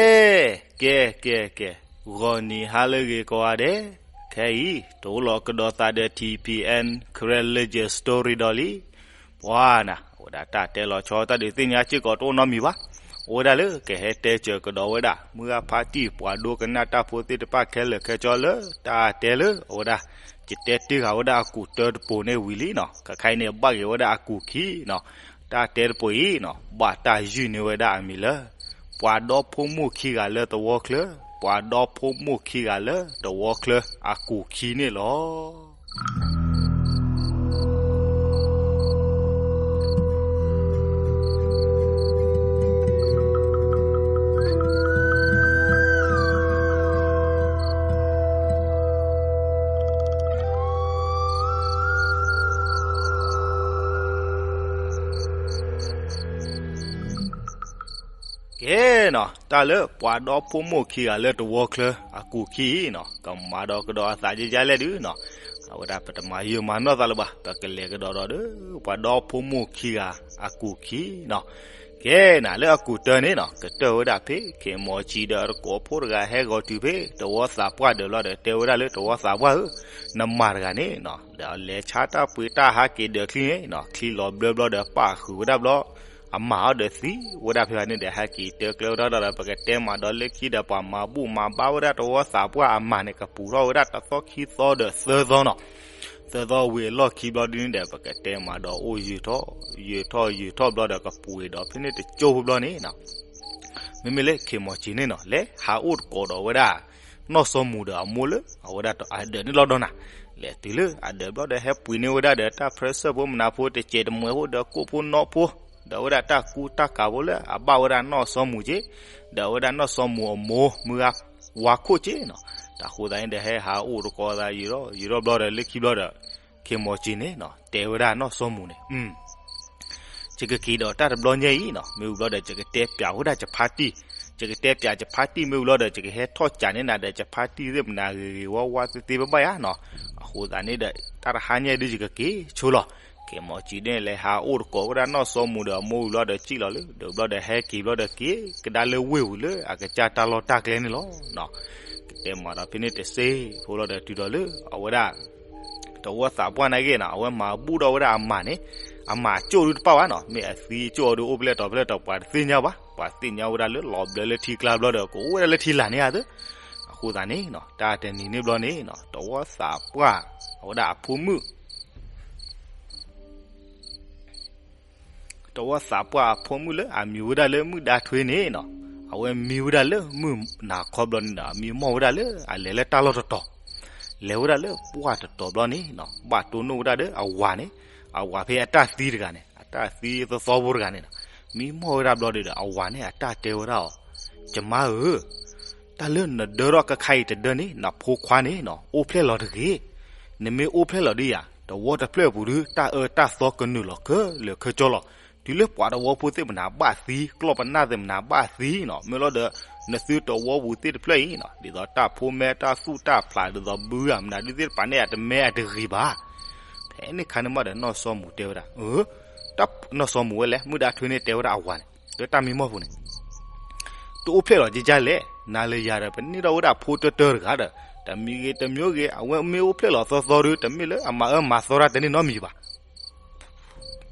ကဲ ကဲ ကဲ ကဲ, ဂီၤနံၤဟါလၢအဂ့ၤကိးဂၤဒဲး, ခဲအံၤ တအိၣ်လီၤကဒီးသးဒီး ထံၣ်ဖံၣ်အဲၣ် Karen Legend Story ဒီးလံ. ပှၤနၤ အဝဲဒၣ်တၢ်တဲလီၤဆီတၢ်ဒုးသ့ၣ်ညါစ့ၢ်ကီးတအိၣ်နီတမံၤဘၣ်. အဝဲဒၣ်လၢကဟဲတဲစၢၤကဒီးဝဲဒၣ် မုၢ်ဂၤဖါတံၢ် ပှၤဒိကနၣ်တၢ်ဖိသ့ၣ်တဖၣ်ခဲလၢာ်ခဲဆ့လၢ တၢ်တဲလၢအဝဲဒၣ် ယတဲတ့ၢ်ဃာ်ဝဲဒၣ်အကူာ်တၢတပိၤန့ၣ်ဝံၤလံနီၤ. ခဲခါအံၤန့ၣ် ဘၣ်က့ၤဝဲဒၣ်အကူာ်ခံနီၤ. တၢ်တဲတပိၤအံၤနီၤ ဘၣ်တၢ်ယုၢ်န့ၢ်ဝဲဒၣ်အမံၤလၢ ပှၤဒီဖိမိၢ်ခံဂၤလၢသဝီချၢ, ပှၤဒီဖိမိၢ်ခံဂၤလၢသဝီချၢ အကူာ်ခံန့ၣ်လီၤ. ကဲနီၤ, တၢ်လၢပှၤဒီဖိမိၢ်ခံဂၤလၢသဝီချၢအကူာ်ခံအံၤနီၤ, ကမၤဒီးကဒီးအသးယဲယဲလဲၣ်ဒုနီၤ. အဝဲဒၣ်ပတမၤယုာ်မၤနီၢ်သးလၢၤဘၣ်, ပကလဲၤကဒီးဒီး ပှၤဒီဖိမိၢ်ခံဂၤအကူာ်ခံနီၤ. ကဲနၤ လၢအကူာ်တၢန့ၣ်နီၤ ကတၢၢ်ဝဲဒၣ်ဖဲ ခ့ၢ်မီၤစံၤဒီးအသကိးဖိတဂၤဟဲဂီၤတုၤဖဲ သဝီသးပှၢ်ဒၢးဘျီဒီး တဲဝဲဒၣ်လၢ သဝီသးပှၢ်ဧၢ, နမၤတဂၤန့ၣ်နီၤ ဒီးလဲၤဆါတၢ်ပှ့ၤတၢ်ဟးက့ၤဒၢးချံန့ၣ်နီၤ, ချံလီၤဘျၢဘျီဒီးပၣ်ဃုာ်ဝဲဒၣ်ဘျီ အမၤအီၤဒီးသံဝဲဒၣ်ဖဲန့ၣ်ဒီး ဟဲက့ၤတဲကျဲဝဲဒၣ်ဒီး ပကတဲမးဒီးလၢခံဒီး ပှၤမၤဘူၣ်မၤဘါဝဲဒၣ်သဝီသးပှၢ်အမၤန့ၣ် ကပူၤထီၣ်ဝဲဒၣ်တသီခံသီဒီးသၢသီနီၤ. သၢသီဝံၤအလီၢ်ခံဘျီဒ်န့ၣ်ဒီး ပကတဲမးဒီးအိၣ်ယုာ်ထီၣ် ယုာ်ထီၣ်ယုာ်ထီၣ်ဘျီဒီး ကပူၤဝံၤဒီးဖဲန့ၣ်တကၠိဖိဘျီန့ၣ်နီၤ မ့မ့ၢ်လၢခ့ၢ်မီၤစံၤန့ၣ်နီၤ လဲၤဟးအိၣ်သကိးဒီးဝဲဒၣ် နီၢ်စီၤမူၤဒီးအမိၢ်လၢ အဝဲဒၣ်အဒၢးန့ၣ်လီၤဒီးနၤ, လဲၤတုၤလၢအဒၢးဘျီဒီး ဟဲပှ့ၤန့ၢ်ဝဲဒၣ်ဒီးတၢ်ဖြၢၣ်စၢၢ်ဖိမနၤဖိ တစဲးတမှဲၤဖိဒီးကိၣ်ဖိနီဖိ ဒီးဝဲဒၣ်တၢ်ကူတၢ်ကၤဖိလၢအဘၣ်ဝဲဒၣ်နီၢ်စီၤမူၤက့, ဒီးဝဲဒၣ်နီၢ်စီၤမူၤအမိၢ် မုၢ်ဂၤဝါခိၣ်က့နီၤ. တၢ်ဃိသတးန့ၣ်ဒီး ဟဲဟးအိၣ်သကိးသးယုာ်ထီၣ်ယုာ်ထီၣ်ဘျီဒီး လၢခံဘျီဒီး ခ့ၢ်မီၤစံၤန့ၣ်နီၤ တဲဝဲဒၣ်နီၢ်စီၤမူၤန့ၣ် ယကက့ၤဒီးတၢ်တဘျီညါအံၤနီၤ, မ့ၢ်ဝံၤဘျီဒီး ယကတဲပျးဝဲဒၣ်ယဖါတံၢ်, ယကတဲပျးယဖါတံၢ်မ့ၢ်ဝံၤဘျီဒီး ယကဟဲထီၣ်ကးန့ၢ်နၤဒီး ယဖါတံၢ်သ့ၣ်မနၤဂ့ၤဂ့ၤဝါဝါသ့သ့ဘၣ်ဘၣ်ယါနီၤ. အဃိသတးန့ၣ်ဒီး တၢ်တဟါညါအံၤဒုး ယကက့ၤဆိလီၤ. ခ့ၢ်မီၤစံၤန့ၣ် လဲၤဟးအိၣ်သကိးဝဲဒၣ်နီၢ်စီၤမူၤဒီးအမိၢ်ဝံၤဘျီဒီး စံၣ်လီၤလၢ ဒီးဘျီဒီး ဟဲက့ၤဘျီဒီး က့ၤကဒါလၢဝ့ၢ်ပူၤလၢအကစၢ်တၢ်လီၢ်တၢ်ကျဲန့ၣ်လီၤ. ကတဲမးဒီးဖဲန့ၣ်တစ့ဖိလီၤဒီး တုၤဒီးလၢအဝဲဒၣ် သဝီသးပှၢ်နာ်က့နီၤ အဝဲမၤဘူၣ်ထီၣ်ဝဲဒၣ်အမၤန့ၣ်, အမၤကၠိၣ်ဒုတပၣ်ဘၣ်နီၤ, မ့ၢ်အသံကၠိၣ်အီၤဒု အိၣ်ဖျဲၣ်ထီၣ်ဖျဲၣ်ထီၣ် ပှၤတသ့ၣ်ညါဘၣ်, ပှၤသ့ၣ်ညါဝဲဒၣ်လၢလီၤဘျၢလၢထံကျါဘျီဒီး ကအိၣ်ဝဲဒၣ်လၢထံလာ်န့ၣ်ဧါသၢ. အဃိသတးန့ၣ်နီၤ တၢ်တနံၤန့ၣ်ဘျီန့ၣ်နီၤ သဝီသးပှၢ် အဝဲဒၣ်အဖိမုၣ် သဝီသးပှၢ်အဖိမုၣ်လၢအမံၤဝဲဒၣ်လၢမုၣ်ဒါထွ့န့ၣ်နီၤ, အဝဲမံဝဲဒၣ်လၢမုၢ်နၤခီဘျီန့ၣ်ဒီး မံမီၢ်ဝဲဒၣ်လၢအလဲၤလၢတၢ်လီၢ်တတီၤ, လဲၤဝဲဒၣ်လၢပှၢ်တတီၤဘျီန့ၣ်နီၤ ဘၣ်တိၢ်နီၣ်ဝဲဒၣ်ဒီးအဝၤန့ၣ်, အဝၤဖဲအတၢ်သံတဂၤန့ၣ်, အတၢ်သံသီသီဖိတဂၤန့ၣ်နီၤ, မံမီၢ်ဝဲဒၣ်ဘျီဒီး အဝၤန့ၣ်အတၢ်တဲဝဲဒၣ်အီၤ, ယမါဧၢ, တၢ်လၢနဒၢထီၣ်ကခါအံၤတဒၢန့ၣ် နဖိခွါန့ၣ်နီၤ အိၣ်ဖျဲၣ်လီၤတဂ့ၤ. နမ့ၢ်အိၣ်ဖျဲၣ်လီၤဒ်ယၤ သဝီတဖျၢၣ်အပူၤဒု တၢ်အၢတၢ်သီကနုာ်လီၤခဲလၢာ်ခဲဆ့လီၤ. တုၤလၢပှၤသဝီဖိသ့ၣ်မနၤဘၣ်သံ ကျီၢ်ပနၢ်သ့ၣ်မနၤဘၣ်သံနီၤ မ့ၢ်လီၤဒီး နသုသဝီပူၤသ့ၣ်တဖျၢၣ်အံၤနီၤ ဒ်သိးတၢ်ဖိမဲတၢ်သူၣ်တၢ်ဖျး ဒ်သိးဘုဂၤမနုၤဒုသ့ၣ်တဖၣ်န့ၣ် အတမဲအတဂ့ၤဘၣ်. ဖဲန့ၣ်ခါန့ၣ်မးဒီး နီၢ်စီၤမူၤတဲဝဲဒၣ်, အၢ, နီၢ်စီၤမူၤဝဲလဲၣ် မုၢ်ဒါထွ့န့ၣ်တဲဝဲဒၣ်အဝၤန့ၣ် လၢတၢ်မံမီၢ်ပူၤန့ၣ် တအိၣ်ဖျဲၣ်လီၤကကလဲၣ်, နၤလၢယၤဒီး ပန့ၢ်ထီၣ်ဝဲဒၣ်ဖိတၢတၢတဂၤဒီး တမံၤဂ့ၤတမံၤဂ့ၤ အဝဲမ့ၢ်အိၣ်ဖျဲၣ်လီၤသီသီဒီး တမ့ၢ်လၢအမၤအၢမၤသီတၢ်တန့ၢ်နီတမံၤဘၣ်.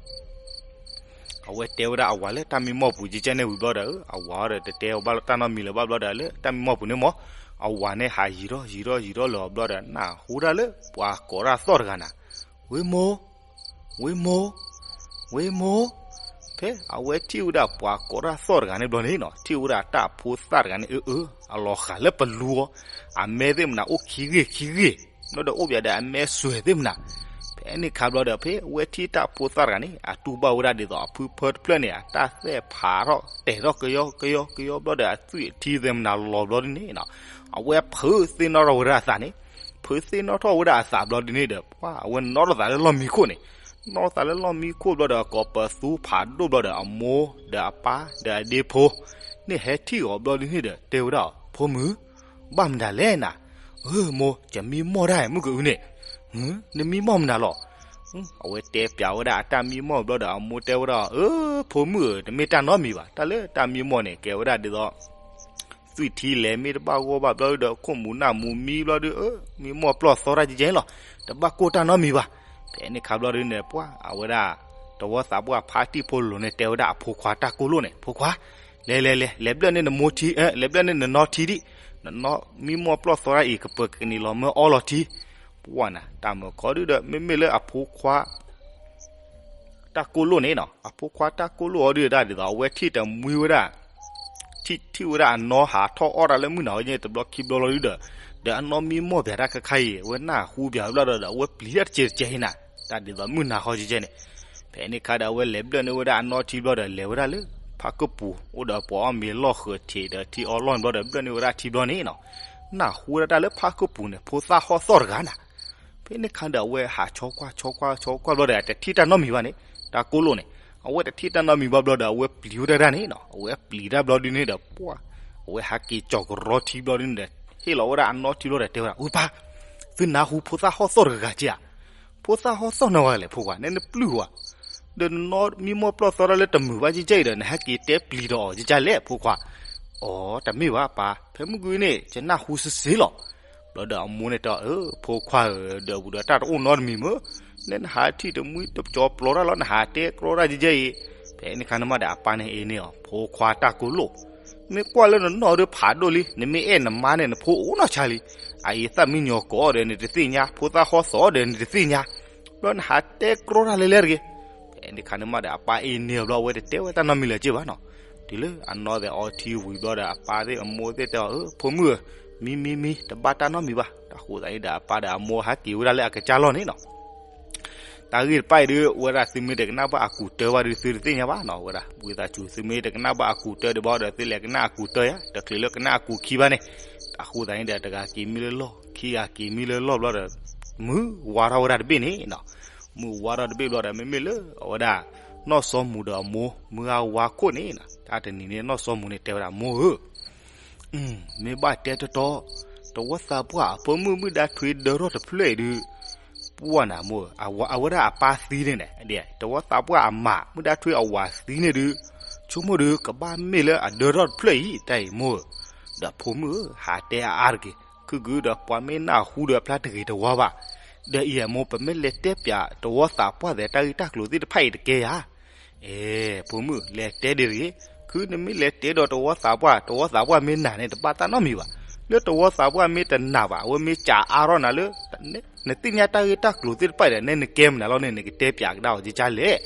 အဝဲတဲဝဲဒၣ်အဝၤလၢတၢ်မံမီၢ်ပူၤကကန့ၣ်ဝံၤဘျီဒီး အဝၤအီၤဒီးတတဲအီၤဘၣ်တၢ်နီတမံၤလၢၤဘၣ်ဘျီဒီး လၢတၢ်မံမီၢ်ပူၤန့ၣ်မး အဝၤန့ၣ်ဟးယံၤထီၣ်ယံၤထီၣ်ယံၤထီၣ်လၢာ်အီၤဘျီဒီး နၢ်ဟူဒၣ်လၢပှၤကိးတၢ်သီၣ်တဂၤနၤ, ဝ့မိၢ် ဝ့မိၢ်, ဝ့မိၢ်, ဖဲအဝဲထံၣ်ဝဲဒၣ်ပှၤကိးတၢ်သီၣ်တဂၤန့ၣ်ဘျီန့ၣ်နီၤ ထံၣ်ဝဲဒၣ်တၢ်ဖိသၣ်တဂၤန့ၣ် အၢအၢ အလီၤဃာ်လၢပလူၤအီၤ, အမဲသ့ၣ်မနၤအိၣ်ခံဂ့ၢ်ခံဂ့ၢ်, ဘျီဒီးအိၣ်ဘၣ်ဒီးအမဲစွဲးသ့ၣ်မနၤ, ဖဲန့ၣ်ခါဘျီဒီး ဖဲအဝဲထံၣ်တၢ်ဖိသၣ်တဂၤန့ၣ် အတူၢ်ဘၣ်ဝဲဒၣ်ဒ်သိးအဖုဖၢတဖျၢၣ်န့ၣ် အတၢ်သဲၣ်ဖးထီၣ်တဲာ်ထီၣ်ကယီကယီကယီဘျီဒီး အသွံၣ်အထံသ့ၣ်မနၤလီၤဘျီဒ်န့ၣ်နီၤ, အဝဲဖုးသ့ၣ်နီၣ်ထီၣ်ဝဲဒၣ်အသးန့ၣ် ဖုးသ့ၣ်နီၣ်ထီၣ်ဝဲဒၣ်အသးဘျီဒ်န့ၣ်ဒီး ပှၤအဝဲနီၣ်ထီၣ်သးလၢလီၢ်မံခိၣ်န့ၣ်, နီၣ်ထီၣ်သးလၢလီၢ်မံခိၣ်ဘျီဒီး ကိးပသူဖးဒိၣ်ဘျီဒီး အမိၢ်ဒီးအပၢ်ဒီးအဒ့ဖိန့ၣ် ဟဲထံၣ်အီၤဘျီဒ်န့ၣ်ဒီး တဲဝဲဒၣ်အီၤ ဖိမုၣ်, ဘၣ်မနုၤလဲၣ်နၤ, အၢ မိၢ် ယမံမီၢ်ဒၣ် မုၢ်ကအုန့ၣ်, နမံမီၢ်မနုၤလီၤ. အဝဲတဲပျးဝဲဒၣ်အတၢ်မံမီၢ်ဘျီဒီး အမိၢ်တဲဝဲဒၣ်အီၤ အၢ ဖိမုၣ်ဧၢ တမ့ၢ်တၢ်နီတမံၤဘၣ်, တၢ်လၢတၢ်မံမီၢ်န့ၣ် ကဲဝဲဒၣ်ဒ်သိး သွံၣ်ထံလဲၤမ့ၢ်တဘၣ်ဂီၢ်ဘၣ်ဘျီဒုဒီး ခိၣ်မူၤနၢ်မူၤမံဘျီဒု အၢ မံမီၢ်ပျီၢ်သီတၢ်ကဲကဲလီၤ, တဘၣ်ကိၢ်တၢ်နီတမံၤဘၣ်. ဖဲန့ၣ်ခါဘျီဒုန့ၣ် ပှၢ်အဝဲဒၣ် တဝီသးပှၢ်ဖါတံၢ်ဖိလိၤန့ၣ် တဲဝဲဒၣ်အဖိခွါတၢ်ကိၢ်လိၣ်န့ၣ်, ဖိခွါ, လဲၤလဲၤလဲၤ လဲၤဘျၢၣ်န့ၢ်နမိၢ်ထံ, လဲၤဘျၢၣ်န့ၢ်နနီၢ်ထံဒံး, နနီၢ်မံမီၢ်ပျီၢ်သီတၢ်အံၤ ကပၢၤကနံၤလီၤမၢအီလီၤထံ. ပှၢ်နၤ တၢ်မုၢ်ခီဒုဒီး မ့မ့ၢ်လၢအဖိခွါ တၢ်ကိၢ်လိၣ်န့ၣ်နီၤ, အဖိခွါတၢ်ကိၢ်လိၣ်အီၤဒုဒၣ်ဒ်သိး အဝဲထံၣ်တမှံဝဲဒၣ်, ထံၣ်ထံၣ်ဝဲဒၣ်အနီၢ်ဟးထီၣ်အီၣ်တၢ်လၢမုၢ်နၤဃီန့ၣ် တဘျီခံဘျီလီၤဒုဒီး, ဒီးအနီၢ်မံမီၢ်ပၠးတၢ်ခါခါအံၤ အဝဲနၢ်ဟူပၠးဝဲဘျီဒီး အဝဲပျံၤတၢ်တကဲတကဲအံၤနၤ, တၢ်ဒ်သိးမုၢ်နၤဃီကဲကဲန့ၣ်. ဖဲန့ၣ်ခါဒီး အဝဲလဲၤဘျၢၣ်န့ၢ်ဝဲဒၣ်အနီၢ်ထံဘျီဒီး လဲၤဝဲဒၣ်လၢ ဖါကပူၤ အိၣ်ဒီးပှၤအီၣ်မ့ၤလီၢ်ဃၢၤထံးဒီးထံအီလီၢ်န့ၣ်ဘျီဒီး ဘျၢၣ်န့ၢ်ဝဲဒၣ်ထံဘျီန့ၣ်နီၤ, နၢ်ဟူဝဲဒၣ်တၢ်လၢဖါကပူၤန့ၣ် ဖိသၣ်ဟီၣ်သီၣ်တဂၤနၤ. ဖဲန့ၣ်ခါဒီး အဝဲဟးဆီကွၢ်ဆီကွၢ်ဆီကွၢ်ဘျီဒီး တထံၣ်တၢ်နီတမံၤဘၣ်န့ၣ်, တၢ်ကိၢ်လိၣ်န့ၣ်, အဝဲတထံၣ်တၢ်နီတမံၤဘၣ်ဘျီဒီး အဝဲပျံၤဝဲဒၣ်တၢ်န့ၣ်နီၤ, အဝဲပျံၤတၢ်ဘျီဒုန့ၣ်ဒီး ပှၢ်, အဝဲဟးက့ၤကၠီၤကရီထံဘျီဒုန့ၣ်ဒီး ဟ့ၣ်လီၤဝဲဒၣ်အနီၢ်ထံဘျီဒီး တဲဝဲဒၣ် ဝ့ၢ်ပၢ်, သုနၢ်ဟူဖိသၣ်ဟီၣ်သီၣ်တဂၤကဲဧါ, ဖိသၣ်ဟီၣ်သီၣ်နၤဝဲလဲၣ် ဖိခွါ နဲနပျုၢ်ဝဲ ဒီးနနီၢ်မံမီၢ်ပျီၢ်သီတၢ်လၢတမုာ်ဘၣ်ကဲကဲအံၤဒီး နဟဲက့ၤတဲပျံၤဒီးအီၤကဲကဲလဲၣ် ဖိခွါ. အိ တမ့ၢ်ဘၣ်ပၢ်, ဖဲမုၢ်ကွံန့ၣ် ယနၢ်ဟူစ့စ့လီၤ. ဘျီဒီးအမိၢ်န့ၣ်တဲအီၤ အၢ ဖိခွါဧၢ, ဒီးပူၤဒီးတၢ်တအိၣ်နီတမံၤမ့ၢ်, နဲနဟးထံၣ်တမှံတကၠီၤပျီတၢ်လီၤ နဟးတဲကြီတၢ်ကဲကဲအံၤ. ဖဲန့ၣ်ခါန့ၣ်မးဒီးအပၢ်န့ၣ်အ့န့ၢ်အီၤ ဖိခွါတၢ်ကိၢ်လိၣ်, မ့ၢ်ကွၢ်လၢနနီၢ်ဒုဖးဒိၣ်လံ, နမ့ၢ်အဲၣ်နမါန့ၣ် နဖိအိၣ်နီၢ်ဆါလံ. အအံၤသၣ်မံညီၤကိးအီၤဒီးနတသ့ၣ်ညါ, ဖိသၣ်ဟီၣ်သီၣ်ဒီးနတသ့ၣ်ညါ, ဘျီနဟးတဲကြီတၢ်လဲၤလဲၤတဂ့ၤ. ဖဲန့ၣ်ခါန့ၣ်မးဒီးအပၢ်အ့န့ၢ်အီၤဘျီ အဝဲတတဲဝဲတၢ်နီတမံၤလၢၤက့ဘၣ်နီၤ. တုၤလၢအနီၢ်သဲးအီထံဝံၤဘျီဒီး အပၢ်သ့ၣ်အမိၢ်သ့ၣ်တဲအီၤ အၢ ဖိမုၣ်ဧၢ, မံမံမံ တဘၣ်တၢ်နီတမံၤဘၣ်. တၢ်ဃိသးန့ၣ်ဒီးအပၢ်ဒီးအမိၢ်ဟးက့ၤဝဲဒၣ်လၢအကစၢ်လီၢ်န့ၣ်နီၤ. တၢ်ဂ့ၢ်တဖၣ်အံၤဒုး ဝဲဒၣ်သုမ့ၢ်တကနၣ်ဘၣ်အကူးတၢဘၣ်ဒီး သုတသ့ၣ်ညါဘၣ်နီၤ. ဝဲဒၣ်ဝံသးစူၤ သုမ့ၢ်တကနၣ်ဘၣ်အကူးတၢဒံးဘၣ်ဒီး သုလဲၤကနၣ်အကူးတၢယါ, တချုးလၢကနၣ်အကူးခံဘၣ်န့ၣ်. တၢ်ဃိသးန့ၣ်ဒီး တဂၤက့ၤမံလၢလီၢ်, ခံဂၤက့ၤမံလၢလီၢ်ဘျီဒီး မုၢ်ဝါထီၣ်ဝဲဒၣ်တဘ့ၣ်န့ၣ်နီၤ. မုၢ်ဝါထီၣ်တဘ့ၣ်ဘျီဒီး မ့မ့ၢ်လၢအဝဲဒၣ် နီၢ်စီၤမူၤဒီးအမိၢ် မုၢ်ဂၤဝါခိၣ်န့ၣ်နီၤ. တၢ်တနံၤန့ၣ် နီၢ်စီၤမူၤန့ၣ်တဲဝဲဒၣ် မိၢ်ဧၢ, မ့ၢ်ဘၣ်တဲတီတီ, တဝီသးပှၢ်အဖိမုၣ်မုၢ်ဒါထွံဒၢထီၣ်တဖျၢၣ်အံၤဒုး, ပှၢ်နၤမိၢ်ဧၢ, အဝဲဒၣ်အပၢ်သံန့ၣ်န့ၣ်, တဝီသးပှၢ်အမါ မုၢ်ဒါထွံအဝၤသံန့ၣ်ဒုး, ဆိကမိၣ်ဒုး ကဘၣ်မ့ၢ်လၢအဒၢထီၣ်တဖျၢၣ်အံၤ တၢ်အံၤမိၢ်ဧၢ. ဒီးဖိမုၣ်ဧၢ, ဟးတဲအါအါတဂ့ၤ, ခုကုဒီးပှၤမ့ၢ်နၢ်ဟူဒီးအဖျါတဂ့ၤတဝါဘၣ်. ဒီးအံၤမိၢ် ပမ့ၢ်လဲၤတဲပၠးတဝီသးပှၢ်သဲးတၢ်ဂ့ၢ်တၢ်ကျိၤသ့ၣ်တဖၣ်အံၤတကဲယါ. အဲ ဖိမုၣ် လဲၤတဲဒံးတဂ့ၤ, ခုနမ့ၢ်လဲၤတဲဒီးတဝီသးပှၢ်, တဝီသးပှၢ်မ့ၢ်နာ်န့ၣ် တဘၣ်တၢ်နီတမံၤဘၣ်. လၢတဝီသးပှၢ်မ့ၢ်တနာ်ဘၣ်, အဝဲမ့ၢ်ကးအါထီၣ်နၤလၢ နသ့ၣ်ညါတၢ်ဂ့ၢ်တၢ်ကျိၤသ့ၣ်တဖၣ်ဒီး နဲနကဲမနုၤလီၤန့ၣ် နကတဲပၠးကဒါအီၤကကၢ်လဲၣ်.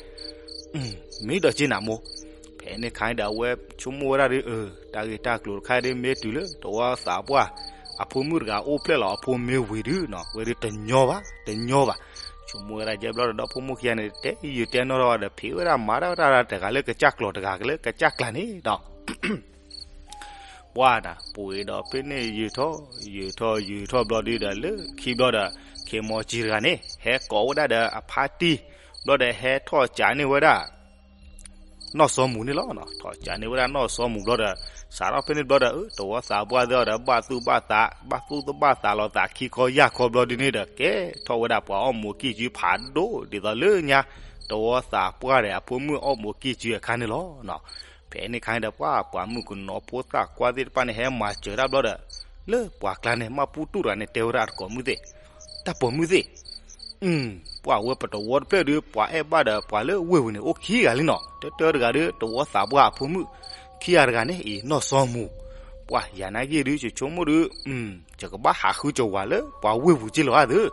မ့ၢ်ဒီးက့နၤမိၢ်. ဖဲန့ၣ်ခါန့ၣ်ဒီး အဝဲဆိကမိၣ်ဝဲဒၣ်ဒီး အၢ တၢ်ဂ့ၢ်တၢ်ကျိၤတခါဒီး မ့ၢ်တုၤလၢတဝီသးပှၢ် အဖိမုၣ်တဂၤအိၣ်ဖျဲၣ်လီၤ အဖိမ့ၢ်ဝံၤဒုးနီၤ ဝဲဒုးတညီဘၣ် တညီဘၣ်. ဆိကမိၣ်ဝဲဒၣ်ကဲဘျီဒီး ဒီဖိမိၢ်ခံဂၤန့ၣ် တဲယုာ်တဲနီၢ်ထီၣ်ဝဲဒီး ဖံးဝဲဒၣ်မၤတၢ်ဝဲဒၣ်တဂၤလၢကစၢ်ကျိၤ တဂၤလၢကစၢ်ကျါန့ၣ်ဒီး ပှၢ်နၤ ပှ့ၤဒီးဖဲန့ၣ်ယုာ်ထီၣ် ယုာ်ထီၣ်ယုာ်ထီၣ်ဘျီဒုးဒီး လၢခံဘျီဒီး ခ့ၢ်မီၤစံၤတဂၤန့ၣ် ဟဲကိးဝဲဒၣ်ဒီးအဖါတံၢ် ဘျီဒီးဟဲထီၣ်ကးန့ၢ်ဝဲဒၣ် နီၢ်စီၤမူၤန့ၣ်လီၤ. ထီၣ်ကးန့ၢ်ဝဲဒၣ်နီၢ်စီၤမူၤဘျီဒီး စးထီၣ်ဖဲန့ၣ်ဘျီဒီး တဝီသးပှၢ်သ့ၣ်အီၤဒီး ဘၣ်သူၣ်ဘၣ်သး ဘၣ်သူၣ်ဘၣ်သးလီၤသးခံခီယၢ်ခီဘျီဒုးန့ၣ်ဒီး ကဲထီၣ်ဝဲဒၣ်ပှၤအီၣ်မူးကံၢ်စုဖးဒိၣ် ဒ်သိးလၢညါ တဝီသးပှၢ်ဒီး အဖိမုၣ်အီၣ်မူးကံၢ်စုအခါန့ၣ်လီၤ. ဖဲန့ၣ်ခါန့ၣ်ဒီး ပှၤပှၤမုၣ်ကနီၤဖိသၣ်ခွါသ့ၣ်တဖၣ်န့ၣ် ဟဲမၤစၢၤတၢ်ဘျီဒီး လၢပှၤကျါန့ၣ် မၢ်ပူတူၣ်တဂၤန့ၣ် တဲဝဲဒၣ်အတကိးမုၣ်သ့ၣ် တၢ်ပိာ်မုၣ်သ့ၣ် ပှၢ်ဝဲပတဝီတဖျၢၣ်ဒီး ပှၤအဲၣ်ဘၣ်ဒီးပှၤလၢဝ့ၢ်ပူၤန့ၣ် အိၣ်ခံဂၤလံနီၤ. တၢတၢတဂၤဒီး တဝီသးပှၢ်အဖိမုၣ်, ခံဂၤတဂၤန့ၣ်အံၤ နီၢ်စီၤမူၤ, ပှၢ်ယၤနာ်က့ၤဒုး ယဆိကမိၣ်ဒီး ယကဘၣ်ဟးဃုကဝၤလၢပှၤဝ့ၢ်ပူၤက့လီၤဧါသၢ.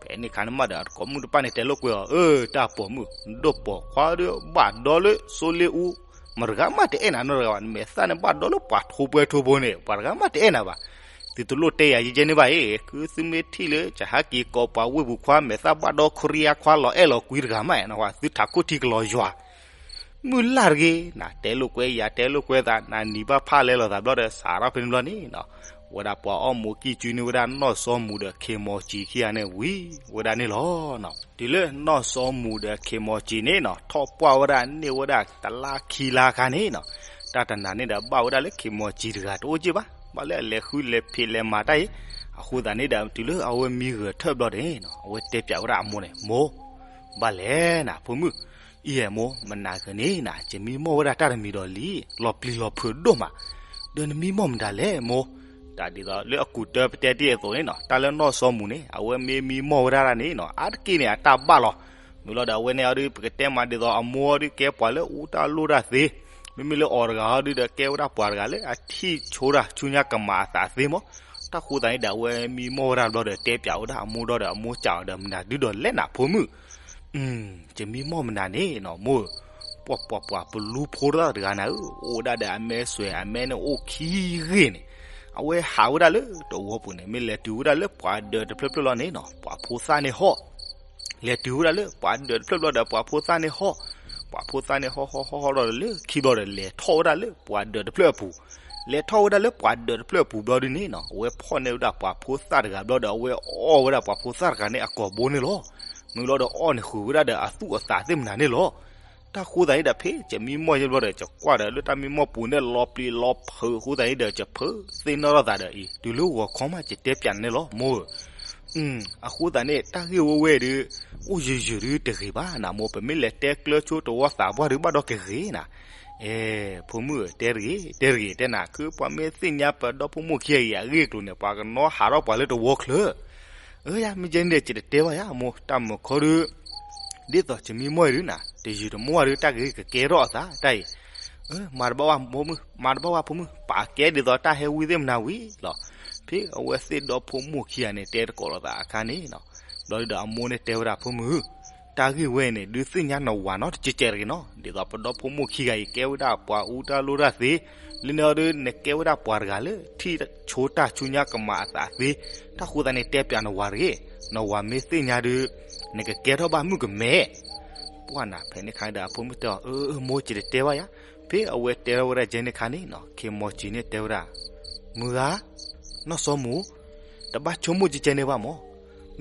ဖဲန့ၣ်ခါန့ၣ်မးဒီး အတကိးမုၣ်တဖၣ်န့ၣ် တဲလိာ်ကွဲအီၤ, အၢ တၢ်ပိာ်မုၣ်, နဒိၣ်ပိာ်ခွါဒီး ဘၣ်ဒီလၢစိလ့အူ, မတဂၤမးတအဲၣ်နၤနီတဂၤဘၣ်. နမဲာ်သၣ်န့ၣ် ဘၣ်ဒီလၢပှၤထိပှဲၤထိဖိန့ၣ် ပှၤတဂၤမးတအဲၣ်နၤဘၣ်. သုတလိၣ်တဲယၤယကဲန့ၣ်ဘၣ်အံၤ, ခုသုမ့ၢ်ထံၣ်လၢကဟဲက့ၤကိးပှၤဝ့ၢ်ပူၤခွါ မဲာ်သၣ်ဘၣ်ဒီခိရံယါခွါလီၤအဲၣ်လီၤကွံတဂၤမးနီၤ, သုထးခိၣ်ထံကလီၤယွၤ မုၢ်လၢ်တဂ့ၤ, နတဲလိာ်ကွဲယၤတဲလိာ်ကွဲသး နနံၤဘၣ်ဖၣ်လဲလိာ်သးဘျီဒီး စးထီၣ်ဖဲန့ၣ်ဘျီန့ၣ်နီၤ, ဝဲဒၣ်ပှၤအီၣ်မူးကံၢ်စုန့ၢ်ဝဲဒၣ်နီၢ်စီၤမူၤဒီးခ့ၢ်မီၤစံၤခံဂၤန့ၣ်ဝံၤဝဲဒၣ်န့ၣ်လီၤ. တုၤလၢနီၢ်စီၤမူၤဒီးခ့ၢ်မီၤစံၤန့ၣ်နီၤ ထီၣ်ပှၢ်ဝဲဒၣ်န့ၢ်ဝဲဒၣ်တလါခံလါအခါန့ၣ်နီၤ, တၢ်တနၤန့ၣ်ဒီး ဘၣ်ဝဲဒၣ်လၢခ့ၢ်မီၤစံၤတဂၤတအိၣ်က့ၢ်ဘၣ်, ဘၣ်လၢအလဲၤဃုလဲၤဖံးလဲၤမၤတၢ်အံၤ, အဃိသတးန့ၣ်ဒီး တုၤလၢအဝဲမံဂၢၢ်ထၢၣ်ဘျီန့ၣ်နီၤ အဝဲတဲပၠးဝဲဒၣ်အမိၢ်န့ၣ်, မိၢ်, ဘၣ်လဲၣ်နၤ ဖိမုၣ်, အံၤမိၢ် မနၤဂၤန့ၣ်နၤ ယမံမီၢ်ဝဲဒၣ်တၢ်တမံၤဒီးလံ, လီၤပျံၤလီၤဖုးဒိၣ်မး, ဒီးနမံမီၢ်မတၤလဲၣ်မိၢ်. တၢ်ဒ်သိးလၢအကူၣ်တၢပတဲတ့ၢ်အသိးန့ၣ်နီၤ, တၢ်လၢနီၢ်စီၤမူၤန့ၣ် အဝဲမ့ၢ်မံမီၢ်ဝဲဒၣ်န့ၣ်နီၤ, အါတက့ၢ်န့ၣ် အတၢ်ဘၣ်လီၤ. မ့ၢ်လီၤဒီးအဝဲန့ၣ်အီၤဒုး ပကတဲမးဒ်သိးအမိၢ်အီၤဒုး ကဲပှၤလၢအူတၢ်လိၣ်တၢ်သ့, မ့မ့ၢ်လၢအီၤတဂၤအီၤဒုးဒီး ကဲဝဲဒၣ်ပှၤတဂၤလၢအထံၣ်ဆိတၢ်ဆူညါကမၤအသးသ့မး. တၢ်ဃိသတးန့ၣ်ဒီး အဝဲမံမီၢ်ဝဲဒၣ်ဘျီဒီး တဲပၠးဝဲဒၣ်အမိၢ်ဒီး အမိၢ်စံးအီၤဒီး မနုၤဒုဒီးလဲၣ်နၤဖိမုၣ်. ယမံမီၢ်မနုၤန့ၣ်နီၤမိၢ်ဧၢ, ပှၤပှၤပှၤပလူဖိသၣ်တဂၤနၤဧၢ, အိၣ်ဝဲဒၣ်ဒီးအမဲစွဲး အမဲန့ၣ်အိၣ်ခံဂ့ၢ်န့ၣ်, အဝဲဟးဝဲဒၣ်လၢတဝီပူၤန့ၣ် မ့ၢ်လဲၤတုၤဝဲဒၣ်လၢပှၤဒၢးတဖျၢၣ်ဖျၢၣ်လီၤန့ၣ်နီၤ ပှၤဖိသၣ်န့ၣ်ဟီၣ် လဲၤတုၤဝဲဒၣ်လၢပှၤဒၢးတဖျၢၣ်ဘျီဒီး ပှၤဖိသၣ်န့ၣ်ဟီၣ်, ပှၤဖိသၣ်န့ၣ်ဟီၣ်ဟီၣ်ဟီၣ်ဟီၣ်ဒီးလၢခံဘျီဒီး လဲၤထီၣ်ဝဲဒၣ်လၢပှၤဒၢးတဖျၢၣ်အပူၤ, လဲၤထီၣ်ဝဲဒၣ်လၢပှၤဒၢးတဖျၢၣ်အပူၤဘျီဒုန့ၣ်နီၤ အဝဲဖီၣ်န့ၢ်ဝဲဒၣ်ပှၤဖိသၣ်တဂၤဘျီဒီး အဝဲအီၣ်ဝဲဒၣ်ပှၤဖိသၣ်တဂၤန့ၣ်အကိာ်ဘိန့ၣ်လီၤ. မ့ၢ်လီၤဒီးအီၣ်န့ၣ်ဃုာ်ဝဲဒၣ်ဒီးအသူၣ်အသးသ့ၣ်မနုၤန့ၣ်လီၤ. တၢ်ဃိသတးန့ၣ်ဒီး ဖဲယမံမီၢ်ယဲဘျီဒီး ယကွၢ်ဒီးလၢတၢ်မံမီၢ်ပူၤန့ၣ်လီၤပျံၤလီၤဖုးအဃိသတးန့ၣ်ဒီး ယဖုးသ့ၣ်နီၣ်ထီၣ်သးဒီးအံၤ တုၤလၢဂီၤခီမး ယတဲပၠးနၤန့ၣ်လီၤမိၢ်ဧၢ. အဃိသတးန့ၣ် တၢ်ဂ့ၢ်ဝဲဝဲဒီး အိၣ်ယုာ်ယုာ်ဒုတဂ့ၤဘၣ်နၤမိၢ်, ပမ့ၢ်လဲၤတဲကျၢၤဆိတဝီသးပှၢ်ဒုဘၣ်ဒီးကဂ့ၤနၤ. အဲ ဖိမုၣ်ဧၢ တဲတဂ့ၤ တဲတဂ့ၤ တဲနၤ ခုပှၤမ့ၢ်သ့ၣ်ညါပဒီဖိမိၢ်ခံဂၤအံၤအဂ့ၢ်အကျိၤန့ၣ် ပှၤကနီၤဟးထီၣ်ပှၤလၢတဝီချၢ အၢ ယၤမ့ၢ်ကဲန့ၣ်ဒီး ယတတဲဘၣ်ယၤမိၢ်, တၢ်မုာ်ခီဒု ဒ်သိးယမံမီၢ်အံၤဒုနၤ တယုာ်တမီၢ်ဒု တၢ်ဂ့ၢ်ကကဲထီၣ်အသးတၢ်အံၤ. မၤတဘၣ်ဝဲဖိမုၣ်, မၤတဘၣ်ဝဲဖိမုၣ်, ပာ်ကဲဒ်သိးတၢ်ဟဲဝံသ့ၣ်မနၤဝံၤလီၤ. ဖဲအဝဲသ့ၣ်ဒီဖိမိၢ်ခံဂၤန့ၣ် တဲတကိးလိာ်သးအခါန့ၣ်နီၤ, ဘျီဒုဒီးအမိၢ်န့ၣ်တဲဝဲဒၣ် ဖိမုၣ်ဧၢ, တၢ်ဂ့ၢ်ဝဲန့ၣ် ဒုးသ့ၣ်ညါနဝၤနီတကဲးကဲးတဂ့ၤနီၤ, ဒ်သိးပဒီဖိမိၢ်ခံဂၤအံၤ ကဲဝဲဒၣ်ပှၤအူတၢ်လိၣ်တၢ်သ့, လၢန့ၣ်အီၤဒု နကဲဝဲဒၣ်ပှၤတဂၤလၢ ထံၣ်ဆိတၢ်ဆူညါကမၤအသးသ့, တၢ်ဃိသတးန့ၣ် တဲပၠးနဝၤတဂ့ၤ, နဝၤမ့ၢ်သ့ၣ်ညါဒု နကကဲထီၣ်ဘၣ်မုၣ်ကမဲ ပှၢ်နၤ ဖဲန့ၣ်ခါဒီး အဖိမုၣ်တဲအီၤ အၢ အၢ မိၢ် ယတတဲဘၣ်ယၤ. ဖဲအဝဲတဲထီၣ်ဝဲဒၣ်ကဲန့ၣ်ခါန့ၣ်နီၤ ခ့မီၤစံၤန့ၣ်တဲဝဲဒၣ် မုၢ်ဂၤ, နီၢ်စီၤမူၤ, တဘၣ်ဆိကမိၣ်ကဲကဲန့ၣ်ဘၣ်မး,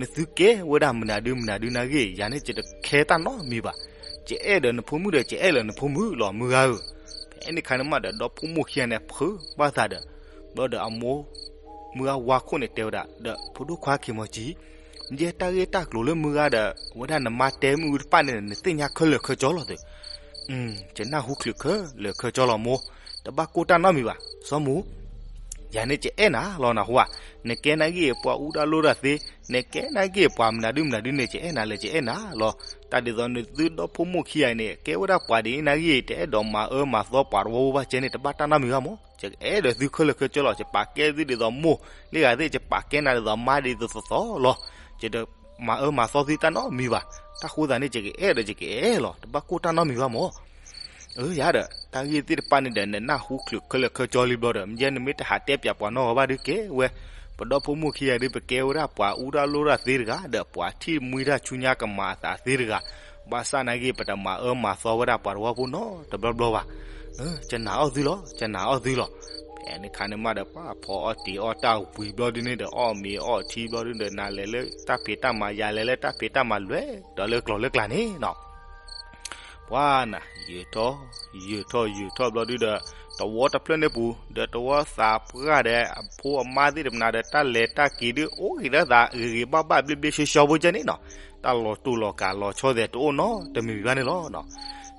နသုကဲဝဲဒၣ်မနုၤဒုမနုၤဒုနာ်ဂ့ၢ် ယၤန့ၣ် ယတခဲတၢ်နီတမံၤဘၣ်. ယအဲၣ်ဒီးနဖိမုၣ်ဒီး ယအဲၣ်လၢနဖိမုၣ်လီၤ မုၢ်ဂၤဧၢ. ဖဲန့ၣ်ခါန့ၣ်မးဒီး ဒီဖိမိၢ်ခံဂၤန့ၣ် ဖုးဘၣ်သးဒီး ဘျီဒီးအမိၢ် မုၢ်ဂၤဝါခိၣ်န့ၣ်တဲဝဲဒၣ် ဒီး ဖိဒိၣ်ခွါခ့မီၤစံၤ, ယဲတၢ်ဂ့ၢ်တၢ်ကျိၤလၢမုၢ်ဂၤဒီး ဝဲဒၣ်နမါတဲမုၢ်တဖၣ်န့ၣ် နသ့ၣ်ညါခဲလၢာ်ခဲဆ့လီၤသု. ယနၢ်ဟူချုးခဲလၢာ်ခဲဆ့လီၤမိၢ်, တဘၣ်ကိၢ်တၢ်နီတမံၤဘၣ် စီၤမူၤ. ယၤန့ၣ် ယအဲၣ်နၤလီၤနၢ်ဟူဧါ, နကဲနာ်ဂ့ၢ်ပှၤအူတၢ်လိၣ်တၢ်သ့, နကဲနာ်ဂ့ၢ်ပှၤမနုၤဒုမနုၤဒုန့ၣ် ယအဲၣ်နၤလၢယအဲၣ်နၤလီၤ. တၢ်ဒ်သိးနသုဒီဖိမိၢ်ခံဂၤအံၤန့ၣ် ကဲဝဲဒၣ်ပှၤဒ်အံၤနာ်ဂ့ၢ် တအဲၣ်ဒိးမၤအၢမၤသီပှၤတဝီဖိဘၣ်ကဲန့ၣ် တဘၣ်တၢ်နီတမံၤဘၣ်မိၢ်, ယအဲၣ်ဒီးသုခဲလၢာ်ခဲဆ့လီၤ. ယပာ်ကဲသုဒ်သိးမိၢ်လံဂၤသ့ၣ် ယပာ်ကဲနၤဒ်သိးမါဒ်သိးသီသီလီၤ. ယတမၤအၢမၤသီသုတၢ်နီတမံၤဘၣ်. တၢ်ဃိသတးန့ၣ် ယကအဲၣ်ဒီးယကအဲၣ်လီၤ တဘၣ်ကိၢ်တၢ်နီတမံၤဘၣ်မိၢ်. အၢ ယၤဒီး တၢ်ဂ့ၢ်သ့ၣ်တဖၣ်န့ၣ်ဒီး နနၢ်ဟူချုးခဲလၢာ်ခဲဆ့လံဘျီဒီး ယဲနမ့ၢ်တဟးတဲပၠးပှၤနီတဂၤဘၣ်ဒုကဲဝဲ, ပဒီဖိမိၢ်ခံဂၤဒု ပကဲဝဲဒၣ်ပှၤအူတၢ်လိၣ်တၢ်သ့တဂၤ ဒီးပှၤထံၣ်မှံတၢ်ဆူညါကမၤအသးသ့တဂၤ, ဘၣ်ဆၣ်နာ်ဂ့ၢ် ပတမၤအၢမၤသီဝဲဒၣ်ပှၤတဝီဖိနီတဘျီဘျီဘၣ်. ယနာ်အီၣ်သုလီၤ ယနာ်အီၣ်သုလီၤ. ဖဲန့ၣ်ခါန့ၣ်မးဒီး ပှၤဖီအီၣ်တ့ၤအီၣ်တၢ်ဝံၤဘျီဒုန့ၣ်ဒီး အီၣ်မ့ၤအီၣ်ထံဘျီဒုဒီး နၤလဲၤလၢတၢ်ဖံးတၢ်မၤ ယၤလဲၤလၢတၢ်ဖံးတၢ်မၤ လွဲၢ်ဒီးလၢကျိၤလၢကျါန့ၣ်နီၤ ပှၤနၤ ယုာ်ထီၣ် ယုာ်ထီၣ်ယုာ်ထီၣ်ဘျီဒုဒီး တဝီတဖျၢၣ်န့ၣ်ပူၤ ဒီးတဝီသးပှၢ်ဒီး အဖိအမါသ့ၣ်တဖၣ်နၤဒီး တၢ်လဲၤတၢ်က့ၤဒု အိၣ်ဂ့ၤဒၣ်သးဂ့ၤဂ့ၤဘၣ်ဘၣ် ဘျ့ဘျ့ဆှီဆှီဖိကဲန့ၣ်နီၤ, တၢ်လီၤတူာ်လီၤကာ်လီၤဆီသဲးတအိၣ်နီတမံၤဘၣ်န့ၣ်လီၤ.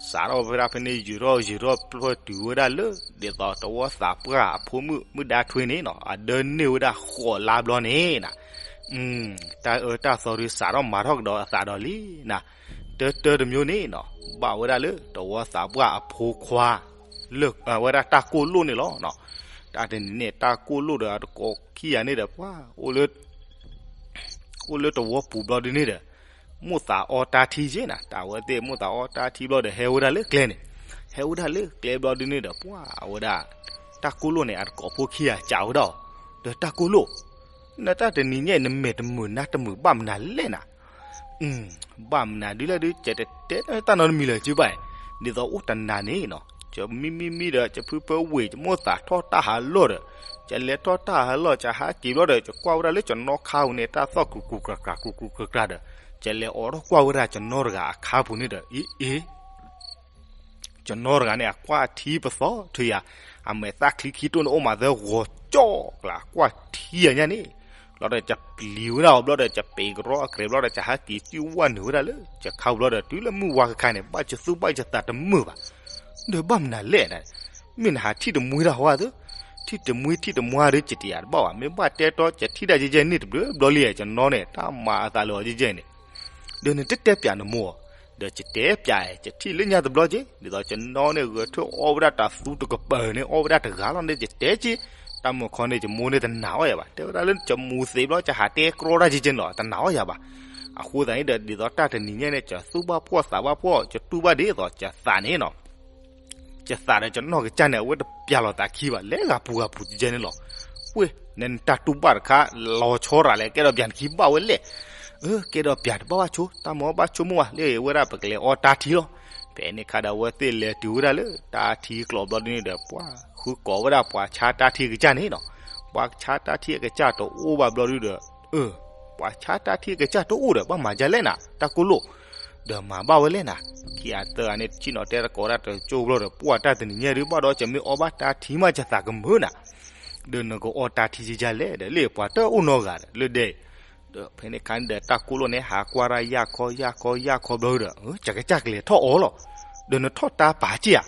စးထီၣ်ဖဲဒၣ်ဖဲန့ၣ် ယုာ်ထီၣ်ယုာ်ထီၣ်ဖျီတုၤဝဲဒၣ်လၢ ဒ်သိးတဝီသးပှၢ်အဖိမုၣ် မုၣ်ဒါထွ့န့ၣ်နီၤ အဒၢန့ၢ်ဝဲဒၣ်ဃိးလါဘျီန့ၣ်နီၤ တၢ်အၢတၢ်သီဒု စးထီၣ်မၤထီၣ်ကဒီးအသးဒီးလံနၤ, တၢတၢတမျိုးန့ၣ်နီၤ ဘၣ်ဝဲဒၣ်လၢတဝီသးပှၢ်အဖိခွါ လၢအဝဲဒၣ်တၢ်ကိၢ်လိၣ်န့ၣ်လီၤ. တၢ်တနံၤန့ၣ် တၢ်ကိၢ်လိၣ်ဒီးအတကိးခံဂၤန့ၣ်ဒီး ပှၤ အိၣ်လၢတဝီပူၤဘျီဒုန့ၣ်ဒီး မိၣ်သးအီတၢ်ထံယဲနၤ, တၢ်ဝဲသ့ၣ် မိၣ်သးအီတၢ်ထံဘျီဒီး ဟဲဝဲဒၣ်လၢကျဲန့ၣ်, ဟဲဝဲဒၣ်လၢကျဲဘျီဒုန့ၣ်ဒီး ပှၤ အဝဲဒၣ် တၢ်ကိၢ်လိၣ်န့ၣ် အတကိးဖိခံဂၤစံးဝဲဒၣ်အီၤ, ဒီးတၢ်ကိၢ်လိၣ် နတၢ်တနံၤညါ နမဲာ်တမုာ်နါတမုာ်ဘၣ်မနုၤလဲၣ်နၤ, ဘၣ်မနုၤဒုလဲၣ်ဒု ယတတဲတၢ်နီတမံၤလၢၤကဘၣ်, ဒ်သိးအိၣ်တနၤန့ၣ်နီၤ ယမံမံမံဒီး ယဖုဖၢဝ့ၢ် ယမိၣ်သးထီၣ်တၢ်ဟးလီၢ်ဒီး ယလဲၤထီၣ်တၢ်ဟးလီၢ် ယဟးက့ၤဘျီဒီး ယကွၢ်ဝဲဒၣ်လၢယနီၢ်ခါပူၤန့ၣ် တၢ်သီၣ်ကြူးကြူးကြူးကြူးကြူးကြူးဒီး ယလဲၤအိးထီၣ်ကွၢ်ဝဲဒၣ်ယနီၢ်တဂၤအခါပူၤန့ၣ်ဒီး အ့ အ့ ယနီၢ်တဂၤန့ၣ် အကွၢ်ထံပသီၣ်ထွံၣ်ယၤ, အမဲာ်သၣ်ချံခံတိၢ်န့ၣ် အိၣ်မးသၢဂီၤကၠီၣ်ကျါ ကွၢ်ထံယၤညါန့ၣ်, ဘျီဒီးယပျံၤဝဲဒၣ်အီၤဘျီဒီး ယပ့ၤကရီအကြဲးဘျီဒီး ယဟးက့ၤသံဝဲနုာ်ဝဲဒၣ်လၢယခါပူၤဘျီဒီး တုၤလၢမုၢ်ဝါခါခါန့ၣ် ဘၣ်ယသူၣ်ဘၣ်ယသးတမုာ်ဘၣ်, ဒီးဘၣ်မနုၤလဲၣ်, မ့ၢ်နဟးထံၣ်တမှံတၢ်ဟီသၢ, ယ ထံၣ်တမှံထံၣ်တမွါဒုး ယတယၤတဘၣ်ဘၣ်, မ့ၢ်ဘၣ်တဲတီ ယထံၣ်ဒၣ်ယဲယဲန့ၣ်တဘျီဘျီလံ, ယနီၢ်န့ၣ် တၢ်မၤအသးလၢအီၤယဲယဲန့ၣ်, ဒီးနတတဲပျးနမိၢ်အီၤ, ဒီးယတဲပျး, ယထံၣ်လၢညါတဘျီက့ၤ, ဒ်သိးယနီၢ်န့ၣ် ဂဲၤထၢၣ်အီၣ်ဝဲဒၣ်တၢ်သူတကပၤန့ၣ် အီၣ်ဝဲဒၣ်တဂၤလီၤန့ၣ် ယတဲက့ၤ, တၢ်မုၢ်ခီန့ၣ် ယမိၢ်န့ၣ်တနာ်အီၤယၤဘၣ်, တဲဝဲဒၣ်လၢယမူၤသံးဘျီ ယဟးတဲကြီတၢ်ယဲယဲန့ၣ်လီၤ, တနာ်အီၤယၤဘၣ်. အဃိသတးန့ၣ်ဒီး ဒ်သိးတၢ်တနံၤညါန့ၣ် ယသူၣ်ဘၣ်ဖှီၣ်သးဘၣ်ဖှီၣ် ယတူၢ်ဘၣ်ဒ်သိးယသးန့ၣ်နီၤ ယသးဒီးယနီၢ်ကစၢ်န့ၣ် အဝဲတပျးလီၤသးခံဘၣ်, လဲၤဂၤပူၤဂၤပူၤယဲန့ၣ်လီၤ. ဝ့ၢ် နတၢ်တူၢ်ဘၣ်တခါ လီၤဆီရၤလဲၣ်, ကဲဒီးပျးနခံဘၣ်ဝဲလဲၣ်. အၢ ကဲဒီးပျးတဘၣ်ဘၣ်ဆိ, တၢ်မၤဘၣ်ဆိကမိၣ်ဘၣ်, လၢအဝဲဒၣ်ပကလဲၤအီတၢ်ထံလီၤ. ဖဲန့ၣ်ခါဒီး အဝဲသ့ၣ်လဲၤတုၤဝဲဒၣ်လၢတၢ်ထံကျိးဘျီဒ်န့ၣ်ဒီး ပှၤဃုကိးဝဲဒၣ်ပှၤဆါတၢ်ထံကစၢ်န့ၣ်နီၤ, ပှၤဆါတၢ်ထံအကစၢ်တအိၣ်ဘၣ်ဘျီဒ်ဒီး အၢ ပှၤဆါတၢ်ထံအကစၢ်တအိၣ်ဒီး ဘၣ်မၤဒ်လဲၣ်နၤ တၢ်ကိၣ်လိၣ်, ဒီးမၤဘၣ်ဝဲလဲၣ်နၤ. ခံဂၤသၢဂၤန့ၣ် ဆ့ၣ်နီၤတဲသကိးတၢ်တကၠိဘျီဒီး ပှၤတၢ်တနံၤညါဒုး ဘၣ်ဒီးယမ့ၢ်အီဘၣ်တၢ်ထံမး ယသးကမုာ်နၤ, ဒီးနကအီတၢ်ထံယဲယဲလဲၣ်ဒီး လၢပှၤတအိၣ်နီတဂၤဒီး လၢဒဲး ဒီးဖဲန့ၣ်ခါန့ၣ်ဒီး တၢ်ကိၣ်လိၣ်န့ၣ် ဟးကွၢ်တၢ်ယၢ်ခီယၢ်ခီယၢ်ခီဘျီဒီး ယကစၢ်ကလဲၤထီၣ်အီလီၤ. ဒီးနထီၣ်တၢ်ပာ်က့ၢ်ဧါ,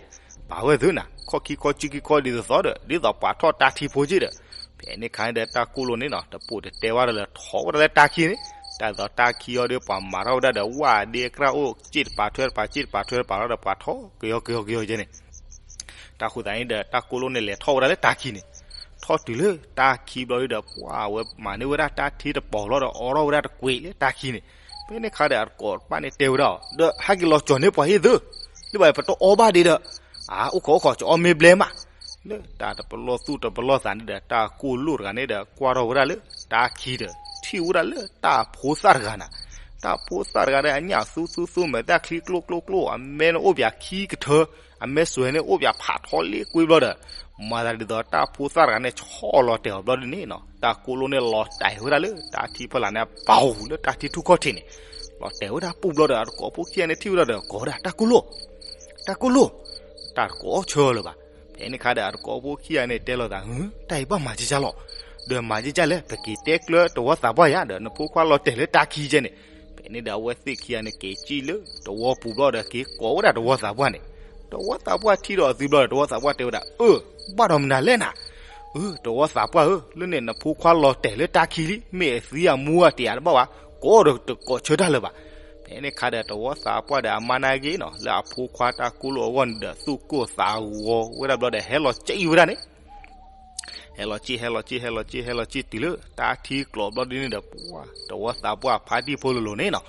ပာ်ဝဲသုနၤ, ခီၣ်ခံခီၣ်စုခံခီဒ်သိးသိးဒီး ဒ်သိးပှၤထီၣ်တၢ်ထံဖိက့ၢ်ဒီး, ဖဲန့ၣ်ခါန့ၣ်ဒီး တၢ်ကိၣ်လိၣ်န့ၣ်နီၤ တပိာ်တတဲဝဲဒီး လဲၤထီၣ်ဝဲဒၣ်လၢတၢ်ခံန့ၣ်, တၢ်ဒ်သိးတၢ်ခံအီၤဒီး ပှၤမၤထီၣ်ဝဲဒၣ်ဒီး ဝၣ်ဒ့အကြၢ်အိၣ် စ့ၣ်တပၤထွဲတပၤ စ့ၣ်တပၤထွဲတပၤလီၤဒီး ပှၤထီၣ်ကယီကယီကယီယဲန့ၣ် တၢ်ဃိသတးန့ၣ်ဒီး တၢ်ကိၣ်လိၣ်န့ၣ်လဲၤထီၣ်ဝဲဒၣ်လၢတၢ်ခံန့ၣ်, ထီၣ်တုၤလၢတၢ်ခံဘျီဒုးဒီး ပှၤဝဲမၤန့ၢ်ဝဲဒၣ်တၢ်ထံတပီၤလီၤဒီး အိးထီၣ်ဝဲဒၣ်တကွံာ်လၢတၢ်ခံန့ၣ်, ဖဲန့ၣ်ခါဒီး အတကိးတဖၣ်န့ၣ်တဲဝဲဒၣ်အီၤ ဒီး ဟဲက့ၤလီၤကၠီၤန့ၢ်ပှၤဟ့ၣ်သု, လၢဘၣ်ပတအီဘၣ်ဒံးဒီး, အါ အိၣ်ခိးအိၣ်ခိး ကအီမ့ၢ်ဘျဲမး, လၢတၢ်တပလီၢ်သူၣ်တပလီၢ်သးန့ၣ်ဒီး တၢ်ကိၣ်လိၣ်တဂၤန့ၣ်ဒီး ကွၢ်ထီၣ်ဝဲဒၣ်လၢတၢ်ခံဒီး ထံၣ်ဝဲဒၣ်လၢတၢ်ဖိသၣ်တဂၤနၤ, တၢ်ဖိသၣ်တဂၤဒီး အညၣ်သူသူသူ မဲာ်သၣ်ချံကျိၣ်ကျိၣ်ကျိၣ် အမဲန့ၣ်အိၣ်ပၠးခံကထၢ, အမဲစွဲၤန့ၣ်အိၣ်ပၠးဖးထီလ့ကွ့ဘျီဒီး, မၤသးဒ်သိးတၢ်ဖိသၣ်တဂၤန့ၣ် ဆီၣ်လီၤတဲာ်အီၤဘျီဒ်န့ၣ်နီၤ, တၢ်ကိၣ်လိၣ်န့ၣ်လီၤတဲာ်ဝဲဒၣ်လၢတၢ်ထံဖီလာ်န့ၣ် ပူၤလၢတၢ်ထံထူၣ်ခီၣ်ထံးန့ၣ်, လီၤတဲာ်ဝဲဒၣ်ပူၤဘျီဒီး အတကိးဖိခံဂၤန့ၣ်ထံၣ်ဝဲဒၣ်ဒီး ကိးဝဲဒၣ်တၢ်ကိၣ်လိၣ်, တၢ်ကိၣ်လိၣ်, တၢ်တကိးအီၣ်ဆၢလၢၤဘၣ်. ဖဲန့ၣ်ခါဒီး အတကိးဖိခံဂၤန့ၣ်တဲလိာ်သး, တၢ်အံၤဘၣ်မၤကကၢ်လီၤ, ဒီးမၤကကၢ်လဲၣ် ပက့ၤတဲကျၢၤတဝီသးပှၢ်ယၤဒီး နဖိခွါလီၤတဲာ်လၢတၢ်ခံကဲန့ၣ်, ဖဲန့ၣ်ဒီး အဝဲသ့ၣ်ခံဂၤန့ၣ် က့ၤစံၣ်လၢတဝီပူၤဘျီဒီး က့ၤကိးဝဲဒၣ်တဝီသးပှၢ်န့ၣ်, တဝီသးပှၢ်ထံၣ်ဒီးအသုဘျီဒီး တဝီသးပှၢ်တဲဝဲဒၣ်, အၢ ဘၣ်ဒီးမနုၤလဲၣ်နၤ, အၢ တဝီသးပှၢ်ဧၢ လၢန့ၣ် နဖိခွါလီၤတဲာ်လၢတၢ်ခံလံ မ့ၢ်အသံအမူအတယၤတဘၣ်ဘၣ်, ကိးဒီးတကိးဆၢတၢ်လၢၤဘၣ်. ဖဲန့ၣ်ခါဒီး တဝီသးပှၢ်ဒီးအမါနာ်က့ၤနီၤ လၢအဖိခွါတၢ်ကိၣ်လိၣ်အဂီၢ်န့ၣ်ဒီး သူၣ်ကိၢ်သးဂီၤဝဲဒၣ်ဘျီဒီး ဟဲလီၤစံၣ်ဝဲဒၣ်န့ၣ် ဟဲလီၤစံၣ် ဟဲလီၤစံၣ် ဟဲလီၤစံၣ် ဟဲလီၤစံၣ်တုၤလၢတၢ်ထံကျိးဘျီဒ်န့ၣ်ဒီး ပှၤ တဝီသးပှၢ်ဖါတံၢ်ဖိလိၤလိၤန့ၣ်နီၤ,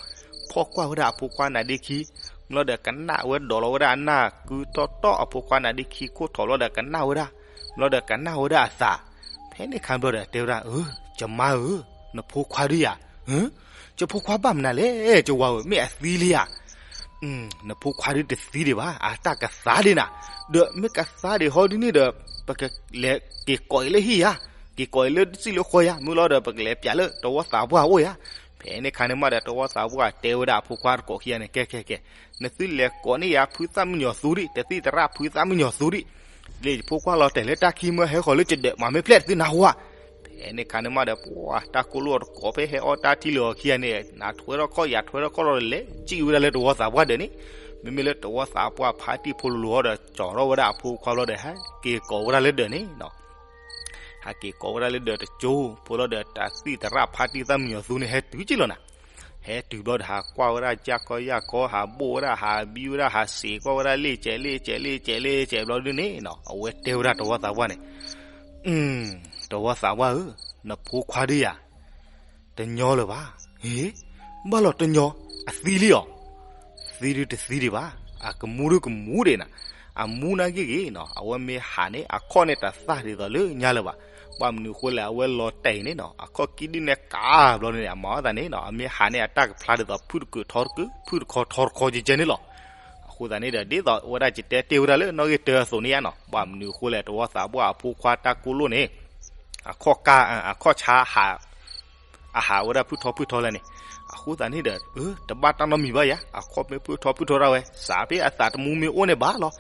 ဖီၣ်ကွၢ်ဝဲဒၣ်အဖိခွါနါဒ့ခံ, ဘျီဒီးကနၣ်ဝဲဒီးလီၤဝဲဒၣ်အနၢ်ကုတီတီ အဖိခွါနါဒ့ခံခိၣ်ထီၣ်ဘျီဒီးကနၣ်ဝဲဒၣ်, ဘျီဒီးကနၣ်ဝဲဒၣ်အသး, ဖဲန့ၣ်ခါဘျီဒီးတဲဝဲဒၣ်, အၢ ယမါဧၢ, နဖိခွါဒုယၤ, ယဖိခွါဘၣ်မနုၤလဲၣ် ယဝၤဧၢ မ့ၢ်အသံလံဧါ နဖိခွါဒုတသံဒံးဘၣ် အတၢ်ကသါဒံးနၤ, ဒီးမ့ၢ်ကသါဒံးဟီဒ်န့ၣ်ဒီး ပကလဲၤက့ၤကိးအံၤလၢဟံၣ်ယၤ, က့ၤကိးအံၤလၢစံၣ်လၢဃီယၤ မ့ၢ်လီၤဒီး ပကလဲၤပၠးလၢတဝီသးပှၢ်အအိၣ်ယၤ. ဖဲန့ၣ်ခါန့ၣ်မးဒီး တဝီသးပှၢ်တဲဝဲဒၣ်အဖိခွါတကိးခံဂၤန့ၣ် ကဲ ကဲ ကဲ, နသုလဲၤကိးန့ၢ်ယၤဖုသၣ်မံညီၤသူဒံး တသံၣ်သရၣ်ဖုသၣ်မံညီၤသူဒံး, လၢယဖိခွါလီၤတဲာ်လၢတၢ်ခံမ့ၢ်ဟဲဃီၤလၢယဒၢးမၤမ့ၢ်ဖျဲၣ်တသုနၢ်ဟူဧါ. ဖဲန့ၣ်ခါန့ၣ်မးဒီး ပှၤတၢ်ကိၣ်လိၣ်တကိးဖဲဟဲအီၣ်တၢ်ထံလၢအီၤခံဂၤန့ၣ် နၤထွဲထီၣ်ခီၣ် ယၤထွဲထီၣ်ခီၣ်လီၤဒီး လဲၤစံၣ်ဝဲဒၣ်လၢတဝီသးပှၢ်ဒၢးန့ၣ်, မ့မ့ၢ်လၢတဝီသးပှၢ်ဖါတံၢ်ဖိလိၤလိၤဟီဒီး ကၠီၤထီၣ်ဝဲဒၣ်အဖိခွါဘျီဒီး ဟဲက့ၤကိးဝဲဒၣ်လၢဒၢးန့ၣ်နီၤ ဟဲက့ၤကိးဝဲဒၣ်လၢဒၢးတကၠိဖိလီၤဒီး တၢ်သံၣ်သရၣ်ဖါတံၢ်သၣ်မံညီၤသူန့ၣ် ဟဲတုၤက့ၢ်လီၤနၤ, ဟဲတုၤဘျီဒီး ဟးကွၢ်ဝဲဒၣ်ယၢ်ခီယၢ်ခီ ဟးဘိၣ်ဝဲဒၣ် ဟးဘံဝဲဒၣ် ဟးစံးကွၢ်ဝဲဒၣ် လ့ၣ်ကဲးလ့ၣ်ကဲးလ့ၣ်ကဲးလ့ၣ်ကဲးဘျီဒ်န့ၣ်နီၤ အဝဲတဲဝဲဒၣ်တဝီသးပှၢ်န့ၣ်, တဝီသးပှၢ်ဧၢ, နဖိခွါဒုယၤ တညီလၢၤဘၣ်. ဟ့, ဘၣ်လီၤတညီ, အသံလံအီၤ, သံဒုတသံဒံးဘၣ်, အကမူဒုကမူဒံးနၤ, အမူနာ်က့ၢ်ဂ့ၤနီၤ အဝဲမ့ၢ်ဟးန့ၣ် အခီၣ်န့ၣ်တသၣ်ဒ်သိးလၢညါလၢၤဘၣ်. ဘၣ်မနုၤအဃိလဲၣ် အဝဲလီၤတဲာ်အံၤန့ၣ်နီၤ အခီၣ်ကံဒုန့ၣ်ကးဘျီန့ၣ် အမၤအီၣ်သးန့ၣ်နီၤ အမ့ၢ်ဟးန့ၣ် အတၢ်ကဖျါဒ်သိး ဖုၣ်တကုာ်ထီတကုာ် ဖုၣ်တခီထီတခီကဲကဲန့ၣ်လီၤ. အဃိသတးန့ၣ်ဒီး ဒ်သိးဝဲဒၣ်ယတဲတ့ၢ်ဝဲဒၣ်လၢနီၣ်ဂံၢ်တၢအသိးန့ၣ်ဧါနီၤ ဘၣ်မနုၤအဃိလဲၣ် တဝီသးပှၢ်အဖိခွါတၢ်ကိၣ်လိၣ်န့ၣ် အခီၣ်ကါ အခီၣ်ဆါဟး အဟးဝဲဒၣ်ဖုၣ်ထီဖုၣ်ထီလဲၣ်န့ၣ်, အဃိသတးန့ၣ်ဒီး တဘၣ်တၢ်နီတမံၤဘၣ်ယၤ အခီၣ်မ့ၢ်ဖုၣ်ထီဖုၣ်ထီဒၣ်ဝဲ စးဖဲအသးတမူမ့ၢ်အိၣ်န့ၣ်ဘၣ်လီၤ.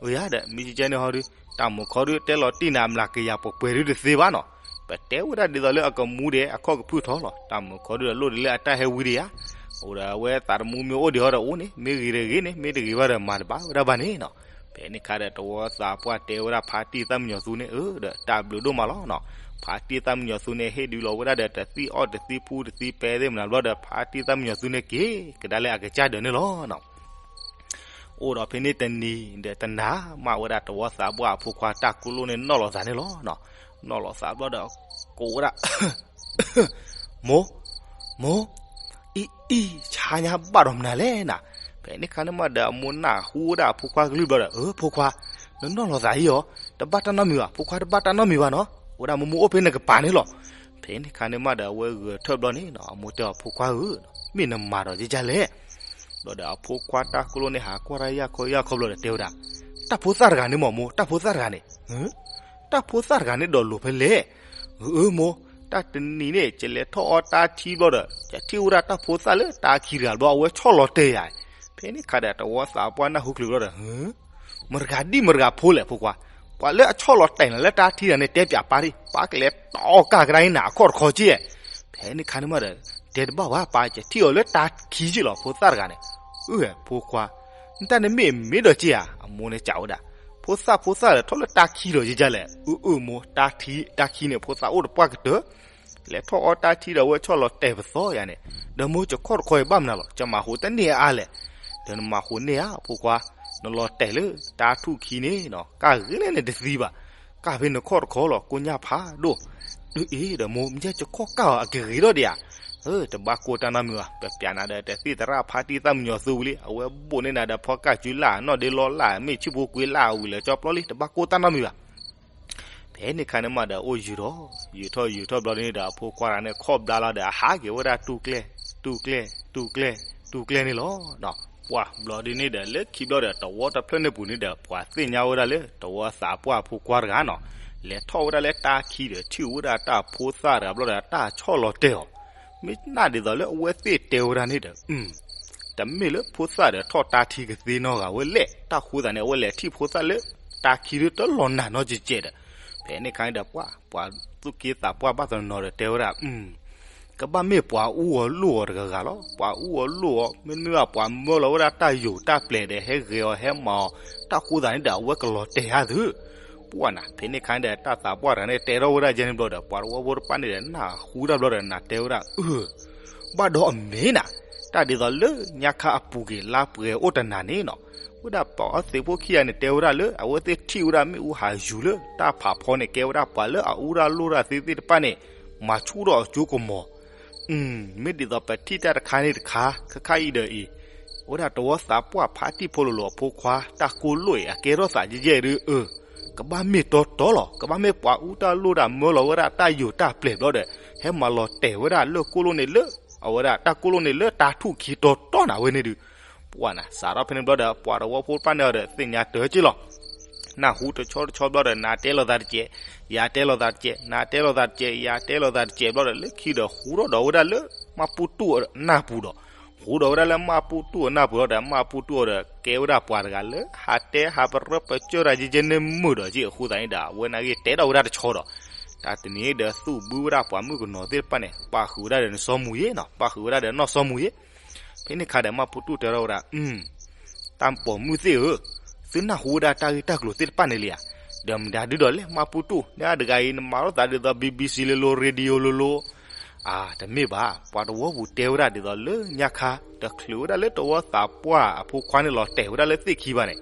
အၢယၤဒီး မ့ၢ်ကဲကဲန့ၣ်ဟီဒု တၢ်မုၢ်ခီဒု တဲလီၤတံၢ်နၤအမျးကယၤပှဲၤပှဲၤဒုတသ့ဘၣ်နီၤ. ပတဲဝဲဒၣ်ဒ်သိးလၢအကမူဒံး အခီၣ်ကဖုၣ်ထီလီၤ. တၢ်မုၢ်ခီဒုဒီး လိၣ်ဒံးလၢအတၢ်ဟဲဝံဒံးယၤ အိၣ်ဒီးအဝဲသးတမူမ့ၢ်အိၣ်ဒံးဟီဒီးအိၣ်န့ၣ် မ့ၢ်ဂ့ၤဒီးဂ့ၤန့ၣ် မ့ၢ်တဂ့ၤဘၣ်ဒီးမၤတဘၣ်ဝဲဒၣ်ဘၣ်န့ၣ်နီၤ. ဖဲန့ၣ်ခါဒီးတဝီသးပှၢ်တဲဝဲဒၣ်ဖါတံၢ်သၣ်မံညီၤသူန့ၣ် အၢ ဒီးတၢ်ဘျုးဒိၣ်မးလီၤနီၤ. ဖါတံၢ်သၣ်မံညီၤသူန့ၣ် ဟ့ၣ်ဒုးလီၤဝဲဒၣ်ဒီးတသံၣ်အီၣ်တသံၣ်ဖှူတသံၣ်ပဲသ့ၣ်မနုၤဘျီဒီး ဖါတံၢ်သၣ်မံညီၤသူန့ၣ်က့ၤကဒါလၢအကစၢ်ဒၢးန့ၣ်လီၤနီၤ. အိၣ်ဒီးဖဲန့ၣ်တနံၤဒီးတနၤ မ့ၢ်ဝဲဒၣ်တဝီသးပှၢ်အဖိခွါတၢ်ကိၢ်လိၣ်န့ၣ်နီၣ်လီၤသးန့ၣ်လီၤ. နီၣ်လီၤသးဘျီဒီး ကိးဝဲဒၣ် မိၢ်, မိၢ်, အံၤ, အံၤ, ဆါညါဘၣ်ဒီးမနုၤလဲၣ်နၤ. ဖဲန့ၣ်ခါန့ၣ်မးဒီး အမိၢ်နၢ်ဟူဝဲဒၣ်အဖိခွါကလုၢ်ဘျီဒီး အၢ ဖိခွါ, နနီၣ်လီၤသးအံၤအီၤ, တဘၣ်တၢ်နီတမံၤဘၣ်, ဖိခွါတဘၣ်တၢ်နီတမံၤဘၣ်နီၤ, အိၣ်ဒၣ်မိၢ်မိၢ်အိၣ်ဖဲနကပၤန့ၣ်လီၤ. ဖဲန့ၣ်ခါန့ၣ်မးဒီး အဝဲဂဲၤထၢၣ်ဘျီန့ၣ်နီၤ အမိၢ်တဲအီၤ ဖိခွါဧၢ, မ့ၢ်နမၤဒီးယကလဲၣ်. ဘျီဒီးအဖိခွါတၢ်ကိၢ်လိၣ်န့ၣ် ဟးကွၢ်တၢ်ယၢ်ခီယၢ်ခီဘျီဒီးတဲဝဲဒၣ်, တၢ်ဖိသၣ်တဂၤန့ၣ်မ့ၢ်မိၢ်, တၢ်ဖိသၣ်တဂၤန့ၣ် တၢ်ဖိသၣ်တဂၤန့ၣ်ဒီးလိၤဖဲလဲၣ်. အၢ မိၢ်, တၢ်တနံၤန့ၣ် ယလဲၤထီၣ်အီတၢ်ထံဘျီဒီး ယထံၣ်ဝဲဒၣ်တၢ်ဖိသၣ်လၢတၢ်ခံတဂၤဘျီ အဝဲဆီၣ်လီၤတဲာ်ယၤ. ဖဲန့ၣ်ခါဒီးတဝီသးပှၢ်နၢ်ဟူချုးဘျီဒီး မတၤတဂၤဒ်မတၤတဂၤဖိလဲၣ်ဖိခွါ, ပှၤလၢအဆီၣ်လီၤတဲာ်နၤလၢတၢ်ထံတဂၤန့ၣ် တဲပၠးပၢ်ဒံး, ပၢ်ကလဲၤတီကၢ်ကဒါအံၤနၤအခီၣ်တခီက့ၢ်. ဖဲန့ၣ်ခါန့ၣ်မးဒီး တဲတဘၣ်ဘၣ် ပၢ်, ယထံၣ်အီၤလၢတၢ်ခံက့ၢ်လီၤ ဖိသၣ်တဂၤန့ၣ်. အၢ ဖိခွါ, နတၢ်န့ၣ်မ့ၢ်မ့ၢ်ဒီးက့ၢ်ဧါ. အမိၢ်န့ၣ်စံးဝဲဒၣ်, ဖိသၣ်ဖိသၣ်ဒီးထီၣ်လၢတၢ်ခံဒီးက့ၢ်လဲၣ်. အၢ အၢ မိၢ်, တၢ်ထံ, တၢ်ခံန့ၣ် ဖိသၣ်အိၣ်တပှၢ်ကတၢၢ် လဲၤထီၣ်အီတၢ်ထံဒီးအဝဲဆီၣ်လီၤတဲာ်ပသီယၤန့ၣ်, ဒီးမိၢ် ယခီၣ်တခီအံၤဘၣ်မနုၤလီၤ, ယမၤဟူးတန့ၢ်အါလဲၣ်. ဒီးနမၤဟူးန့ၢ်ဧါ ဖိခွါ, နလီၤတဲာ်လၢတၢ်ထူၣ်ခံန့ၣ်နီၤ ကၢ်ဂ့ၤန့ၢ်နတသံဘၣ်, ကၢ်ဖဲနခီၣ်တခီလီၤ ကိညၢ်ဖးဒိၣ်. အ့ ဒီးမိၢ် မ့ၢ်ယဲယခီၣ်ကၢ်အီၤအကဂ့ၤထီၣ်ဒံးဧါ. တဘၣ်ကိၢ်တၢ်နီတမံၤဘၣ်, ပပၠးနၤဒီးတသ့ၣ်သရၣ်ဖါတံၢ်သၣ်မံညီၤသူဝံၤလံ, အဝဲဘိးန့ၢ်နၤဒီးဖီကၢ်စုလၢ်နီၣ်ဒ့လီလၢ် မ့ၢ်ဆံၣ်ဖိကွံလၢ်ဝံၤလၢာ်ကၠီပျီလံ, တဘၣ်ကိၢ်တၢ်နီတမံၤဘၣ်. ဖဲန့ၣ်ခါန့ၣ်မးဒီးအိၣ်ယုာ်ထီၣ်, ယုာ်ထီၣ်ယုာ်ထီၣ်ဘျီဒ်န့ၣ်ဒီး အဖိခွါတဂၤန့ၣ် ခီၣ်ဘျါလီၤဒီး အဟးက့ၤဝဲဒၣ်တူၢ်ကျဲၢ်, တူၢ်ကျဲၢ်, တူၢ်ကျဲၢ်, တူၢ်ကျဲၢ်န့ၣ်လီၤ. ပှၢ်ဘျီဒ်န့ၣ်ဒီး လၢခံဘျီဒီးတဝီတဖျၢၣ်န့ၣ်ပူၤန့ၣ်ဒီး ပှၤသ့ၣ်ညါဝဲဒၣ်လၢ တဝီသးပှၢ်အဖိခွါတဂၤနီၤ လဲၤထီၣ်ဝဲဒၣ်လၢတၢ်ခံဒီးထံၣ်ဝဲဒၣ်တၢ်ဖိသၣ်တဂၤဘျီဒီး တၢ်ဆီၣ်လီၤတဲာ်အီၤ မ့ၢ်နာ်ဒ်သိးလၢအဝဲသ့ၣ်တဲဝဲဒၣ်န့ၣ်ဒီး တမ့ၢ်လၢဖိသၣ်ဒီးထီၣ်တၢ်ထံကသ့နီတဂၤဝဲလဲၣ်. တၢ်ဃိသးန့ၣ် အဝဲလဲၤထံၣ်ဖိသၣ်လၢတၢ်ခံဒုတလီၤနၤနီတကဲးဒီး ဖဲန့ၣ်ခါန့ၣ်ဒီး ပှၤ, ပှၤသူၣ်က့သးပှၢ်ဘၣ်တနီၤဒီးတဲဝဲဒၣ်, ကဘၣ်မ့ၢ်ပှၤအူအီၤလိၣ်အီၤတဂၤဂၤလီၤ. ပှၤအူအီၤလိၣ်အီၤ မ့တမ့ၢ်ဘၣ် ပှၤမၢလီၤဝဲဒၣ်တၢ်ယိာ်တၢ်ပျဲၤဒီး ဟဲဂဲၤအီၤဟဲမၤအီၤ, တၢ်ဃိသးန့ၣ်ဒီး အဝဲကလီၤတဲာ်ဧါသု. ပှၢ်နၤ ဖဲန့ၣ်ခါန့ၣ်ဒီး တၢ်သးပှၢ်တဂၤန့ၣ် တဲထီၣ်ဝဲဒၣ်ယဲန့ၣ်ဘျီဒီး ပှၤတဝီဖိတဖၣ်န့ၣ်ဒီး နၢ်ဟူတၢ်ဘျီဒီး နၤတဲဝဲဒၣ်, အၢ ဘၣ်ဒီးအမ့ၢ်နၤ, တၢ်ဒ်သိးလၢညါခါအပူၤကွံာ်လါပှဲၤအိၣ်တနၤန့ၣ်နီၤ, ဝဲဒၣ်ပှၤအီသံးဖိခံဂၤန့ၣ် တဲဝဲဒၣ်လၢ အဝဲသ့ၣ်ထံၣ်ဝဲဒၣ်မ့ၣ်အူဟးယူၤလၢတၢ်ဖးဖီန့ၣ် ကဲဝဲဒၣ်ပှၤလၢအအူတၢ်လိၣ်တၢ်သ့သ့ၣ်တဖၣ်န့ၣ် မၤဆူၣ်ထီၣ်အစိကမီၤ မ့ၢ်ဒ်သိးပထံၣ်တၢ်တခါန့ၣ်တခါ ခဲခါအံၤဒီးအံၤ, အဝဲဒၣ်တဝီသးပှၢ်ဖါတံၢ်ဖိလိၤလိၤအဖိခွါ တၢ်ကိၢ်လိၣ်အံၤ အကဲထီၣ်သးယဲၢ်ယဲၢ်ဒု အၢ ကဘၣ်မ့ၢ်တီတီလီၤ. ကဘၣ်မ့ၢ်ပှၤအူတၢ်လိၣ်တၢ်မၢလီၤဝဲဒၣ်တၢ်ယိာ်တၢ်ပျဲၤဘျီဒီး ဟဲမၤလီၤတဲာ်ဝဲဒၣ်လၢကိၢ်လိၣ်န့ၣ်လၢ အဝဲဒၣ်တၢ်ကိၢ်လိၣ်န့ၣ်လၢတၢ်ထူၣ်ခံတီတီနၤဝဲန့ၣ်ဒု ပှၢ်နၤ စးထီၣ်ဖဲန့ၣ်ဘျီဒီး ပှၤတဝီဖိတဖၣ်န့ၣ်ဒီး သ့ၣ်ညါတၢ်က့ၢ်လီၤ. နၢ်ဟူတဆီတဆီဘျီဒီး နၤတဲလိာ်သးတကဲး, ယၤတဲလိာ်သးတကဲး, နၤတဲလိာ်သးတကဲး, ယၤတဲလိာ်သးတကဲးဘျီဒီး လၢခံဒီးဟူထီၣ်ဒီးဝဲဒၣ်လၢ မၢ်ပူၤတူၣ်အနၢ်ပူၤဒီး, ဟူဒီးဝဲဒၣ်လၢမၢ်ပူၤတူၣ်အနၢ်ပူၤဒီး မၢ်ပူၤတူၣ်အီၤဒီး ကဲဝဲဒၣ်ပှၤတဂၤလၢ ဟးတဲဟးပရၢပကၢၢ်တၢ်ယဲၢ်ယဲၢ်န့ၣ်မုာ်ဒီးက့ၢ်အဃိသတးန့ၣ်ဒီး အဝဲန့ၣ်ဂ့ၤတဲဒီးဝဲဒၣ်တဆီဒီး တၢ်တနံၤဒီးသူၣ်ဘုဝဲဒၣ်ပှၤမုၣ်ကနီၤသ့ၣ်တဖၣ်န့ၣ် ပာ်ဃုာ်ဝဲဒၣ်ဒီးနီၢ်စီၤမူၤယ့နီၤ, ပာ်ဃုာ်ဝဲဒၣ်ဒီးနီၢ်စီၤမူၤယ့. ဖဲန့ၣ်ခါဒီး မၢ်ပူၤတူၣ်တဲထီၣ်ဝဲဒၣ်, တၢ်ပိာ်မုၣ်သ့ၣ်ဧၢ, သုနၢ်ဟူဝဲဒၣ်တၢ်ဂ့ၢ်တၢ်ကျိၤသ့ၣ်တဖၣ်န့ၣ်လံဧါ. ဒီးမတၤဒုဒီးလဲၣ် မၢ်ပူၤတူၣ်, နတဂၤအံၤ နမၤထီၣ်သးဒ်သိး BBC လိၤလိၤ radio လိၤလိၤ. အၢ တမ့ၢ်ဘၣ်, ပှၤတဝီပူၤတဲဝဲဒၣ်ဒ်သိးလၢညါခါ တချုးဝဲဒၣ်လၢတဝီသးပှၢ်အဖိခွါန့ၣ်လီၤတဲာ်ဝဲဒၣ်လၢသ့ၣ်ခံဘၣ်န့ၣ်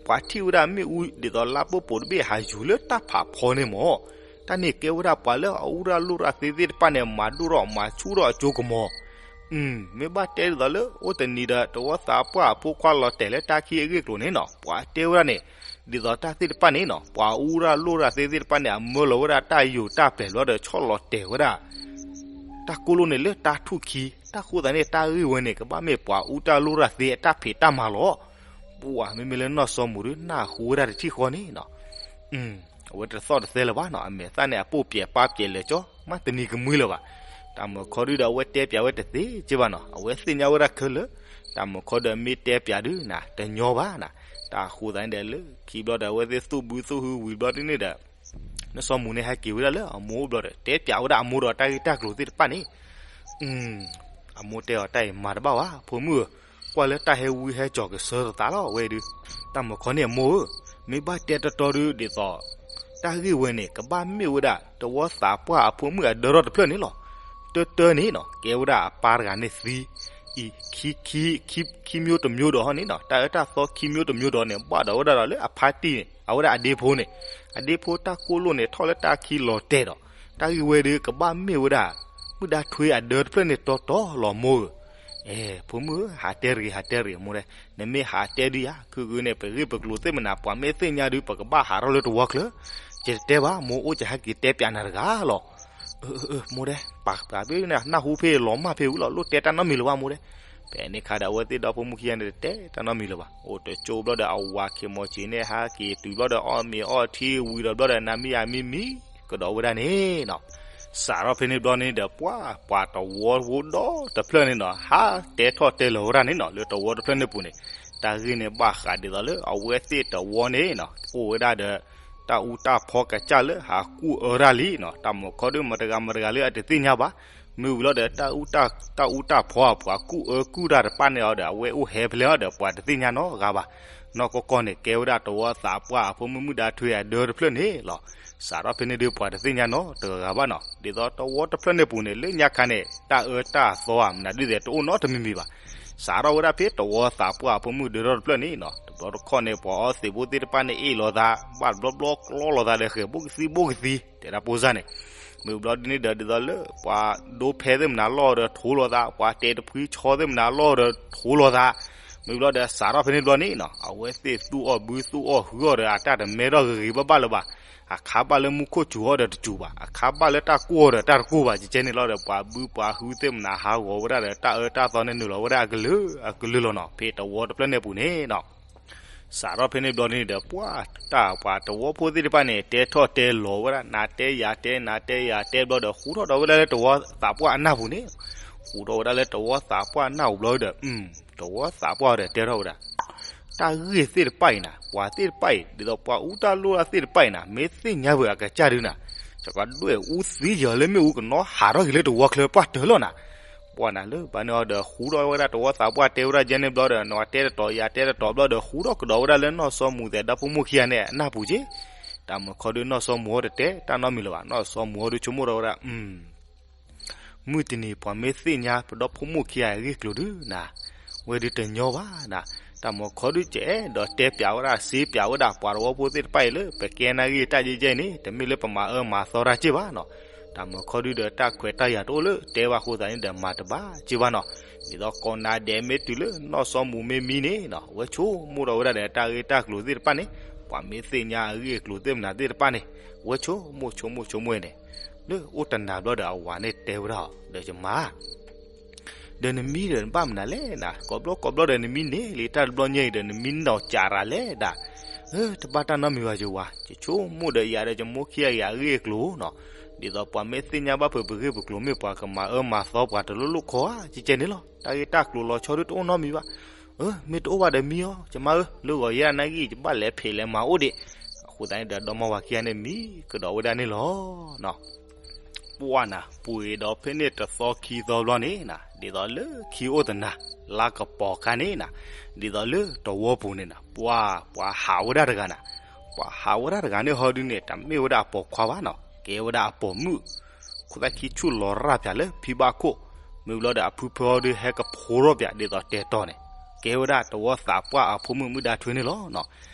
ပှၤထံၣ်ဝဲဒၣ်မ့ၣ်အူဒ်သိးလါပိၢ်ပိၤတဘ့ၣ်ဟးယူၤလၢတၢ်ဖးဖီန့ၣ်မး, တၢ်န့ၣ်ကဲဝဲဒၣ်ပှၤလၢအအူတၢ်လိၣ်တၢ်သ့သ့ၣ်တဖၣ်န့ၣ် မၤဒိၣ်ထီၣ်မၤဆူၣ်ထီၣ်အစိကမီၤ. မ့ၢ်ဘၣ်တဲဒ်သိးလၢ အိၣ်တနံၤဒီး တဝီသးပှၢ်အဖိခွါလီၤတဲာ်လၢတၢ်ခံအဂ့ၢ်အကျိၤန့ၣ်နီၤ, ပှၤတဲဝဲဒၣ်န့ၣ် ဒ်သိးတၢ်သ့ၣ်တဖၣ်န့ၣ်နီၤ ပှၤအူတၢ်လိၣ်တၢ်သ့သ့ၣ်တဖၣ်န့ၣ် အမၢလီၤဝဲဒၣ်တၢ်ယိာ်တၢ်ပျဲၤဘျီဒီးဆီၣ်လီၤတဲာ်ဝဲဒၣ် တၢ်ကိၢ်လိၣ်န့ၣ်လၢတၢ်ထူၣ်ခံ, တၢ်ဃိသတးန့ၣ် တၢ်ဂ့ၢ်ဝဲန့ၣ် ကဘၣ်မ့ၢ်ပှၤအူတၢ်လိၣ်တၢ်သ့အတၢ်ဖံးတၢ်မၤလီၤ. ပှၤမ့မ့ၢ်လၢနီၢ်စီၤမူၤဒု နၢ်ဟူဝဲဒၣ်တထံၣ်ဃီန့ၣ်နီၤ အဝဲတသီၣ်တသဲလၢၤဘၣ်နီၤ, အမဲာ်သၣ်န့ၣ် အပိာ်ပျဲးပာ်ပျဲးလဲၤကၠီ မ့ၢ်တနံၤကမှံလၢၤဘၣ်. တၢ်မုာ်ခီဒုဒီးအဝဲတဲပျးဝဲတသ့က့ဘၣ်နီၤ, အဝဲသ့ၣ်ညါဝဲဒၣ်ခဲလၢာ်, တၢ်မုာ်ခီဒီးမ့ၢ်တဲပျးဒုနီၤ တညီဘၣ်နီၤ. တၢ်ဃိသတးန့ၣ်ဒီးလၢခံဘျီဒီး အဝဲသ့ၣ်သူၣ်ဘုသူၣ်ဟုဝံၤဘျီဒ်န့ၣ်ဒီး နီၢ်စီၤမူၤန့ၣ် ဟဲက့ၤဝဲဒၣ်လၢအမိၢ်အိၣ်ဘျီဒီး တဲပျးဝဲဒၣ်အမိၢ်ဒီးတၢ်ဂ့ၢ်တၢ်ကျိၤသ့ၣ်တဖၣ်န့ၣ် အမိၢ်တဲအီၤ တၢ်အံၤမၤတဘၣ်ဘၣ် ဖိမုၣ်ဧၢ, ပှၢ်လၢတၢ်ဟဲဝံဟဲစိာ်ကစၢၢ်သးလီၤဝဲဒုး, တၢ်မုၢ်ခီန့ၣ်အမိၢ်ဧၢ, မ့ၢ်ဘၣ်တဲတတီဒုးဒ်သိး တၢ်ဂ့ၢ်ဝဲန့ၣ် ကဘၣ်မ့ၢ်ဝဲဒၣ် တဝီသးပှၢ်အဖိမုၣ်အဒၢထီၣ်တဖျၢၣ်န့ၣ်လီၤ. တၢတၢန့ၣ်နီၤ ကဲဝဲဒၣ်အပၢ်တဂၤန့ၣ်သံ, အံၤ ခံ ခံ ခံ ခံမျိုးတစ်မျိုးဒီးဟီန့ၣ်နီၤ, တၢ်အၢတၢ်သီခံမျိုးတစ်မျိုးဒီးန့ၣ် ဘၣ်ဒီးဝဲဒၣ်ဒီးလၢအဖါတံၢ်န့ၣ် အဝဲဒၣ်အဒ့ဖိန့ၣ်, အဒ့ဖိတၢ်ကိၢ်လိၣ်န့ၣ် ထီၣ်လၢတၢ်ခံလီၤတဲာ်ဒီး တၢ်ဂ့ၢ်ဝဲဒုးကဘၣ်မ့ၢ်ဝဲဒၣ် မုၣ်ဒါထွ့အဒၢတဖျၢၣ်န့ၣ်တီတီလီၤမိၢ်ဧၢ. အဲ ဖိမုၣ်ဧၢ, ဟးတဲတဂ့ၤ ဟးတဲတဂ့ၤမိၢ်ဒဲ, နမ့ၢ်ဟးတဲဒုးယၤ ခုဂုန့ၣ် ပဂ့ၢ်ပကျိၤသ့ၣ်မနၤ ပှၤမ့ၢ်သ့ၣ်ညါဒုး ပကဘၣ်ဟးထီၣ်လၢတဝီချၢ, ယတတဲဘၣ် မိၢ်အိၣ်ကဟဲက့ၤတဲပၠးနၤတဂၤလီၤ. အၢ မိၢ်ဒဲ ပာ်ပာ်ဖဲန့ၣ် နၢ်ဟူဖဲလီၤမၢ်ဖဲဝံၤလီၤ လိၣ်တဲတၢ်နီတမံၤလၢၤဘၣ်မိၢ်ဒဲ. ဖဲန့ၣ်ခါဒီး အဝဲသ့ၣ်ဒီဖိမုၣ်ခံဂၤန့ၣ် တတဲတၢ်နီတမံၤလၢၤဘၣ်. အိၣ်တကၠိဘျီဒီး အဝၤခံမီၤစံၤန့ၣ်ဟဲက့ၤတုၤဘျီဒီး အီၣ်မ့ၤအီထံဝံၤဒီးဘျီဒီး နမံယၤမံမံကဒီးဝဲဒၣ်န့ၣ်နီၤ. စးထီၣ်ဖဲန့ၣ်ဘျီန့ၣ်ဒီး ပှၤ ပှၤတဝီဖိဒီတဖျၢၣ်န့ၣ်နီၤ ဟးတဲထီၣ်တဲလီၤဝဲဒၣ်န့ၣ်နီၤ လၢတဝီတဖျၢၣ်န့ၣ်ပူၤန့ၣ်, တၢ်ဂ့ၢ်န့ၣ်ဘၣ်ဃးဒ်သိးလၢအဝဲသ့ၣ်တဝီန့ၣ်နီၤ အိၣ်ဝဲဒၣ်ဒီး တၢ်အူတၢ်ဖီကစၢ်လၢဟးကူၣ်အၢတၢ်လံနီၤ, တၢ်မုၢ်ခီဒုးမတဂၤမတဂၤလၢအတသ့ၣ်ညါဘၣ်. မ့ၢ်ဝံၤလီၤဒီး တၢ်အူတၢ် တၢ်အူတၢ်ဖီအပှၤကူၣ်အၢကူၣ်တၢ်တဖၣ်န့ၣ်အီၤဒီး အဝဲအိၣ်ဟဲဖဲလဲၣ်အီၤဒီး ပှၤတသ့ၣ်ညါနီတဂၤဘၣ်. နီၢ်ကီၢ်ကီၢ်န့ၣ် ကဲဝဲဒၣ်တဝီသးပှၢ်အဖိမုၣ်မုၣ်ဒါထွ့အဒၢတဖျၢၣ်န့ၣ်လီၤ. စးထီၣ်ဖဲန့ၣ်ဒုး ပှၤတသ့ၣ်ညါနီတဂၤဘၣ်နီၤ, ဒ်သိးတဝီတဖျၢၣ်န့ၣ်ပူၤန့ၣ် လၢညါခါန့ၣ် တၢ်အၢတၢ်သီဧါ မနုၤဒုးသ့ၣ် တအိၣ်နီတမံၤမံၤဘၣ်. စးထီၣ်ဝဲဒၣ်ဖဲတဝီသးပှၢ်အဖိမုၣ်ဒၢထီၣ်တဖျၢၣ်န့ၣ်နီၤ တဘျီတခီၣ်န့ၣ် ပှၤအီသံးဖိသ့ၣ်တဖၣ်န့ၣ် အ့ၣ်လိာ်သး ဘၣ်တဘျီဘျီကျီလိာ်သးဒီး ဃဲၤဘိၣ်ကသံဘိၣ်ကသံ တဲဒၣ်ပိစၢ်န့ၣ်, မ့ၢ်ဘျီဒ်န့ၣ်ဒီး ဒ်သိးလၢပှၤဒိဖဲသ့ၣ်မနၤလီၢ်ဒီးထိလိာ်သး, ပှၤတဲတဖှံဆီသ့ၣ်မနၤလီၢ်ဒီးထိလိာ်သး, မ့ၢ်ဘျီဒီး စးထီၣ်ဖဲန့ၣ်ဘျီန့ၣ်နီၤ အဝဲသ့ၣ်သူၣ်အီၣ်ဘုသူၣ်အီၣ်ဟုအီၣ်ဒီး အတၢ်တမဲထီၣ်ဂ့ၤဂ့ၤဘၣ်ဘၣ်လၢၤဘၣ်. အခါဘၣ်လၢမူခိၣ်စူၤအီၣ်ဒီးတစူၤဘၣ်, အခါဘၣ်လၢတၢ်ကိၢ်အီၣ်ဒီးတၢ်တကိၢ်ဘၣ်, ကကဲန့ၣ်လီၤဒီး ပှၤဘုပှၤဟုသ့ၣ်မနၤဟးဂီၤဝဲဒၣ်ဒီး တၢ်အၢတၢ်သီန့ၣ်နုာ်လီၤဝဲဒၣ်အကလုာ်အကလုာ်လီၤနီၤ ဖဲတဝီတဖျၢၣ်န့ၣ်ပူၤန့ၣ်နီၤ. စးထီၣ်ဖဲန့ၣ်ဘျီန့ၣ်ဒီး ပှၤတၢ်ပှၤတဝီဖိသ့ၣ်တဖၣ်န့ၣ် တဲထီၣ်တဲလီၤဝဲဒၣ် နၤတဲယၤတဲ နၤတဲယၤတဲဘျီဒီး ဃူထီၣ်ဒီးဝဲဒၣ်လၢတဝီသးပှၢ်အနၢ်ပူၤန့ၣ်, ဃူထီၣ်ဝဲဒၣ်လၢတဝီသးပှၢ်အနၢ်ပူၤဘျီဒီး တဝီသးပှၢ်ဒီးတဲထီၣ်ဝဲဒၣ် တၢ်ဂ့ၢ်သ့ၣ်တဖၣ်အံၤနၤ ပှၤသ့ၣ်တဖၣ်အံၤ ဒ်သိးပှၤအူတၢ်လိၣ်တၢ်သ့ၣ်တဖၣ်အံၤနၤ မ့ၢ်သ့ၣ်ညါဘၣ်အကစၢ်ဒုးနၤ, ကဒွဲၣ်အူသံယၤလၢမ့ၣ်အူကနီၤဟးထီၣ်က့ၤလၢတဝီချၢပှၢ်တၢၢ်လီၤနၤ. ပှၢ်နၤလၢဘၣ်န့ၣ်အီၤဒီး ဃူထီၣ်ဝဲဒၣ်တဝီသးပှၢ်တဲဝဲဒၣ်ယဲန့ၣ်ဘျီဒီး နဝၤတဲတတီၤယၤတဲတတီၤဘျီဒီး ဃူထီၣ်ကဒီးဝဲဒၣ်လၢနီၢ်စီၤမူၤသဲးဒီဖိမိၢ်ခံဂၤန့ၣ်အနၢ်ပူၤက့ၤ, တၢ်မုၢ်ခီဒုးနီၢ်စီၤမူၤအီၤတတဲတၢ်နီတမံၤလၢၤဘၣ်, နီၢ်စီၤမူၤအီၤဒုးဆိကမိၣ်ထီၣ်ဝဲဒၣ် မုၢ်တနံၤပှၤမ့ၢ်သ့ၣ်ညါပဒီဖိမိၢ်ခံဂၤအဂ့ၢ်အကျိၤဒုးနၤ, ဝဲဒုးတညီဘၣ်နၤ, တၢ်မုၢ်ခီဒုးကအဲၣ်ဒိးတဲပၠးဝဲဒၣ် စ့ပၠးဝဲဒၣ်ပှၤတဝီဖိသ့ၣ်တဖၣ်အံၤလၢ ပကဲနာ်ဂ့ၢ်တၢ်ယဲၢ်ယဲၢ်န့ၣ် တမ့ၢ်လၢပမၤအၢမၤသီတၢ်က့ၢ်ဘၣ်နီၤ, တၢ်မုၢ်ခီဒုးဒီးတၢ်ခွဲးတၢ်ယာ်တအိၣ်လၢတဲဘၣ်အဃိသတးန့ၣ်ဒီး မၤတဘၣ်က့ၢ်ဘၣ်နီၤ, ဒ်သိးကိးနၤဒဲးမ့ၢ်တုၤလၢနီၢ်စီၤမူၤမ့ၢ်မံန့ၣ်နီၤ အဝဲဆိကမိၣ်ထီၣ်ဝဲဒၣ်ဒီးတၢ်ဂ့ၢ်တၢ်ကျိၤသ့ၣ်တဖၣ်န့ၣ်, ပှၤမ့ၢ်သ့ၣ်ညါအဂ့ၢ်အကျိၤသ့ၣ်မနၤသ့ၣ်တဖၣ်န့ၣ်, အဝဲဆိကမိၣ်ဆိကမိၣ်ဆိကမိၣ်န့ၣ် လၢအိၣ်တနၤဘျီဒီးအဝၤန့ၣ်တဲဝဲဒၣ်အီၤဒီးယမါ ဒီးနမံဒီးနဘၣ်မနုၤလဲၣ်နၤ, ကိးဘျီကိးဘျီဒီးနမံန့ၢ်လံတၢ်တဘျီညါအံၤဒီး နမံနီၢ်ကးရၤလဲၣ်ဒၣ်, တဘၣ်တၢ်နီတမံၤဘၣ်ယဝၤ, ယဆိကမိၣ်ဒီးယၤဒီးယမိၢ်ခံဂၤအဂ့ၢ်အကျိၤနီၤ, ဒ်သိးပှၤမ့ၢ်သ့ၣ်ညါဘၣ်ဖုးပဂ့ၢ်ပကျိၤမ့ၢ်ပှၤကမၤအၢမၤသီပှၤတလိၣ်လိၣ်ခီဧါ ကကဲန့ၣ်လီၤ, တၢ်ဂ့ၢ်တၢ်ကျိၤလီၤဆီဒုးတအိၣ်နီတမံၤဘၣ်, မ့ၢ်တအိၣ်ဘၣ်ဒီးမံအီၤ ယမါဧၢ, လၢဂီၤယဲဒၣ်နာ်ဂ့ၢ် ယဘၣ်လဲၤဖံးလဲၤမၤအိၣ်ဒံး, အဃိသတးန့ၣ်ဒီး ဒီမါဝၤခံဂၤန့ၣ်မံကဒီးဝဲဒၣ်န့ၣ်လီၤ. ပှၢ်နၤ ပှ့ၤဒီးဖဲန့ၣ်တသီခံသီဘျီန့ၣ်နၤ, ဒ်သိးလၢခံအိၣ်တနၤ လါကပီၤခါန့ၣ်နၤ, ဒ်သိးလၢတဝီပူၤန့ၣ်နၤ ပှၤ ပှၤဟးဝဲဒၣ်တဂၤနၤ, ပှၤဟးဝဲဒၣ်တဂၤန့ၣ်ဟီဒုးန့ၣ် တမ့ၢ်ဝဲဒၣ်အပိာ်ခွါဘၣ်နီၤ, ကဲဝဲဒၣ်အပိာ်မုၣ်, ခိၣ်သၣ်ခံဆူၣ်လီၤရၣ်ပၠးလၢဖံဘၣ်ခိၣ်, မ့ၢ်ဘျီဒီးအဖုဖၢအီၤဒုးဟဲကဖိထီၣ်ပၠး ဒ်သိးတဲာ်တီၤန့ၣ်, ကဲဝဲဒၣ်တဝီသးပှၢ်အဖိမုၣ်မုၣ်ဒါထွ့န့ၣ်လီၤနီၤ.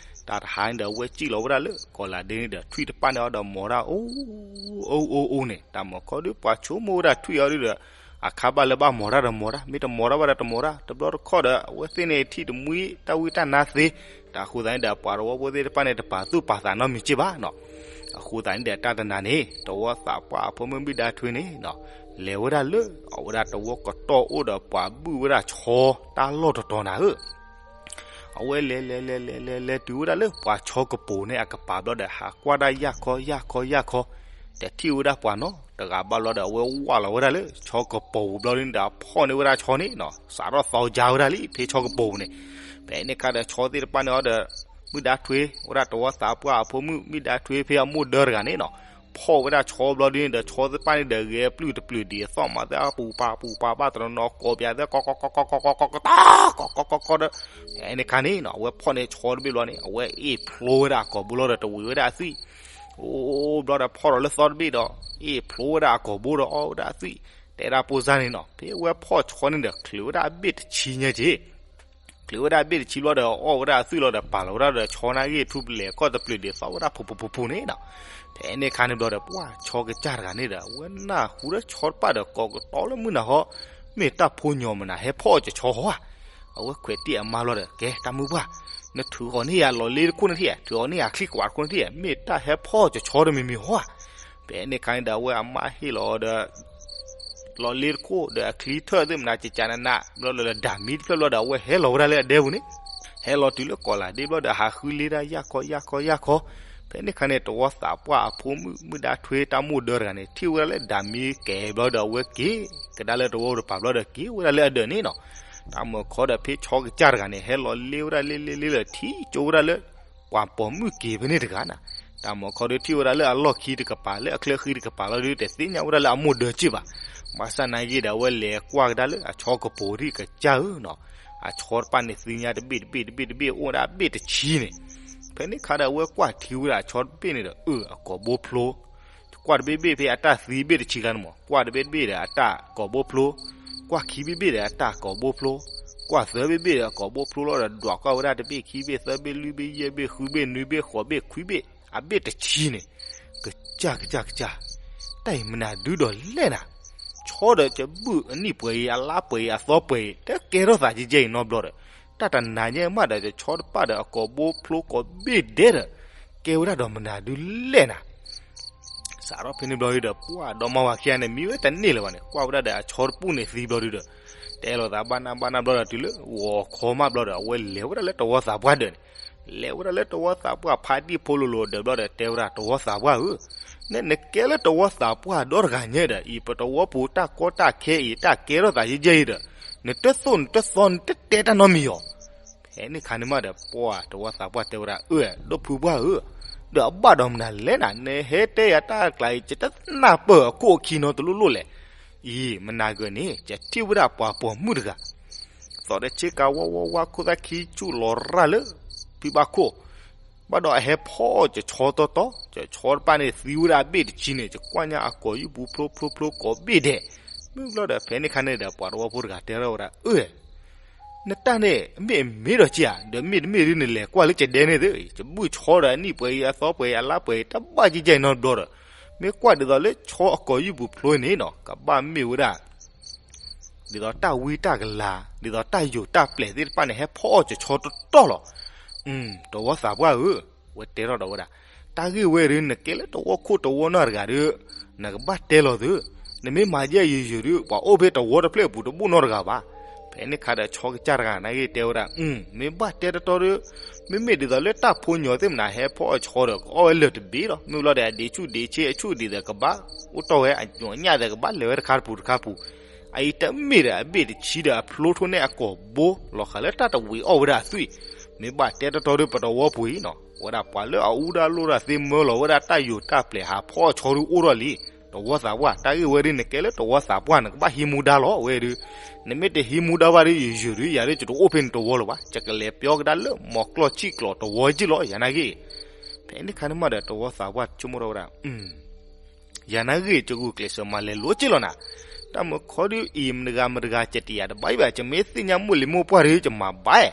တၢ်တဟါန့ၣ်ဒီး အဝဲစံၣ်လီၤဝဲဒၣ်လၢကီၢ်လၤဒ့န့ၣ်ဒီး ထွံၣ်တပၣ်န့ၣ်အီၤဒီးမိာ်ဒၣ်အိၣ် အိၣ်အိၣ်အိၣ်န့ၣ် တၢ်မုၢ်ခီဒုးပှၤဆိကမိၣ်ဝဲဒၣ်ထွံၣ်အီၤဒုးဒီး အခါဘၣ်လၢဘၣ်မိာ်တၢ်ဒီးမိာ်တၢ် မ့ၢ်တမိာ်တၢ်ဘၣ်ဒီးတမိာ်တၢ် တဘျီတခီၣ်ဒီး အဝဲသ့ၣ်န့ၣ်ထံၣ်တမှံတၢ်ဝံတၢ်နါသ့, တၢ်အဃိသတးန့ၣ်ဒီး ပှၤတဝီဖိသ့ၣ်တဖၣ်န့ၣ် တပာ်သူၣ်ပာ်သးနီတမံၤက့ၢ်ဘၣ်နီၤ. အဃိသတးန့ၣ်ဒီး တၢ်တနၤန့ၣ် တဝီသးပှၢ်အဖိမုၣ်မုၣ်ဒါထွ့န့ၣ်နီၤ လဲၤဝဲဒၣ်လၢ အဝဲဒၣ်တဝီကတီၢ်အိၣ်ဒီးပှၤဘုၣ်ဝဲဒၣ်ဆီတၢ်လီၢ်တတီၤနၤဧၢ အဝဲလဲၤလဲၤလဲၤလဲၤလဲၤလဲၤတုၤဝဲဒၣ်လၢပှၤဆီကပိၤန့ၣ်အကပၤဘျီဒီး ဟးကွၢ်ဒၣ်ယၢ်ခီယၢ်ခီယၢ်ခီ, တထံၣ်ဝဲဒၣ်ပှၤနီတဂၤဘၣ်ဘျီဒီး အဝဲဝၢ်လီၤဝဲဒၣ်လၢဆီကပိၤပူၤဘျီဒ်န့ၣ်ဒီး အဖီၣ်န့ၢ်ဝဲဒၣ်ဆီန့ၣ်နီၤ စးထီၣ်သီကါဝဲဒၣ်လံ ဖဲဆီကပိၤပူၤန့ၣ်, ဖဲန့ၣ်ခါဒီးဆီသ့ၣ်တဖၣ်န့ၣ်အီၤဒီး မုၣ်ဒါထွ့ဝဲဒၣ်တဝီသးပှၢ်အဖိမုၣ် မုၣ်ဒါထွ့ဖဲအမိၢ်ဒၢတဂၤန့ၣ်နီၤ ဖီၣ်ဝဲဒၣ်ဆီဘျီဒုန့ၣ်ဒီး ဆီသ့ၣ်တဖၣ်န့ၣ်ဒီး ဂဲၤပျုၢ်တပျုၢ်ဒံးအသီၣ်မးသ့ၣ် ပူၤပာ်ပူၤပာ်ဘၣ်တနီၤနီၤ ကိးပၠးသ့ၣ် ကီကီကီကီကီကီကီကီကီကီဒီး ဖဲန့ၣ်ခါန့ၣ်နီၤ အဝဲဖီၣ်န့ၢ်ဆီတဘ့ၣ်ဘျီန့ၣ် အဝဲအ့ၣ်ဖျိဝဲဒၣ်အကိာ်ဘိလီၤဒီး တဝံၤဝဲဒၣ်အသွံၣ် အိၣ်ဘျီဒီးဖီၣ်ဒီးလၢသီတဘ့ၣ်ဒီး အ့ၣ်ဖျိဝဲဒၣ်အကိာ်ဘိဒီးအီၣ်ဝဲဒၣ်အသွံၣ် တဲဒၣ်ပိၢ်စၢ်န့ၣ်နီၤ ဖဲအဝဲဖီၣ်ဆီန့ၣ်ဒီး ချုးဝဲဒၣ်အဘ့ၣ်တဆံညါက့ၤ ချုးဝဲဒၣ်အဘ့ၣ်တဆံဘျီဒီး အီၣ်ဝဲဒၣ်အသွံၣ်လီၤဒီး ပာ်လီၤဝဲဒၣ်ဒီးဆီနာ်ဂ့ၢ်ထူပလဲၤကီၢ်တပျုၢ်ဒံးသီၣ်ဝဲဒၣ်ဖူးဖူးဖူးဖူးန့ၣ်နီၤ ဖဲန့ၣ်ခါန့ၣ်ဘျီဒီး ပှၢ်ဆီကစၢ်တဂၤန့ၣ်ဒီး အဝဲနၢ်ဟူဒီးဆီတဖၣ်ဒီး ကိးကတီၤလၢမုၢ်နၤဟီ မ့ၢ်တၢ်ဖိညီမနၤ ဟဲဖီၣ်အီၣ်ကဆီဟီဧါ အဝဲခွဲးတံၢ်အမါဘျီဒီး ကဲတၢ်မုၢ်ပှၢ် နထုးဃီၤန့ၢ်ယၤလီၤလ့တခိၣ်န့ၣ်ထံၣ် ထုးဃီၤန့ၢ်ယၤချံကွၢ်တခိၣ်န့ၣ်ထံၣ် မ့ၢ်တၢ်ဟဲဖီၣ်အီၣ်ကဆီတမံၤမံၤဟီဧါ ဖဲန့ၣ်ခါန့ၣ်ဒီး အဝဲအမါဟ့ၣ်လီၤအီၤဒီး လီၤလ့တခိၣ်ဒီး အချံထၢၣ်သ့ၣ်မနၤ ကကနန ဘျီလၢဒၣ်မံတဖျၢၣ်ဘျီဒီး အဝဲဟဲလီၤဝဲဒၣ်လၢအဒဲပူၤန့ၣ် ဟဲလီၤတုၤလၢကီၢ်လၤဒ့ဘျီဒီး ဟးဃုလ့ဒၣ်ယၢ်ခီယၢ်ခီယၢ်ခီ ဖဲန့ၣ်ခါန့ၣ် တဝီသးပှၢ်အဖိမုၣ် မုၣ်ဒါထွ့တၢ်မိၢ်ဒၢတဂၤန့ၣ် ထံၣ်ဝဲဒၣ်လၢဒၣ်မံကဲၤဘျီဒီး အဝဲက့ၤကဒါလၢတဝီတပၤဘျီဒီး က့ၤဝဲဒၣ်လၢအဒၢးန့ၣ်နီၤ တၢ်မုၢ်ခီဒီး ဖဲဆီကစၢ်တဂၤန့ၣ် ဟဲလီၤလ့ဝဲဒၣ်လ့လ့လ့လၢ ထံၣ်ကၠိဝဲဒၣ်လၢ ပှၤပိာ်မုၣ်က့ၤဖဲန့ၣ်တဂၤနီၤ တၢ်မုၢ်ခီဒီး ထံၣ်ဝဲဒၣ်လၢအလီၢ်ခံတကပၤ လၢအချၢဃံတကပၤလီၤဒီး တသ့ၣ်ညါဝဲဒၣ်လၢအမိၢ်ဒၢက့ၤဘၣ် ဘၣ်ဆၣ်နာ်ဂ့ၢ်ဒီး အဝဲလဲၤကွၢ်ကဒါလၢအဆီကပိၤထံၣ်ကစၢ်ဧၢနီၤ အဆီတဖၣ်န့ၣ် သ့ၣ်ညါတဘ့ၣ်တဘ့ၣ်တဘ့ၣ်တဘ့ၣ် အိၣ်ဝဲဒၣ်အဘ့ၣ်တဆံန့ၣ် ဖဲန့ၣ်ခါဒီး အဝဲကွၢ်ထံဝဲဒၣ်အဆီတဘ့ၣ်န့ၣ်ဒီး အၢ အကိာ်ဘိဖျိ ကွၢ်တဘ့ၣ်ဘ့ၣ်ဖဲအတၢ်သံဘ့ၣ်တဆံခါန့ၣ်မး ကွၢ်တဘ့ၣ်တဘ့ၣ်ဒီးအတၢ်ကိာ်ဘိဖျိ ကွၢ်ခံဘ့ၣ်ဘ့ၣ်ဒီးအတၢ်ကိာ်ဘိဖျိ ကွၢ်သၢဘ့ၣ်ဘ့ၣ်ဒီးအကိာ်ဘိဖျိလီၤဒီး ဒွးကွၢ်ဝဲဒၣ်တဘ့ၣ်ခံဘ့ၣ်သၢဘ့ၣ်လွံၢ်ဘ့ၣ်ယဲၢ်ဘ့ၣ်ဃုဘ့ၣ်နွံဘ့ၣ်ဃိးဘ့ၣ်ခွံဘ့ၣ် အဘ့ၣ်တဆံန့ၣ် ကစၢ်ကစၢ်ကစၢ် တၢ်အံၤမနုၤဒုဒီးလဲၣ်နၤ ဆီဒီးကဘူၣ်အနံၣ်ပှဲၤအံၤ အလါပှဲၤအံၤ အသီပှဲၤအံၤ တကဲထီၣ်သးကဲကဲအံၤနီတဘျီဒီး တၢ်တနၤညါမးဒီး ကဆီတဖၣ်ဒီးအကိာ်ဘိဖျိကိာ်ဘ့ၣ်ဒဲးဒီး ကဲဝဲဒၣ်ဒီးမနုၤဒုလဲၣ်နၤ စးထီၣ်ဖဲန့ၣ်ဘျီဒုဒီး ပှၢ်ဒီမါဝၤခံဂၤန့ၣ် မံဝဲတန့ၢ်လၢၤဘၣ်န့ၣ် ကွၢ်ဝဲဒၣ်ဒီးအဆီတပူၣ်န့ၣ်သံဘျီဒုဒီး တဲလိာ်သးဘၣ်နၢ်ဘၣ်နၢ်ဘျီဒီး တုၤလၢဂီၤခီမးဘျီဒီး အဝဲလဲၤဝဲဒၣ်လၢတဝီသးပှၢ်ဒၢးန့ၣ် လဲၤဝဲဒၣ်လၢတဝီသးပှၢ်ဖးတံၢ်ဖိလိၤလိၤဒၢးဘျီဒီး တဲဝဲဒၣ်တဝီသးပှၢ်ဧၢ, နနကဲလၢတဝီသးပှၢ်ဒီတဂၤညါဒီး အံၤပတဝီပူၤတၢ်ကီတၢ်ခဲအံၤ တၢ်ကဲထီၣ်သးယဲၢ်ယဲၢ်အံၤဒီး နတသိၣ်နတသီနတတဲတၢ်နီတမံၤဧါ. ဖဲန့ၣ်ခါန့ၣ်မးဒီး ပှၢ်တဝီသးပှၢ်တဲဝဲဒၣ် အၢ ဒီပုၢ်ပှၢ်ဧၢ, ဒီးအဘၣ်ဒီးမနုၤလဲၣ်နၤ နဟဲတဲယၤတၢ်ကျါအံၤ ယတနၢ်ပၢၢ်အခိၣ်အခံနီတလိၣ်လိၣ်လဲၣ်. အံၤ မနၤဂ့ၤန့ၣ် ယထံၣ်ဝဲဒၣ်ပှၤပိာ်မုၣ်တဂၤ သီၣ်ဒီးဆ့ကၤဝါဝါဝါ ခိၣ်သၣ်ခံဆူၣ်လီၤရၣ်လၢ ဖံဘၣ်ခိၣ်, ဘၣ်ဒီးအဟဲဖီၣ်ကဆီတီတီ, ကဆီတဖၣ်န့ၣ်သံဝဲဒၣ်အဘ့ၣ်တဆံန့ၣ် ကကွၢ်ညါအကိာ်ယူၢ်ပူၤဖျိဖျိဖျိကိာ်ဘ့ၣ်ဒဲး, မုၢ်ဘျီဒီးဖဲန့ၣ်ခါန့ၣ်ဒီး ပှၤတဝီဖိတဂၤတဲထီၣ်ဝဲဒၣ် အၢ နတၢ်န့ၣ် မ့ၢ်မ့ၢ်ဒီးက့ဧါ, ဒီးမ့ၢ်တမ့ၢ်ဒုးနလဲၤကွၢ်လၢကဒဲန့ၣ်သ့, ယဘူၣ်ဆီဒီးအနံၣ်ပှဲၤအံၤ အသီပှဲၤအံၤ အလါပှဲၤအံၤ တဘၣ်ကဲကဲအံၤနီတဘျီဒီး, မ့ၢ်ကွၢ်ဒ်သိးလၢဆီအကိာ်ယူၢ်ပူၤဖျိန့ၣ်နီၤ ကဘၣ်မ့ၢ်ဝဲဒၣ် ဒ်သိးတၢ်ဝံတၢ်ကလၤ, ဒ်သိးတၢ်ယိာ်တၢ်ပျဲၤသ့ၣ်တဖၣ်န့ၣ် ဟဲဖီၣ်အီၣ်ကဆီတီတီလီၤ. တဝီသးပှၢ်ဧၢ, ဝဲတဲထီၣ်ဒီးဝဲဒၣ်, တၢ်ဂ့ၢ်ဝဲဒုး နကဲလၢတဝီခိၣ်တဝီနီၢ်တဂၤဒီး နကဘၣ်တဲလီၤသု, နမ့ၢ်မၤယဲၢ်ယိာ်ယိာ်ဒုး ပှၤအိၣ်ဖဲတဝီတဖျၢၣ်အပူၤတဘိၣ်နီတဂၤဘၣ်. ဖဲန့ၣ်ခါဒီးဆီကစၢ်တဂၤန့ၣ်ဂ့ၢ်တဲဝဲဒၣ်, မ့ၢ်ဘၣ်တဲတီတီဒီး မ့မ့ၢ်ဒ်သိးလၢတၢ်ဖိညီသ့ၣ်မနၤဟဲဖီၣ်အီၣ်ကဆီဒီး ကအီၣ်ဝဲလၢာ်တဘ့ၣ်လီၤ. မ့ၢ်လီၤဒီးအဒံးဆူၣ်ဒံးဆ့အဆူၣ်ဒ်သိးကဘၣ် အိၣ်တီၢ်ဝဲအညၣ်သ့ၣ်ကဘၣ်လဲၤဝဲတခါတပူၤတခါပူၤ, အအံၤတမ့ၢ်ဒီးအဘ့ၣ်တဆံဒီးအဖျိထိၣ်န့ၢ်အကိာ်ဘိ လီၤဃာ်လၢတၢ်တဝံၤအီၣ်ဝဲဒၣ်အသွံၣ်, မ့ၢ်ဘၣ်တဲတီတီဒီးပတဝီပူၤအံၤနီၤ ဝဲဒၣ်ပှၤလၢအအူဒၣ်လိၣ်ဒၣ်သ့မၢလီၤဝဲဒၣ်တၢ်ယိာ်တၢ်ပျဲၤဟးဖီၣ်အီၣ်ကဆီဒုးအိၣ်ထီၣ်လံ. တဝီသးပှၢ် တၢ်ဂ့ၢ်ဝဲဒုး နကဲလၢတဝီသးပှၢ် နကဘၣ်ဟံးမူဒါလီၤဝဲဒုး, နမ့ၢ်တဟံးမူဒါဘၣ်ဒီး ယိာ်ယိာ်ဒုး ယၤဒုး ယတအိၣ်ဖဲန့ၣ်တဝီလၢၤဘၣ်, ယကလဲၤပျီကဒါလၢမီၤကျီၢ်ဆံၣ်ကျီၤတဝီက့ၢ်လီၤ ယၤနာ်ဂ့ၢ်. ဖဲန့ၣ်ခါန့ၣ်မးဒီး တဝီသးပှၢ်ဆိကမိၣ်ထီၣ်ဝဲဒၣ် ယၤနာ်ဂ့ၢ် ယဂုာ်ကျဲးစၢးမၤလဲၤလိက့ၢ်လီၤနၤ, တၢ်မုၢ်ခီဒုးအံၤ မတဂၤမတဂၤ ကတယၤတဘၣ်ဘၣ်, ယမ့ၢ်သ့ၣ်ညါမိၢ်လံၤမိၢ်ပှၢ်ဒီး ယမၤဘၣ်,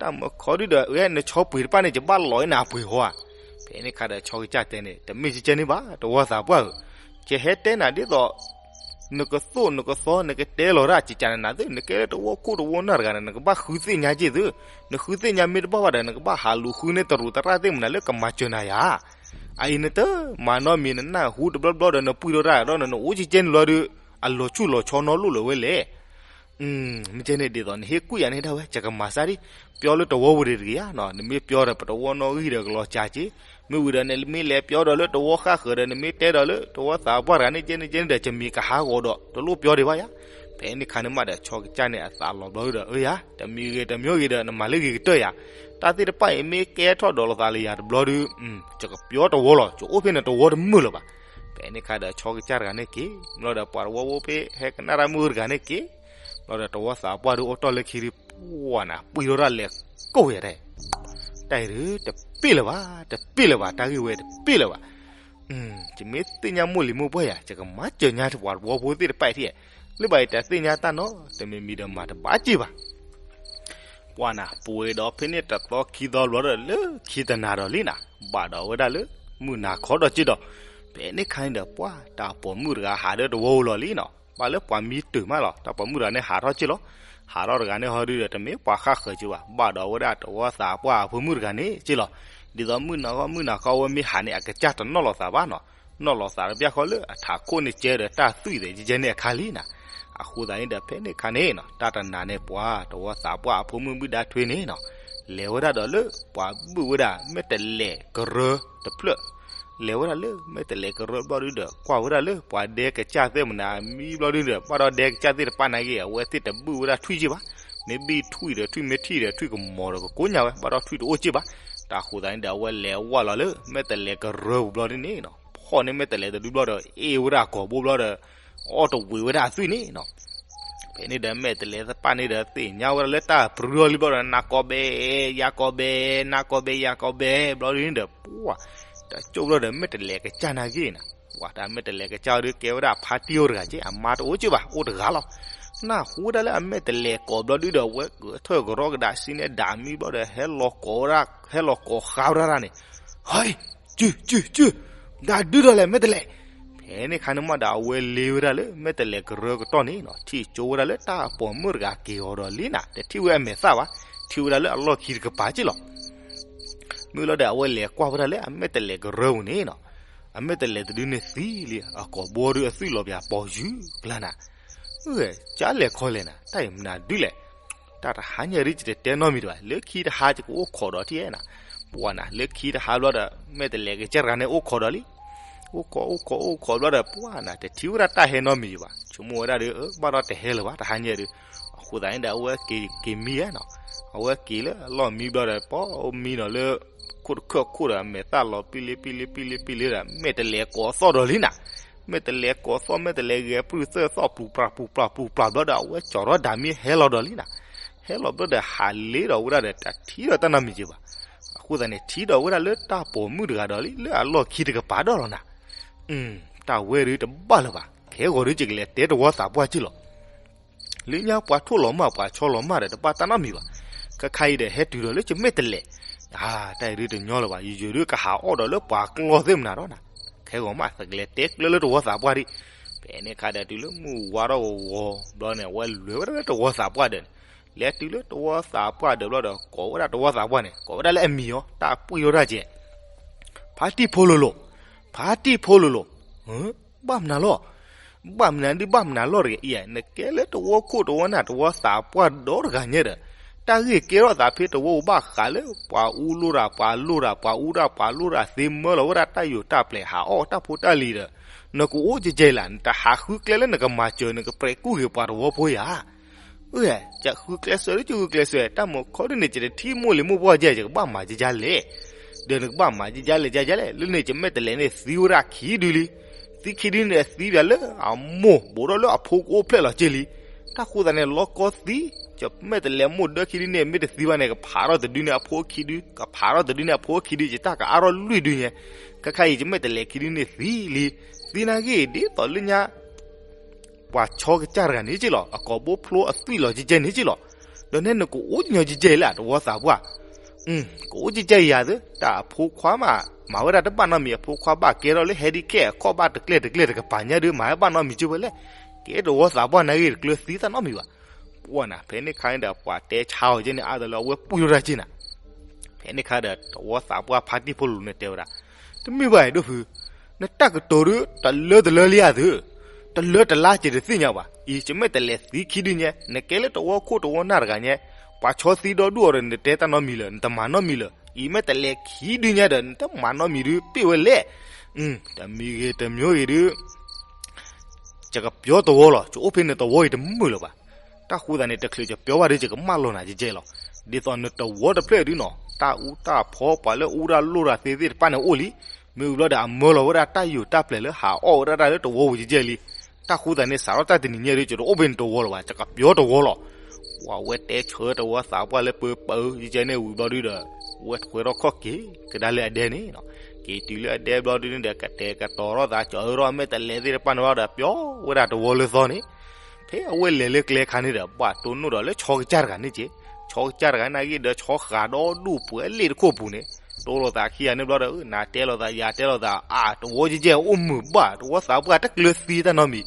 တၢ်မုၢ်ခီဒုးဒီး နဆီပှ့ၤတဖၣ်န့ၣ် ယဘၣ်လီၤအံၤနၤအပှ့ၤဟီဧါ. ဖဲန့ၣ်ခါဒီး ဆီကစၢ်တဲန့ၣ် တမ့ၢ်ကဲကဲန့ၣ်ဘၣ် တဝီသးပှၢ်ဧၢ, ယဟဲတဲနၤဒ်သိး နကသိၣ်နကသီ နကတဲလီၤဒၣ် ကကနနၤသု, နကဲလၢတဝီခိၣ်တဝီနီၢ်တဂၤန့ၣ် နကဘၣ်ဃုသ့ၣ်ညါက့ၢ်သု, နဃုသ့ၣ်ညါမ့ၢ်တဘၣ်ဘၣ်ဒီး နကဘၣ်ဟးလူၤဃုန့ၢ်တရူးသရၣ်သ့ၣ်မနုၤလၢကမၤစၢၤနၤယၤ အအံၤနတမၤနီတမံၤ နနၢ်ဟူတဘျီဘျီဒီး နပှံၢ်ထီၣ်တၢ်ဒီး နအိၣ်ကဲကဲန့ၣ်လီၤဒီး အလီၤဆူၣ်လီၤဆီနီတလိၣ်လၢၤဝဲလဲၣ်. မ့ၢ်ကဲန့ၣ်ဒ်သိး နဟ့ၣ်ကွံာ်ယၤန့ၣ်ဒၣ်ဝဲ ယကမၤစၢ်ဒံး, ပျီလၢတဝီပူၤတဂ့ၤဧါ, နမ့ၢ်ပျီဒီးပတဝီနီၣ်ဂံၢ်ဒီးကလီၤစှၤက့ၤ, မ့ၢ်ဝံၤဒီးနမ့ၢ်လဲၤပျီဒီးလၢတဝီဃၣ်ဃၢၤဒီး နမ့ၢ်တဲဒီးလၢတဝီသးပှၢ်တဂၤန့ၣ်ကဲန့ၣ်ကဲန့ၣ်ဒီး ယမံၤကဟးဂီၤဒီး တလိၣ်ပျီဒံးဘၣ်ယၤ. ဖဲန့ၣ်ခါန့ၣ်မးဒီး ဆီကစၢ်န့ၣ်အသးလီၤဘျီဒီး အၢယၤ တမံၤဂ့ၤတမံၤဂ့ၤဒီး နမၤလၢဂ့ၤကတၢၢ်ယၤ, တၢ်သ့ၣ်တဖၣ်အံၤမ့ၢ်ကဲထီၣ်ဒီးလိာ်သးလၢယၤတဘျီဒီး ယကပျီတဝီလီၤ, ယအိၣ်ဖဲန့ၣ်တဝီတမုာ်လၢၤဘၣ်. ဖဲန့ၣ်ခါဒီးဆီကစၢ်တဂၤန့ၣ်က့ၤ, ဘျီဒီးပှၤတဝီဖိဖဲဟဲကနၣ်တၢ်မုၣ်တဂၤန့ၣ်က့ၤ, ဘျီဒီးတဝီသးပှၢ်ဒုးအိၣ်တီၢ်လၢခံဒုး ပှၢ်နၤ ပှံၢ်ထီၣ်တၢ်လဲၤကိၢ်ယၤတဲ, တၢ်အံၤဒုးတပ့ၢ်လၢၤဘၣ်, တပ့ၢ်လၢၤဘၣ်, တၢ်ဂ့ၢ်ဝဲတပ့ၢ်လၢၤဘၣ်. ယမ့ၢ်သ့ၣ်ညါမိၢ်လံၤမိၢ်ပှၢ်ယၤ ယကမၤစၢၤညါပှၤတဝီဖိသ့ၣ်တဖၣ်အံၤထံၣ်, လၢဘၣ်အံၤတသ့ၣ်ညါတၢ်နီတမံၤမံၤဒီးမၤတဘၣ်စ့ၢ်ဘၣ်. ပှၢ်နၤ ပှဲၤဒီးဖဲန့ၣ်တသီခံသီဘျီဒီးလၢခံတနၤဒီးလံနၤ, ဘၣ်ဒီးဝဲဒၣ်လၢ မုၢ်နၤခီဒီးက့ၤဒီး, ဖဲန့ၣ်ခါန့ၣ်ဒီးပှၢ်တၢ်ပိာ်မုၣ်တဂၤဟးဒီးတဝီဧိၤလီၤလံနၤ, ဘၣ်လၢပှၤမံတၢၢ်မးလီၤ, တၢ်ပိာ်မုၣ်တဂၤန့ၣ်ဟးထီၣ်က့ၤလီၤ. ဟးထီၣ်တဂၤန့ၣ်ဟီဒုဒီးတမ့ၢ်ပှၤဃၣ်ဃၢၤက့ၤဘၣ်, ဘၣ်ဒီးဝဲဒၣ်တဝီသးပှၢ်အဖိမုၣ်တဂၤန့ၣ်က့ၤလီၤ. ဒ်သိးမုၢ်နၤခီမုၢ်နၤခီအဝဲမ့ၢ်ဟးန့ၣ် အကစၢ်တနီၣ်လိာ်သးဘၣ်နၤ, နီၣ်လိာ်သးတဘျီဃီလၢအထးခိၣ်န့ၣ်ကဲဒီးတၢ်သွံၣ်သဲးကဲကဲန့ၣ်အခါလံနၤ. အဃိသတးန့ၣ်ဒီးဖဲန့ၣ်ခါန့ၣ်နၤ, တၢ်တနၤန့ၣ်ပှၤတဝီသးပှၢ်အဖိမုၣ်ဘုၣ်ဒါထွဲန့ၣ်နၤ, လဲၤဝဲဒၣ်ဒီးလၢပှၤဘုၣ်ဝဲဒၣ်မဲာ်တဲးလဲးကရၢတဖျၢၣ်, လဲၤဝဲဒၣ်လၢမဲာ်တဲးလဲးကရၢဘျီဒုဒီး ကွၢ်ဝဲဒၣ်လၢပှၤဒဲကစၢ်သ့ၣ်မနၤမံဘျီဒုဒီး ဘၣ်ဒီးဒဲကစၢ်သ့ၣ်တဖၣ်န့ၣ်က့ၤ အဝဲသ့ၣ်တဘုၣ်ဝဲဒၣ်ထွံၣ်က့ၤဘၣ်, မ့ၢ်ဘုၣ်ထွံၣ်ဒီးထွံၣ်မ့ၢ်ထံၣ်ဒီးထွံၣ်ကမီၤဒီးကကိညါဝဲ ဘၣ်ဒီးထွံၣ်တအိၣ်က့ၤဘၣ်. တၢ်ဃိသတးန့ၣ်ဒီးအဝဲလဲၤဝဲလီၤလၢမဲာ်တဲးလဲးကရၢပူၤဘျီဒုန့ၣ်နၤ, ဖီၣ်န့ၢ်မဲာ်တဲးလဲးတဒုဘျီဒီး အ့ၣ်ဝဲဒၣ်အကိာ်ဘိဘျီဒီး အီၣ်တဝံၤဝဲဒၣ်အသွံၣ်န့ၣ်နၤ. ဖဲန့ၣ်ဒီးမဲာ်တဲးလဲးသ့ၣ်တဖၣ်န့ၣ်ဒီးသ့ၣ်ညါဝဲဒၣ်လၢတၢ်ပြူၤထီၣ်လံဘျီဒီး နၤကိးဘဲ ယၤကိးဘဲ, နၤကိးဘဲ ယၤကိးဘဲ ဘျီဒုန့ၣ်ဒီး ပှၢ် တၢ်ကၠိၣ်ဘျီဒီး မဲာ်တဲးလဲးကစၢ်န့ၣ်က့ၤနၤ, ပှၢ်တၢ်မဲာ်တဲးလဲးကစၢ်ဒုးကဲဝဲဒၣ်ဖါတံၢ်အိၣ်တဂၤက့ၤ အမါတအိၣ်က့ၤဘၣ် အိၣ်တဂၤလီၤ. နၢ်ဟူဝဲဒၣ်လၢအမဲာ်တဲးလဲးကိးဘျီဒုဒီး အဝဲကထၢၣ်ကရီကဒါစံၣ်န့ၣ်ဒၣ်မံဘျီဒီး ဟဲလီၤကိးဝဲဒၣ် ဟဲလီၤကိးဃါဝဲဒၣ်န့ၣ်, ဟဲ စု စု စု, ဒၣ်ဒုဒီးလဲၣ်မဲာ်တဲးလဲး. ဖဲန့ၣ်ခါန့ၣ်မးဒီးအဝဲလ့ဝဲဒၣ်လၢမဲာ်တဲးလဲးကရၢကတီၢ်န့ၣ်နၤ, ထံၣ်ကၠိဝဲဒၣ်လၢတၢ်ပိာ်မုၣ်တဂၤက့ၤအီၤဒီးလံနၤ, တထံၣ်ဝဲအမဲာ်သၣ်ဘၣ်, ထံၣ်ဝဲဒၣ်လၢအလီၢ်ခံတကပၤက့ၤလီၤ. မ့ၢ်လီၤဒီးအဝဲလဲၤကွၢ်ဝဲဒၣ်လၢအမဲာ်တဲးလဲးကရၢပူၤန့ၣ်နၤ, အမဲာ်တဲးလဲးတဒုန့ၣ်သံလံ, အကိာ်ဘိဒုအသွံၣ်လီၤပၠးပိာ်ယုၢ်ကျါနၤ. ကလဲၤခီလဲၤနၤ, တၢ်အံၤမနုၤဒုလဲၣ်. တၢ်တဟါညါဒုယတတဲနီတမံၤတဘၣ်, လၢခံတဟါယကအိၣ်ခိးဒီးထံၣ်နၤ. ပှၢ်နၤ လၢခံတဟါဘျီဒီး မဲာ်တဲးလဲးကစၢ်တဂၤန့ၣ်အိၣ်ခိးဒီးလံ. အိၣ်ခိး အိၣ်ခိး အိၣ်ခိးဘျီဒီး ပှၢ်နၤ တထံၣ်ဝဲဒၣ်တၢ်ဟဲနီတမံၤဘၣ်. ဆိကမိၣ်ဝဲဒၣ်ဒီး ဘၣ်ဒီးတဟဲလၢၤဘၣ် တဟါညါဒု. အဃိသတးန့ၣ်ဒီး အဝဲက့ၤ က့ၤမံဧါနၤ. အဝဲက့ၤလၢအလီၢ်မံဘျီဒီး ပှၢ်မံနၤလၢ ခိၣ်တခၢၣ်ခိၣ်ဒီး အမဲာ်သၣ်လီၤပံလ့ပံလ့ပံလ့ပံလ့ဒီး မဲာ်တဲးလဲးကိးသီၣ်ဒီးလံနၤ. မဲာ်တဲးလဲးကိးသီၣ် မဲာ်တဲးလဲးဂဲၤပြုၢ်သၢသီၣ် ပျူၤပြၢ်ပျူၤပြၢ်ပျူၤပြၢ်ဘျီဒီး အဝဲကၠီၤထီၣ်ဒၣ်မံဟဲလီၤဒီးလံနၤ. ဟဲလီၤဘျီဒီး ဟးလ့ဒီးဝဲဒၣ်ဒီး တထံၣ်ဒီးတၢ်နီတမံၤက့ၤဘၣ်. အဃိသတးန့ၣ် ထံၣ်ဒီးဝဲဒၣ်လၢတၢ်ပိာ်မုၣ်တဂၤဒီးလံ လၢအလီၢ်ခံတကပၤဒီးလီၤနၤ. တၢ်ဝဲဒုတဘၣ်လၢၤဘၣ်. ခဲဂီၤဒု ယကလဲၤတဲတဝီသးပှၢ်က့ၤလီၤ. လၢညါပှၤထိၣ်လီၤမၢ် ပှၤဆီလီၤမၢ်ဒီး တဘၣ်တၢ်နီတမံၤဘၣ်. ခဲခါအံၤဒီး ဟဲတုၤဒီးလၢယမဲာ်တဲးလဲး, တၢ်အံၤဒုတညီလၢၤဘၣ်. ယယုၤဒုကဟးအီၣ်ဒီးလၢပှၤကျီသ့ၣ်မနၤဒီးနၤ. ခဲဂီၤမး သကလဲၤတဲကျၢၤလၢတဝီသးပှၢ်ဒံး. ဖဲန့ၣ်ခါဒီး တုၤလၢမုၢ်ဝါထီၣ်ဂီၤဂီၤဘျီန့ၣ် အဝဲလဲၤဝဲဒၣ်လၢတဝီသးပှၢ်ဒီးန့ၣ်, လဲၤတုၤလၢတဝီသးပှၢ်ဒီးဘျီဒီး ကိးဝဲဒၣ်တဝီသးပှၢ်န့ၣ် ကိးဝဲဒၣ်လၢအမံၤအီၤ တၢ်ပှံၢ်ထီၣ်တၢ်ကဲး, ဖါတံၢ်ဖိလိၤလိၤ, ဖါတံၢ်ဖိလိၤလိၤ, ဘၣ်မနုၤလီၤ. ဘၣ်မနုၤဒု ဘၣ်မနုၤလီၤတဂ့ၤအံၤ, နကဲလၢတဝီခိၣ်တဝီနၢ် တဝီသးပှၢ်ဒီတဂၤညါဒီး, တၢ်ဂ့ၢ်ကဲထီၣ်သးဖဲတဝီအိၣ်ဘၣ်ဃးလၢ ပှၤအူလိၣ်တၢ် ပှၤလိၣ်တၢ် ပှၤအူတၢ် ပှၤလိၣ်တၢ် သ့မၢလီၤဝဲဒၣ်တၢ်ယိာ်တၢ်ပျဲၤ ဟးအီၣ်တၢ်ဖိတၢ်လံၤဒီး, နကအိၣ်ကဲကဲလၢ နတဟးဃုကျဲလၢနကမၤစၢၤ နကပြဲးကူၣ်က့ၤပှၤတဝီဖိဧါ. ယဃုကျဲစၢၤဒု ယဃုကျဲစၢၤ တၢ်မုာ်ခီဒုန့ၣ် ယတထံၣ်မိၢ်လံၤမိၢ်ပှၢ်ကဲ ယကဘၣ်မၤကဲကဲလဲၣ်. ဒီးနကဘၣ်မၤကဲကဲလဲၣ် ကဲကဲလဲၣ် လၢန့ၣ် ယမဲာ်တဲးလဲးန့ၣ်သံဝဲဒၣ်ခံဒုလံ. သံခံဒုန့ၣ် သံပၠးလၢအမိၢ် ဘူးထီၣ်လၢအဖိကအိၣ်ဖျဲၣ်လီၤက့ၤလံ. တၢ်ဃိသတးန့ၣ် လီၤကီသံ, ယမဲာ်တဲးလဲးမိၢ်ဒၢခံဒုန့ၣ် မ့ၢ်တသံဘၣ်န့ၣ် ကဖးထီၣ်တဒုန့ၣ်အဖိခံဒု, ကဖးထီၣ်တဒုန့ၣ်အဖိခံဒု ယတၢ်ကအါထီၣ်လွံၢ်ဒုညါ. ခဲခါအံၤ ယမဲာ်တဲးလဲးခံဒုန့ၣ်သံလံ. သံနာ်က့ ဒ်သိးလၢညါ ပှၤဆီကစၢ်တဂၤန့ၣ်က့လီၤ, အကိာ်ဘိဖျိအသွံၣ်လီၤကဲကဲန့ၣ်က့လီၤ. ဒီးနဲနကအိၣ်ညီကဲကဲလၢ တဝီသးပှၢ်, ကအိၣ်ကဲကဲယၤသ့, တၢ်အဖိခွါမး မၤဝဲဒၣ်တဘၣ်နီတမံၤ အဖိခွါဘၣ်ကဲထီၣ်လၢ ဟဲဒံးခဲ အခီၣ်ဘၣ်တကျဲတကျဲတကပၤညါဒု မၤဝဲဘၣ်နီတမံၤက့ဝဲလဲၣ်. ကဲတဝီသးပှၢ်နာ်က့ တကျၢၤသံတၢ်နီတမံၤဘၣ်. ပှၢ်နၤ ဖဲန့ၣ်ခါန့ၣ်ဒီး ပှၤတဲဆါအီၤကဲန့ၣ် အါဒီးလၢအဝဲပှံၢ်ထီၣ်တၢ်က့နၤ. ဖဲန့ၣ်ခါဒီး တဝီသးပှၢ်ဖါတံၢ်ဖိလိၤန့ၣ်တဲဝဲဒၣ်, တမ့ၢ်ဘၣ်အံၤဒိၣ်ဖု, နတၢ်ကတိၤဒု တလၢတလၢလံဧါသု, တလၢတလါကဲတသ့ၣ်ညါဘၣ်. အံၤ ယမဲာ်တဲးလဲးသံခံဒုညါ, နကဲလၢတဝီခိၣ်တဝီနၢ်တဂၤညါ, ပှၤဆီသံဒီဒူၣ်အီၤဒီး နတတဲတၢ်နီတမံၤလၢၤ, နတမၤနီတမံၤလၢၤ. အံၤ မဲာ်တဲးလဲးခံဒုညါဒီး နတမၤနီတမံၤဒု ပ့ၢ်ဝဲလဲၣ်. တမံၤဂ့ၤတမံၤဂ့ၤဒု ယကပျီတဝီလီၤ, ယအိၣ်ဖဲန့ၣ်တဝီအံၤတမုာ်လၢၤဘၣ်. တၢ်ဃိသတးန့ၣ် တချုးယပျီဘၣ်ဒီး ယကမၢလီၤနၤကဲကဲလီၤ. ဒ်သိးနတဝီတဖျၢၣ်ဒုနီၤ တၢ်အူတၢ်ဖီ ပှၤလၢအူတၢ်လိၣ်တၢ်သ့သ့ၣ်တဖၣ်န့ၣ်အိၣ်လံ. မ့ၢ်ဝံၤဘျီဒီး အမၢလီၤဝဲဒၣ်တၢ်ယိာ်တၢ်ပျဲၤလၢဟးအီၣ်ဝဲဒၣ်တၢ်လၢတဝီပူၤကဲကဲလံ. တၢ်ဃိသးန့ၣ် စးထီၣ်တၢ်တနံၤညါဒီး ယတအိၣ်ဖဲန့ၣ်တဝီလၢၤဘၣ်, ယကပျီတဝီလီၤ. ပှၤဝဲတဲဆၢတဝီသးပှၢ်လၢပၢပၢကဲကဲန့ၣ် ဝံၤဘျီဒုဒီး ဝဲထွဲထီၣ်ခီၣ်က့ၤကဒါလၢအဒဲန့ၣ်နီၤ. က့ၤတုၤလၢအဒဲဘျီဒုန့ၣ်ဒီး ကတဲာ်ကတီၤထီၣ်သး ကၠီၤအၢထီၣ်အမဲာ်တဲးလဲးသ့ၣ်တဖၣ်န့ၣ်ဘျီဒီး ပျီဝဲဒၣ်တဝီလၢသီန့ၣ် ဖဲအဝဲလဲၤလၢကျဲခါန့ၣ်ဒီး ဘၣ်တိၢ်နီၣ်ဒီးလၢဆီကစၢ်တဂၤန့ၣ်က့ၤ, ဆီကစၢ်တဂၤန့ၣ်က့ၤဒီး ဆီဃးဒီဒူၣ်ပှဲၤလ့ၣ်တခိၣ်ပူၤန့ၣ်, တိၢ်လိာ်သးခံဂၤန့ၣ်ဘျီဒီး နၤတဲလိာ်သး ယၤတဲလိာ်သး အါ တဝီကဲကဲအိၣ်မုာ်ဘၣ်, တဝီသးပှၢ်တကျၢၤသံတၢ်နီတမံၤ.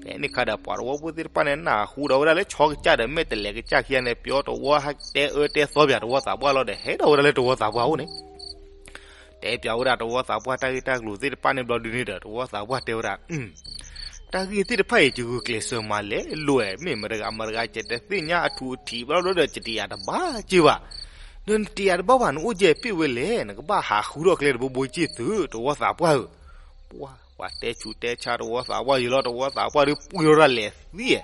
ဖဲန့ၣ်ခါဒီး ပှၤတဝီဖိသ့ၣ်တဖၣ်န့ၣ် နၢ်ဟူဒီးဝဲဒၣ်လၢဆီကစၢ်ဒီး မဲာ်တဲးလဲးကစၢ်ခံဂၤန့ၣ် ပျီတဝီဟဲတဲအၢတဲသီပၠးတဝီသးပှၢ်လီၤဒီး ဟဲထီၣ်ဝဲဒၣ်လၢတဝီသးပှၢ်အအိၣ်န့ၣ် တဲပၠးဝဲဒၣ်တဝီသးပှၢ်တၢ်ဂ့ၢ်တၢ်ကျိၤသ့ၣ်တဖၣ်န့ၣ်ဘျီဒုန့ၣ်ဒီး တဝီသးပှၢ်တဲဝဲဒၣ်, တၢ်ဂ့ၢ်သ့ၣ်တဖၣ်အံၤ ယဂုာ်ကျဲးစၢးမၤလဲၣ်လိာ်ဝဲ, မ့ၢ်မတဂၤမတဂၤ ယတသ့ၣ်ညါအထူးအထံးဘျီဒီး ယတယၤတဘၣ်က့ၤဘၣ်. ဒီးနတယၤတဘၣ်ဘၣ် နအိၣ်ကဲဖဲဝဲလဲၣ်, နကဘၣ်ဟးဃုထီၣ်ကျဲတဘိဘိက့ၤသု တဝီသးပှၢ်ဧၢ. ပှၤ ပှၤတဲဆူးတဲဆါတဝီသးပှၢ်ယံၤလီၤ, တဝီသးပှၢ်ဒီးပှံၢ်ထီၣ်ဒၣ်လဲာ်သံဧါ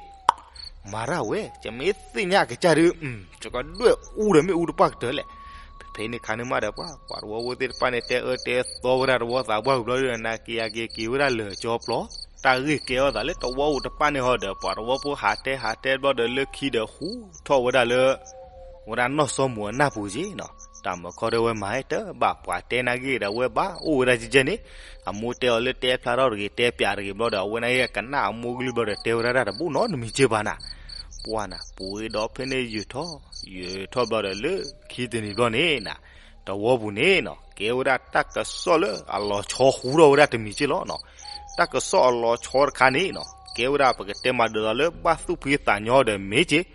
မၤတၢ်ဝဲ, ယမ့ၢ်သ့ၣ်ညါအကစၢ်ဒီး ယကဒွဲၣ်အူဒီးမ့ၣ်အူတပှၢ်ကတၢၢ်လဲၣ်. ဖဲန့ၣ်ခါန့ၣ်မးဒီး ပှၤ ပှၤတဝီဖိသ့ၣ်တဖၣ်န့ၣ် တဲအၢတဲသီဝဲဒၣ်တဝီသးပှၢ်ဝံၤဘျီဒီး နၤက့ၤယၤက့ၤက့ၤဝဲဒၣ်လၢာ်ကၠီပျီ, တၢ်ဂ့ၢ်ကဲထီၣ်သးလၢတဝီအိၣ်တပၣ်န့ၣ်ဟီဒီး ပှၤတဝီဖိဟးတဲဟးတဲဘျီဒီး လၢခံဒီးဟူးထီၣ်ဝဲဒၣ်လၢ ဝဲဒၣ်နီၢ်စီၤမူၤအနၢ်ပူၤက့ၤနီၤ. တၢ်မုၢ်ခီဒၣ်ဝဲမၤဟဲတဘၣ် ပှၤတဲနာ်က့ၤဒီး အဝဲဘၣ်အိၣ်ဝဲဒၣ်ကဲကဲန့ၣ်, အမိၢ်တဲအီၤလၢတဲဖျါထီၣ်တဂ့ၤ တဲပၠးတဂ့ၤဘျီဒီး အဝဲနာ်က့ၤကနၣ်အမိၢ်ကလုၢ်ဘျီဒီး တဲဝဲဒၣ်တၢ်တဘိနီတမံၤက့ၤဘၣ်နၤ. ပှၤနၤ ပူၤဒီးဖဲန့ၣ်ယုာ်ထီၣ် ယုာ်ထီၣ်ဘျီဒီး လၢခံတနံၤဘျီန့ၣ်နၤ, တဝီပူၤန့ၣ်နီၤ ကဲဝဲဒၣ်တၢ်ကစီၣ်လၢအလီၤဆီဟူထီၣ်ဝဲဒၣ်တမံၤက့ၤလီၤနီၤ. တၢ်ကစီၣ်အလီၤဆီတခါန့ၣ်နီၤ ကဲဝဲဒၣ်ပကတဲမၤဒၢးလီၤလၢ ဘၣ်သူၣ်ဖှံသးညီဒီးမ့ၢ်က့ၤ,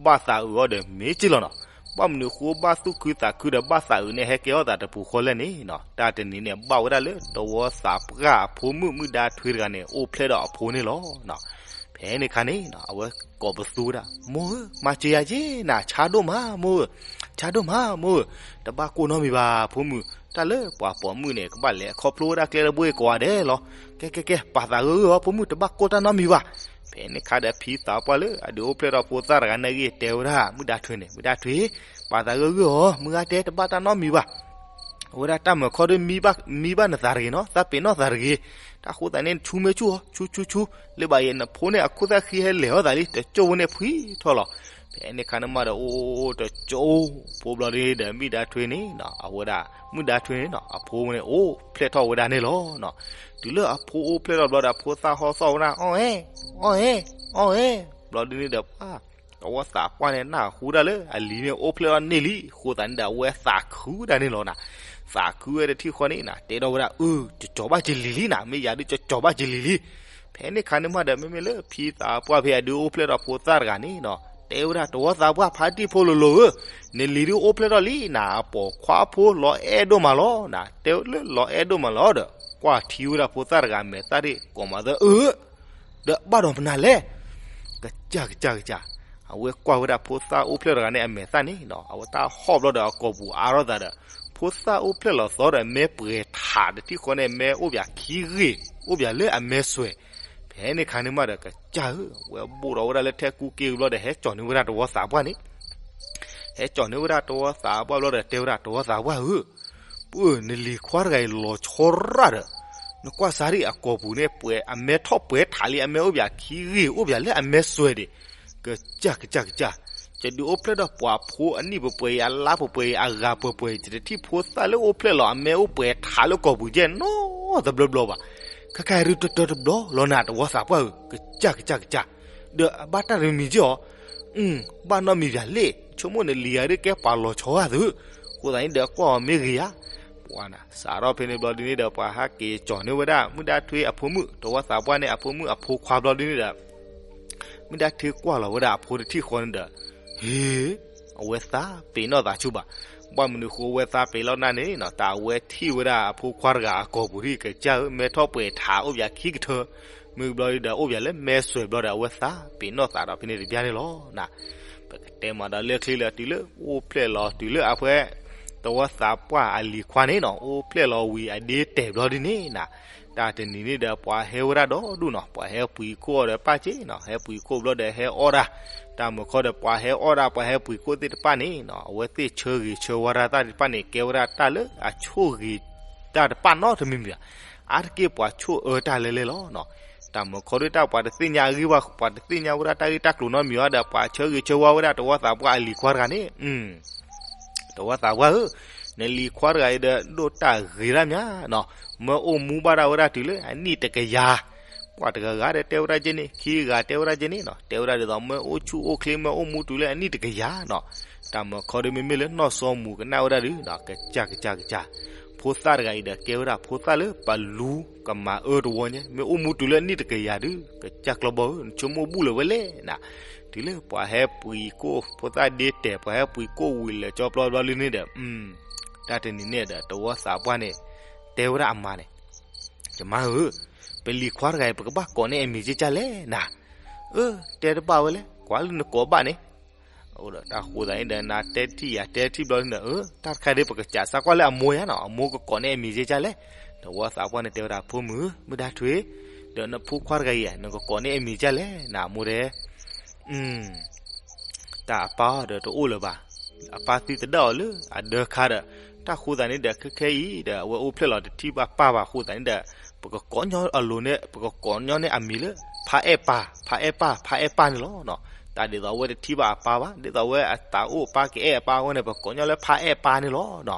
ဘၣ်သးအုးအီၤဒီးမ့ၢ်က့ၤလီၤနီၤ. ဘၣ်မနုၤဃိ ဘၣ်သူၣ်ခုသးခုဒီးဘၣ်သးအုးန့ၣ် ဟဲကဲထီၣ်သးတပူၤဃီလဲၣ်န့ၣ်နီၤ, တၢ်တနံၤန့ၣ် ဘၣ်ဝဲဒၣ်လၢတဝီသးပှၢ်အဖိမုၣ် မုၣ်ဒါထွ့တဂၤန့ၣ် အိၣ်ဖျဲၣ်ဒီးအဖိန့ၣ်လီၤနီၤ. ဖဲန့ၣ်ခါန့ၣ်နီၤ အဝဲကိးပသူဝဲဒၣ် မိၢ်ဧၢ, မၤစၢၤယၤက့ၤနၤ ဆါဒိၣ်မး မိၢ်ဧၢ, ဆါဒိၣ်မး မိၢ်ဧၢ, တဘၣ်ကိၢ်နီတမံၤဘၣ် ဖိမုၣ်, တၢ်လၢပှၤပိာ်မုၣ်န့ၣ် ကဘၣ်လဲၤခီဖျိဝဲဒၣ်ကျဲတဘိအံၤကိးဂၤဒဲးလီၤ. ကဲ ကဲ ကဲ ပာ်သးဂၢၢ်ဂၢၢ်အီၤ ဖိမုၣ် တဘၣ်ကိၢ်တၢ်နီတမံၤဘၣ်. ဖဲန့ၣ်ခါဒီး ဖံသးပှၢ်လၢအဒုးအိၣ်ဖျဲၣ်ထီၣ်ဖိသၣ်တဂၤနာ်က့ၤ တဲဝဲဒၣ် မုၣ်ဒါထွ့န့ၣ်, မုၣ်ဒါထွ့, ပာ်သးဂၢၢ်ဂၢၢ်အီၤ မုၢ်ဂၤတဲ တဘၣ်တၢ်နီတမံၤဘၣ်. အဝဲဒၣ်တၢ်မုၢ်ခီဒီး မံဘၣ်နသးတဂ့ၤနီၤ, သးပ့ၤနီၣ်သးတဂ့ၤ. တၢ်ဃိသးန့ၣ် ဆူမဲာ်ဆူၣ်အီၤ ဆူ ဆူ ဆူ, လၢဘၣ်အံၤ နဖိန့ၣ် အခိၣ်သၣ်ဃံဟဲလဲၤအီၣ်သးလံ တကၠိၢ်ဖိန့ၣ် ဖှံထီၣ်လီၤ. ဖဲန့ၣ်ခါန့ၣ်မးဒီး အိၣ်တကၠိၢ်ဖိဘျီဒ်န့ၣ်ဒီး မုၣ်ဒါထွ့န့ၣ်နီၤ အဝဲဒၣ် မုၣ်ဒါထွ့န့ၣ်နီၤ အဖိန့ၣ်အိၣ်ဖျဲၣ်ထီၣ်ဝဲဒၣ်န့ၣ်လီၤနီၤ. တုၤလၢအဖိအိၣ်ဖျဲၣ်ထီၣ်ဘျီဒီး အဖိသၣ်ဟီၣ်သီၣ်ဝဲဒၣ် အီၣ်အဲၣ်, အီၣ်အဲၣ်, အီၣ်အဲၣ်, ဘျီဒ်န့ၣ်ဒီး ပှၤ တဝီသးပှၢ်န့ၣ် နၢ်ဟူဒၣ်လၢအလံၤန့ၣ် အိၣ်ဖျဲၣ်ထီၣ်န့ၢ်လံအဃိသတးန့ၣ်ဒီး အဝဲသးခုဒၣ်န့ၣ်လီၤနၤ. သးခုဝဲတထံၣ်ဃီန့ၣ်နၤ တဲဒီးဝဲဒၣ် အၢ ကကၠီၤဘၣ်ကလံၤလံနၤ, မ့ၢ်ယၤဒုးကကၠီၤဘၣ်ကလံၤလံ. ဖဲန့ၣ်ခါန့ၣ်မးဒီး မ့မ့ၢ်လၢဖံသးပှၢ်ဖဲအဒုးအိၣ်ဖျဲၣ်ထီၣ်ဖိသၣ်တဂၤန့ၣ်နီၤ တဲဝဲဒၣ် တဝီသးပှၢ်ဖါတံၢ်ဖိလိၤလိၤဧၢ, နလံၤဒုးအိၣ်ဖျဲၣ်ထီၣ်လံနၤ, အပိာ်ခွါဖိလီၤအဲၣ်ဒိၣ်မးလီၤနၤ, တဲလၢလီၤအဲၣ်ဒိၣ်မးလီၤဒီး ကွၢ်ထံဝဲဒၣ်ဖိသၣ်တဂၤအမဲာ်သၣ်ဒၣ် ကိးမးသၢအၢ ဒီးဘၣ်ဒီးမနုၤလဲၣ်. ကစၢ်ကစၢ်ကစၢ်, အဝဲကွၢ်ဝဲဒၣ်ဖိသၣ်အိၣ်ဖျဲၣ်တဂၤန့ၣ် အမဲာ်သၣ်န့ၣ်နီၤ အဝဲတၢ်ဟီၣ်ဘျီဒီးအကိာ်ပူၤအါထီၣ်သးဒီး ဖိသၣ်အိၣ်ဖျဲၣ်လီၤသီဒီး မဲပှဲၤထးတထံၣ်ဃီန့ၣ် မဲအိၣ်ပၠးခံဂ့ၢ် အိၣ်ပၠးလၢအမဲစွဲး. ဖဲန့ၣ်ခါန့ၣ်မးဒီး ကစၢ်ဧၢ, ဝဲဘိၣ်ဒီးဝဲဒၣ်လၢထဲကူက့ၤဘျီဒီး ဟဲကၠီၤန့ၢ်ဝဲဒၣ်တဝီသးပှၢ်န့ၣ် ဟဲကၠီၤန့ၢ်ဝဲဒၣ်တဝီသးပှၢ်ဘျီဒီး တဲဝဲဒၣ် တဝီသးပှၢ်ဧၢ, ပၢ်ဧၢ နလံၤခွါတဂၤအံၤလီၤဆီရၣ်ဒီး နကွၢ်စၢ်ဒံးအကိာ်ပူၤန့ၣ် ပှဲၤအမဲထီၣ်ပှဲၤထးလံ, အမဲအိၣ်ပၠးခံဂ့ၢ် အိၣ်ပၠးလၢအမဲစွဲးဒံး. ကစၢ်ကစၢ်ကစၢ်, ယဒုးအိၣ်ဖျဲၣ်ဒီးပှၤဖိအနံၣ်ပှဲၤပှဲၤအံၤ အလါပှဲၤပှဲၤအံၤ အဂၤပှဲၤပှဲၤအံၤ ယတထံၣ်ဖိသၣ်လၢအိၣ်ဖျဲၣ်လီၤ အမဲအိၣ်ပှဲၤထးလၢကိာ်ပူၤကဲနီတဘျီဘျီဘၣ်. ခဲခါအံၤဒုးတတၢတဘျီလီၤနၤ တဝီသးပှၢ်ဧၢ, ကစၢ်ကစၢ်ကစၢ်. ဒီးအဘၣ်တၢ်တမံၤက့ၤအီၤ ဘၣ်နီတမံၤပၠးလံ, ဆိကမိၣ်နလံၤဧါဒုးကဲပှၤလီၤဆီဧါသု, အဃိသတးန့ၣ်ဒီးကွၢ်အီၤမ့ၢ်ဂ့ၤဧါ. ပှၤနၤ စးထီၣ်ဖဲန့ၣ်ဘျီဒ်န့ၣ်ဒီး ပှၤဟးက့ၤကၠီၤန့ၢ်ဝဲဒၣ် မုၣ်ဒါထွ့အဖိမုၣ် တဝီသးပှၢ်န့ၣ် အဖိမုၣ်အဖိခွါဘျီဒ်န့ၣ်ဒီး မုၣ်ဒါထွ့ကွၢ်လီၤဝဲဒၣ်အဖိတထံၣ်ဃီန့ၣ်ဒီး ဟ့ၣ်, အဝဲသးပ့ၤနီၣ်သးဆူၣ်ဘၣ်. ဘၣ်မနုၤဃိအဝဲသးပ့ၤလီၤနၢ်န့ၣ်နီၤ တၢ်အဝဲထံၣ်ဝဲဒၣ်အဖိခွါတဂၤအကိာ်ပူၤဒ် ကစၢ်ဧၢ မဲထီၣ်ပှဲၤထးအိၣ်ပၠးခံကထၢ မ့ၢ်ဘျီဒ်ဒီး အိၣ်ပၠးလၢမဲစွဲးဘျီဒီး အဝဲသးပ့ၤနီၣ်သးဒီးဖဲန့ၣ်တဘျီန့ၣ်လီၤ. ပကတဲမးဒီးလၢချ့လၢ တုၤလၢအိၣ်ဖျဲၣ်လီၤ တုၤလၢအဝဲ တဝီသးပှၢ်အလံၤခွါန့ၣ်နီၤ အိၣ်ဖျဲၣ်လီၤဝံၤအဒ့တဲာ်ဘျီဒ်န့ၣ်နၤ တၢ်တနံၤန့ၣ်ဒီး ပှၤဟဲဝဲဒၣ်ဒီဒူၣ်နီၤ ပှၤဟဲပှ့ၤခိၣ်အီၤဒီးပၢ်က့နီၤ ဟဲပှ့ၤခိၣ်ဘျီဒီးဟဲအီၣ်ဒၣ် တၢ်မုၢ်ခီဒီးပှၤဟဲအီၣ်ဒၣ် ပှၤဟဲပှ့ၤခိၣ်သ့ၣ်တဖၣ်န့ၣ်နီၤ အဝဲသ့ၣ်ဆၢဂ့ၤဆၢဝါတၢ်သ့ၣ်တဖၣ်န့ၣ် ကဲဝဲဒၣ်တၢ်လၢအဆိၣ်ဂ့ၤ တၢ်တပာ်နီတမံၤမံၤဘၣ်. အါတက့ၢ်ပှၤဆိၣ်အၢတၢ်လဲၤလဲၤလီၤနီၤ. တၢ်မုၢ်ခီဒုးတၢ်ပှၤတသ့ၣ်ညါအဂ့ၢ်ဘၣ် ပှၤတသ့ၣ်ညါဝဲဒၣ်တၢ်ဂ့ၢ်တၢ်ကျိၤနီတမံၤဘၣ်ဒီး ပှၤဆၢဂ့ၤဆၢဝါဝဲဒၣ်တဝီသးပှၢ်အလံၤခွါတဂၤန့ၣ် တဝီသးပှၢ်ဧၢ, နလံၤခွါတဂၤအံၤဒီးဒိၣ်တၢ်ဂ့ၤဒၣ်မးနီၤ, မၢအိၣ်မူဘၣ်ဒၣ်ဝဲဒၣ်တုၤလၢအနံၣ်တကယၤ, ပှၤတဂၤဂၤဒီးတဲဝဲဒၣ်ကဲန့ၣ် ခံဂၤတဲဝဲဒၣ်ကဲန့ၣ်နီၤ, တဲဝဲဒၣ်ဒ်သိးမၢအိၣ်ဆူၣ်အိၣ်ချ့မၢအိၣ်မူတုၤလၢအနံၣ်တကယၤနီၤ. တၢ်မုၢ်ခီဒုးမ့မ့ၢ်လၢနီၢ်စီမူၤကနၣ်ဝဲဒၣ်ဒုး ကစၢ်ကစၢ်ကစၢ်, ဖိသၣ်တဂၤအံၤဒီးကဲဝဲဒၣ်ဖိသၣ်လၢပလူကမၤအၢတဝီညါ မ့ၢ်အိၣ်မူတုၤလၢအနံၣ်တကယၤဒုး ကစၢ်ကျီဘီဧၢ နဆိကမိၣ်ဘူၣ်လၢၤဝဲလဲၣ်နၤ, တုၤလၢပှၤဟဲပှ့ၤကိၣ် ဖိသၣ်ဒ့တဲာ် ပှၤဟဲပှ့ၤကိၣ်ဝံၤလၢာ်ကၠီပျီဘျီလံန့ၣ်ဒီး တၢ်တနံၤန့ၣ်ဒီး တဝီသးပှၢ်န့ၣ် တဲဝဲဒၣ်အမါန့ၣ်, ယမါဧၢ, ပလံၤခွါတဂၤအံၤ ပကဘၣ်ကိးန့ၢ်အမံၤက့ကၢ်လဲၣ်နၤ, အၢ, တဲတဘၣ်ဝဲလဲၣ် ကွၢ်လၢနကိးဘၣ်န့ၣ် အိၣ်ဒီးတၢ်ဃိသးန့ၣ်ဒီး နၤတဲထံၣ်ယၤတဲထံၣ်ဘျီန့ၣ်ဒီး အၢ တၢ်တခါဒ်ပကစးစးကွၢ်လၢအမိၢ်ယါနီၤ အမိၢ်ကကိးန့ၢ်အမံၤက့ကၢ်လဲၣ်. တဝီသးပှၢ်န့ၣ်တဲဝဲဒၣ် ဖိမုၣ်ဧၢ မုၢ်ဒါထွ့, ဒီးနဖိခွါတဂၤအံၤ နကကိးန့ၢ်အမံၤကၢ်လဲၣ် နမိၢ်ဒဲ တၢ်အပၢ်ဒီးတအိၣ်လၢၤဘၣ်, အပၢ်သံသဒၣ်အီၤလၢအဒၢခါဒီး, တၢ်ဃိသးန့ၣ်ဒီး ခဲခဲအံၤဒီး အဝဲအိၣ်ဖျဲၣ်လီၤတထံၣ်ဘၣ်ပၢ်ဘၣ်ဃိသးန့ၣ်ဒီး, ပကကိးညီအလိၤန့ၣ် ပကကိးညီန့ၢ်အမံၤလၢ ဖါအဲၣ်ပၢ် ဖါအဲၣ်ပၢ် ဖါအဲၣ်ပၢ်န့ၣ်လီၤ. တၢ်ဒ်သိးအဝဲတထံၣ်ဘၣ်အပၢ်ဘၣ် ဒ်သိးအဝဲအသးအိၣ်ပၢ်ကအဲၣ်အပၢ်အဃိန့ၣ် ပကိးညီလၢဖါအဲၣ်ပၢ်န့ၣ်လီၤ.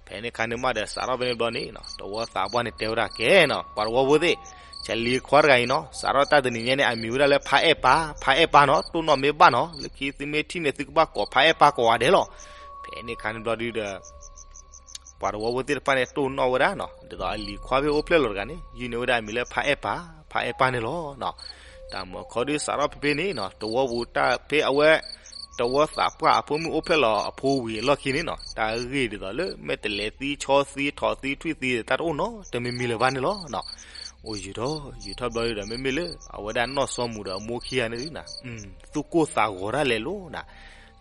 ဖဲန့ၣ်ခါန့ၣ်မးဒီး စးထီၣ်ဖဲန့ၣ်ဘျီန့ၣ် တဝီသးပှၢ်န့ၣ်တဲဝဲဒၣ်ကဲနီၤ ပှၤတဝီဖိသ့ၣ်, ဆဲးလံၤခွါတဂၤအံၤနီၤ စးထီၣ်တၢ်တနံၤညါန့ၣ် အမံၤဝဲဒၣ်လၢဖါအဲၣ်ပၢ် ဖါအဲၣ်ပၢ်နီၤ တိၢ်နီၣ်မ့ၢ်ဘၣ်နီၤ လၢခံသုမ့ၢ်ထံၣ်န့ၣ် သုကဘၣ်ကိးဖါအဲၣ်ပၢ်ကိးဂၤဒဲးလီၤ. ဖဲန့ၣ်ခါန့ၣ်ဘျီဒုဒီး ပှၤတဝီဖိသ့ၣ်တဖၣ်န့ၣ် တိၢ်နီၣ်ဝဲဒၣ်နီၤ ဒ်သိးအလံၤခွါဖဲအိၣ်ဖျဲၣ်လီၤတဂၤန့ၣ် ယုၢ်န့ၢ်ဝဲဒၣ်အမံၤလၢဖါအဲၣ်ပၢ် ဖါအဲၣ်ပၢ်န့ၣ်လီၤ. တၢ်မုၢ်ခီဒုးစးထီၣ်ဖဲဖဲန့ၣ်နီၤ တဝီပူၤတၢ်ဖဲအဝဲ တဝီသးပှၢ်အဖိမုၣ်အိၣ်ဖျဲၣ်လီၤအဖိဝံၤအလီၢ်ခံန့ၣ်နီၤ တၢ်ဂ့ၢ်ဒ်သိးလၢ မ့ၢ်တလဲၤသံဆီသံ ထီၣ်သံထွံၣ်သံ တၢ်တအိၣ်နီတမံၤမံၤလၢၤဘၣ်န့ၣ်လီၤ. အိၣ်ယုာ်ထီၣ်ယုာ်ထီၣ်ဘျီဒုဒီး မ့မ့ၢ်လၢ အဝဲဒၣ်နီၢ်စီမူၤဒီးအမိၢ်ခံဂၤန့ၣ်ဒု သူၣ်ကိၢ်သးဂီၤဒၣ်လဲာ်လီၤနၤ,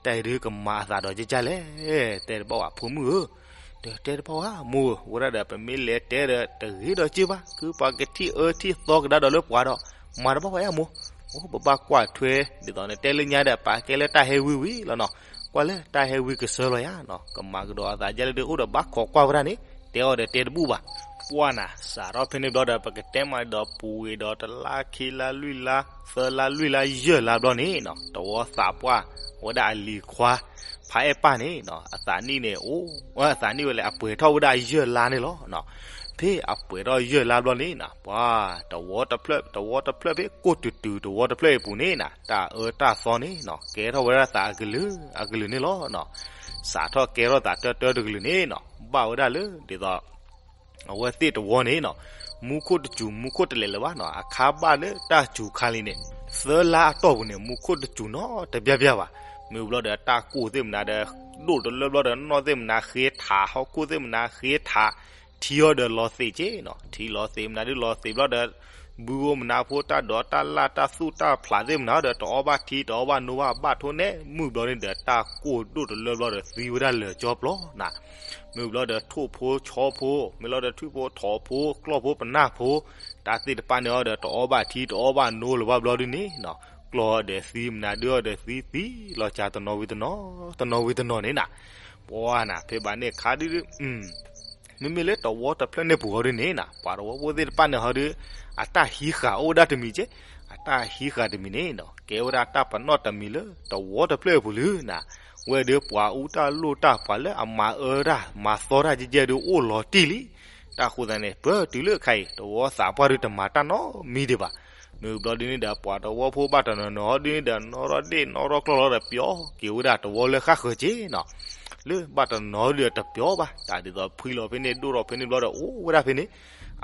တၢ်အံၤဒုကမၤအသးဒီးကကၢ်လဲၣ်, တဲတဘၣ်ဝဲဖိမုၣ်ဧၢ, ဒီးတဲတဘၣ်ဝဲမိၢ်ဧၢ, ဝဲဒၣ်ဒီးပမ့ၢ်လဲၤတဲဒီးတဂ့ၤဒီးက့ၢ်ဘၣ် ခုပှၤကထံၣ်အၢထံၣ်သီကဒါဒီးလၢပှၤဒီး မၤတဘၣ်ဝဲအမိၢ်, အိၣ်ပဘၣ်ကွၢ်ထွဲ ဒ်သိးနတဲလၢညါဒီး ပာ်ကဲလၢတၢ်ဟဲဝံဝံလီၤနီၤ, ကွၢ်လၢတၢ်ဟဲဝံကစၢၢ်လီၤယါနီၤ, ကမၤကဒီးအသးဒ်လဲၣ်ဒု အိၣ်ဒီးဘၣ်ခိးကွၢ်ဝဲဒၣ်န့ၣ် တဲအီၤဒီးတဲတဘူၣ်ဘၣ်. ပှၢ်နၤ စးထီၣ်ဖဲန့ၣ်ဘျီဒီး ပကတဲမးဒီးပူၤဝံၤဒီးတလါခံလါလွံၢ်လါ သၢလါလွံၢ်လါယဲၢ်လါဘျီန့ၣ်နီၤ တဝီသးပှၢ် ဝဲဒၣ်အလံၤခွါ ဖါအဲၣ်ပၢ်န့ၣ်နီၤ အသးနံၣ်န့ၣ်အိၣ် အသးနံၣ်ဝဲလဲၣ် အပှဲၤထီၣ်ဝဲဒၣ်ယဲၢ်လါန့ၣ်လီၤ. ဖဲအပှဲၤထီၣ်ယဲၢ်လါဘျီန့ၣ်နီၤ ပှၤ တဝီတဖျၢၣ် တဝီတဖျၢၣ်ဖဲကိၣ်တုၤတုၤတဝီတဖျၢၣ်အံၤပူၤန့ၣ်နီၤ တၢ်အၢတၢ်သီန့ၣ်နီၤ ကဲထီၣ်ဝဲဒၣ်သးအကလုာ် အကလုာ်န့ၣ်လီၤ. စးထီၣ်ကဲထီၣ်သးတၢတၢတကလုာ်န့ၣ်နီၤ ဘၣ်ဝဲဒၣ်လၢ ဒ်သိး အဝဲသ့ၣ်တဝီန့ၣ်နီၤ မူခိၣ်တစူၤ မူခိၣ်တလဲၤလၢၤဘၣ်နီၤ အခါဘၣ်လၢတၢ်စူၤခါလံန့ၣ် သၢလါအတီၢ်ပူၤန့ၣ် မူခိၣ်တစူၤနီတဘျီဘျီဘၣ်. မ့ၢ်ဘျီဒီးတၢ်ကိၢ်သ့ၣ်မနုၤဒီး ဒိၣ်တလၢဘျီဒီး နီၢ်သ့ၣ်မနုၤဃ့ထး ဟီၣ်ခိၣ်သ့ၣ်မနုၤဃ့ထး ထံအီၤဒီးလီၤသ့းက့နီၤ ထံလီၤသ့းမနုၤဒုလီၤသ့းဘျီဒီး ဘုဧိၤမနုၤဖိ တၢ်ဒိးတၢ်လၢ် တၢ်သူၣ်တၢ်ဖျးသ့ၣ်မနုၤဒီး တအီၣ်ဘၣ်ထံ တအီၣ်ဘၣ်နိဘၣ် ဘၣ်ထိၣ်နဲၣ် မုၢ်ဘျီန့ၣ်ဒီး တၢ်ကိၢ်ဒိၣ်တလၢဘျီဒီး သံဝဲဒၣ်လၢာ်ကၠီပျီနၤ မ့ၢ်ဘျီဒီးထိၣ်ဖိဆီဖိ မ့ၢ်လီၤဒီးထွံၣ်ဖိထိးဖိ ကျီၢ်ဖိပနၢ်ဖိ တၢ်သ့ၣ်တဖၣ်န့ၣ်အီၤဒီး တအီၣ်ဘၣ်ထံ တအီၣ်ဘၣ်နိလၢၤဘၣ်ဘျီဒုန့ၣ်နီၤ ကျီၢ်အီၤဒီးသံ မနုၤဒုအီၤဒီးသံ သံလီၤစှၤတနီၤဝံၤတနီၤ တနီၤဝံၤတနီၤန့ၣ်နၤ ပှၤနၤ ဖဲဘၣ်န့ၣ်အခါဒု မ့မ့ၢ်လၢတဝီတဖျၢၣ်န့ၣ်ပူၤဟီဒုန့ၣ်နၤ ပှၤတဝီဖိသ့ၣ်တဖၣ်န့ၣ်ဟီဒု အတၢ်ဟံးဃာ်အိၣ်ဝဲဒၣ်တမံၤက့ အတၢ်ဟံးဃာ်တမံၤန့ၣ်နီၤ ကဲဝဲဒၣ်တၢ်ပနီၣ်တမံၤလၢတဝီတဖျၢၣ်အပူၤလံနၤ ဝဲၢ်ဒုးပှၤအူတၢ်လိၣ်တၢ် ပှၤလၢအမၤအၢတၢ် မၤသီတၢ်ကဲကဲဒုးအိၣ်လီၤတံၢ်လံ တၢ်ဃိသတးန့ၣ် ပၢၢ်တုၤလၢအခါအံၤ တဝီသးပှၢ်ဒုးတမၤတၢ်နီတမံၤဒံးဘၣ်. မ့ၢ်ဘျီဒုန့ၣ်ဒီး ပှၤတဝီဖိဘၣ်တနီၤနီၤဒုန့ၣ်ဒီး နီၢ်ထီၣ်ဒ့ၣ်နီၢ်ထီၣ်ကျီၢ်လီၤဒီး ပျီက့ၤဝဲဒၣ်တဝီလၢဃၣ်ဃၢၤက့နီၤ လၢဘၣ်တနီၤနီၤဒုဒီးတပျီဘၣ် တၢ်ဒ်သိးဖှံလီၤဖဲန့ၣ် ဒိၣ်ထီၣ်ဖဲန့ၣ်ဘျီဒီး အိၣ်ဝဲဒၣ်ဖဲန့ၣ်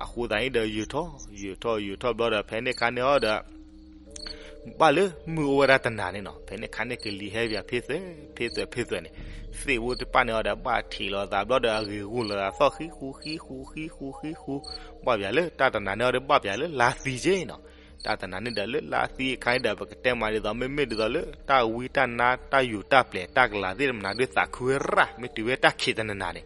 အဃိသတးန့ၣ်ဒီး ယုာ်ထီၣ် ယုာ်ထီၣ် ယုာ်ထီၣ်ဘျီဒီး ဖဲန့ၣ်ခါန့ၣ်အီၤဒီး ဘၣ်လၢမုၢ်အိၣ်ဝဲဒၣ်တနၤန့ၣ်နီၤ ဖဲန့ၣ်ခါန့ၣ်ကလံၤဟဲပၠးဖ့သွဲၣ် ဖ့သွဲၣ် ဖ့သွဲၣ်န့ၣ် သ့ၣ်ဖိတဖၣ်န့ၣ်အီၤဒီး ဘၣ်ထံးလီၤသးဘျီဒီး အဂ့ၤဂူာ်လီၤသးသီၣ် ဃံဃူ ဃံဃူ ဃံဃူ ဃံဃူ ဘၣ်ပၠးလၢတၢ်တနၤန့ၣ်အီၤဒီး ဘၣ်ပၠးလၢလါသံက့နီၤ တၢ်တနၤန့ၣ်ဒီးလၢလါသံအခါန့ၣ်ဒီး ပကတဲမးဒ်သိး မ့မ့ၢ်ဒ်သိးလၢ တၢ်ဝံတၢ်နါ တၢ်ယူၤတၢ်ပျဲၤ တၢ်ကလၤသ့ၣ်တဖၣ်ဒုးသးခုဝဲရၣ် မ့ၢ်တုၤဝဲတၢ်ခံးတနၤနၤန့ၣ် ဒ်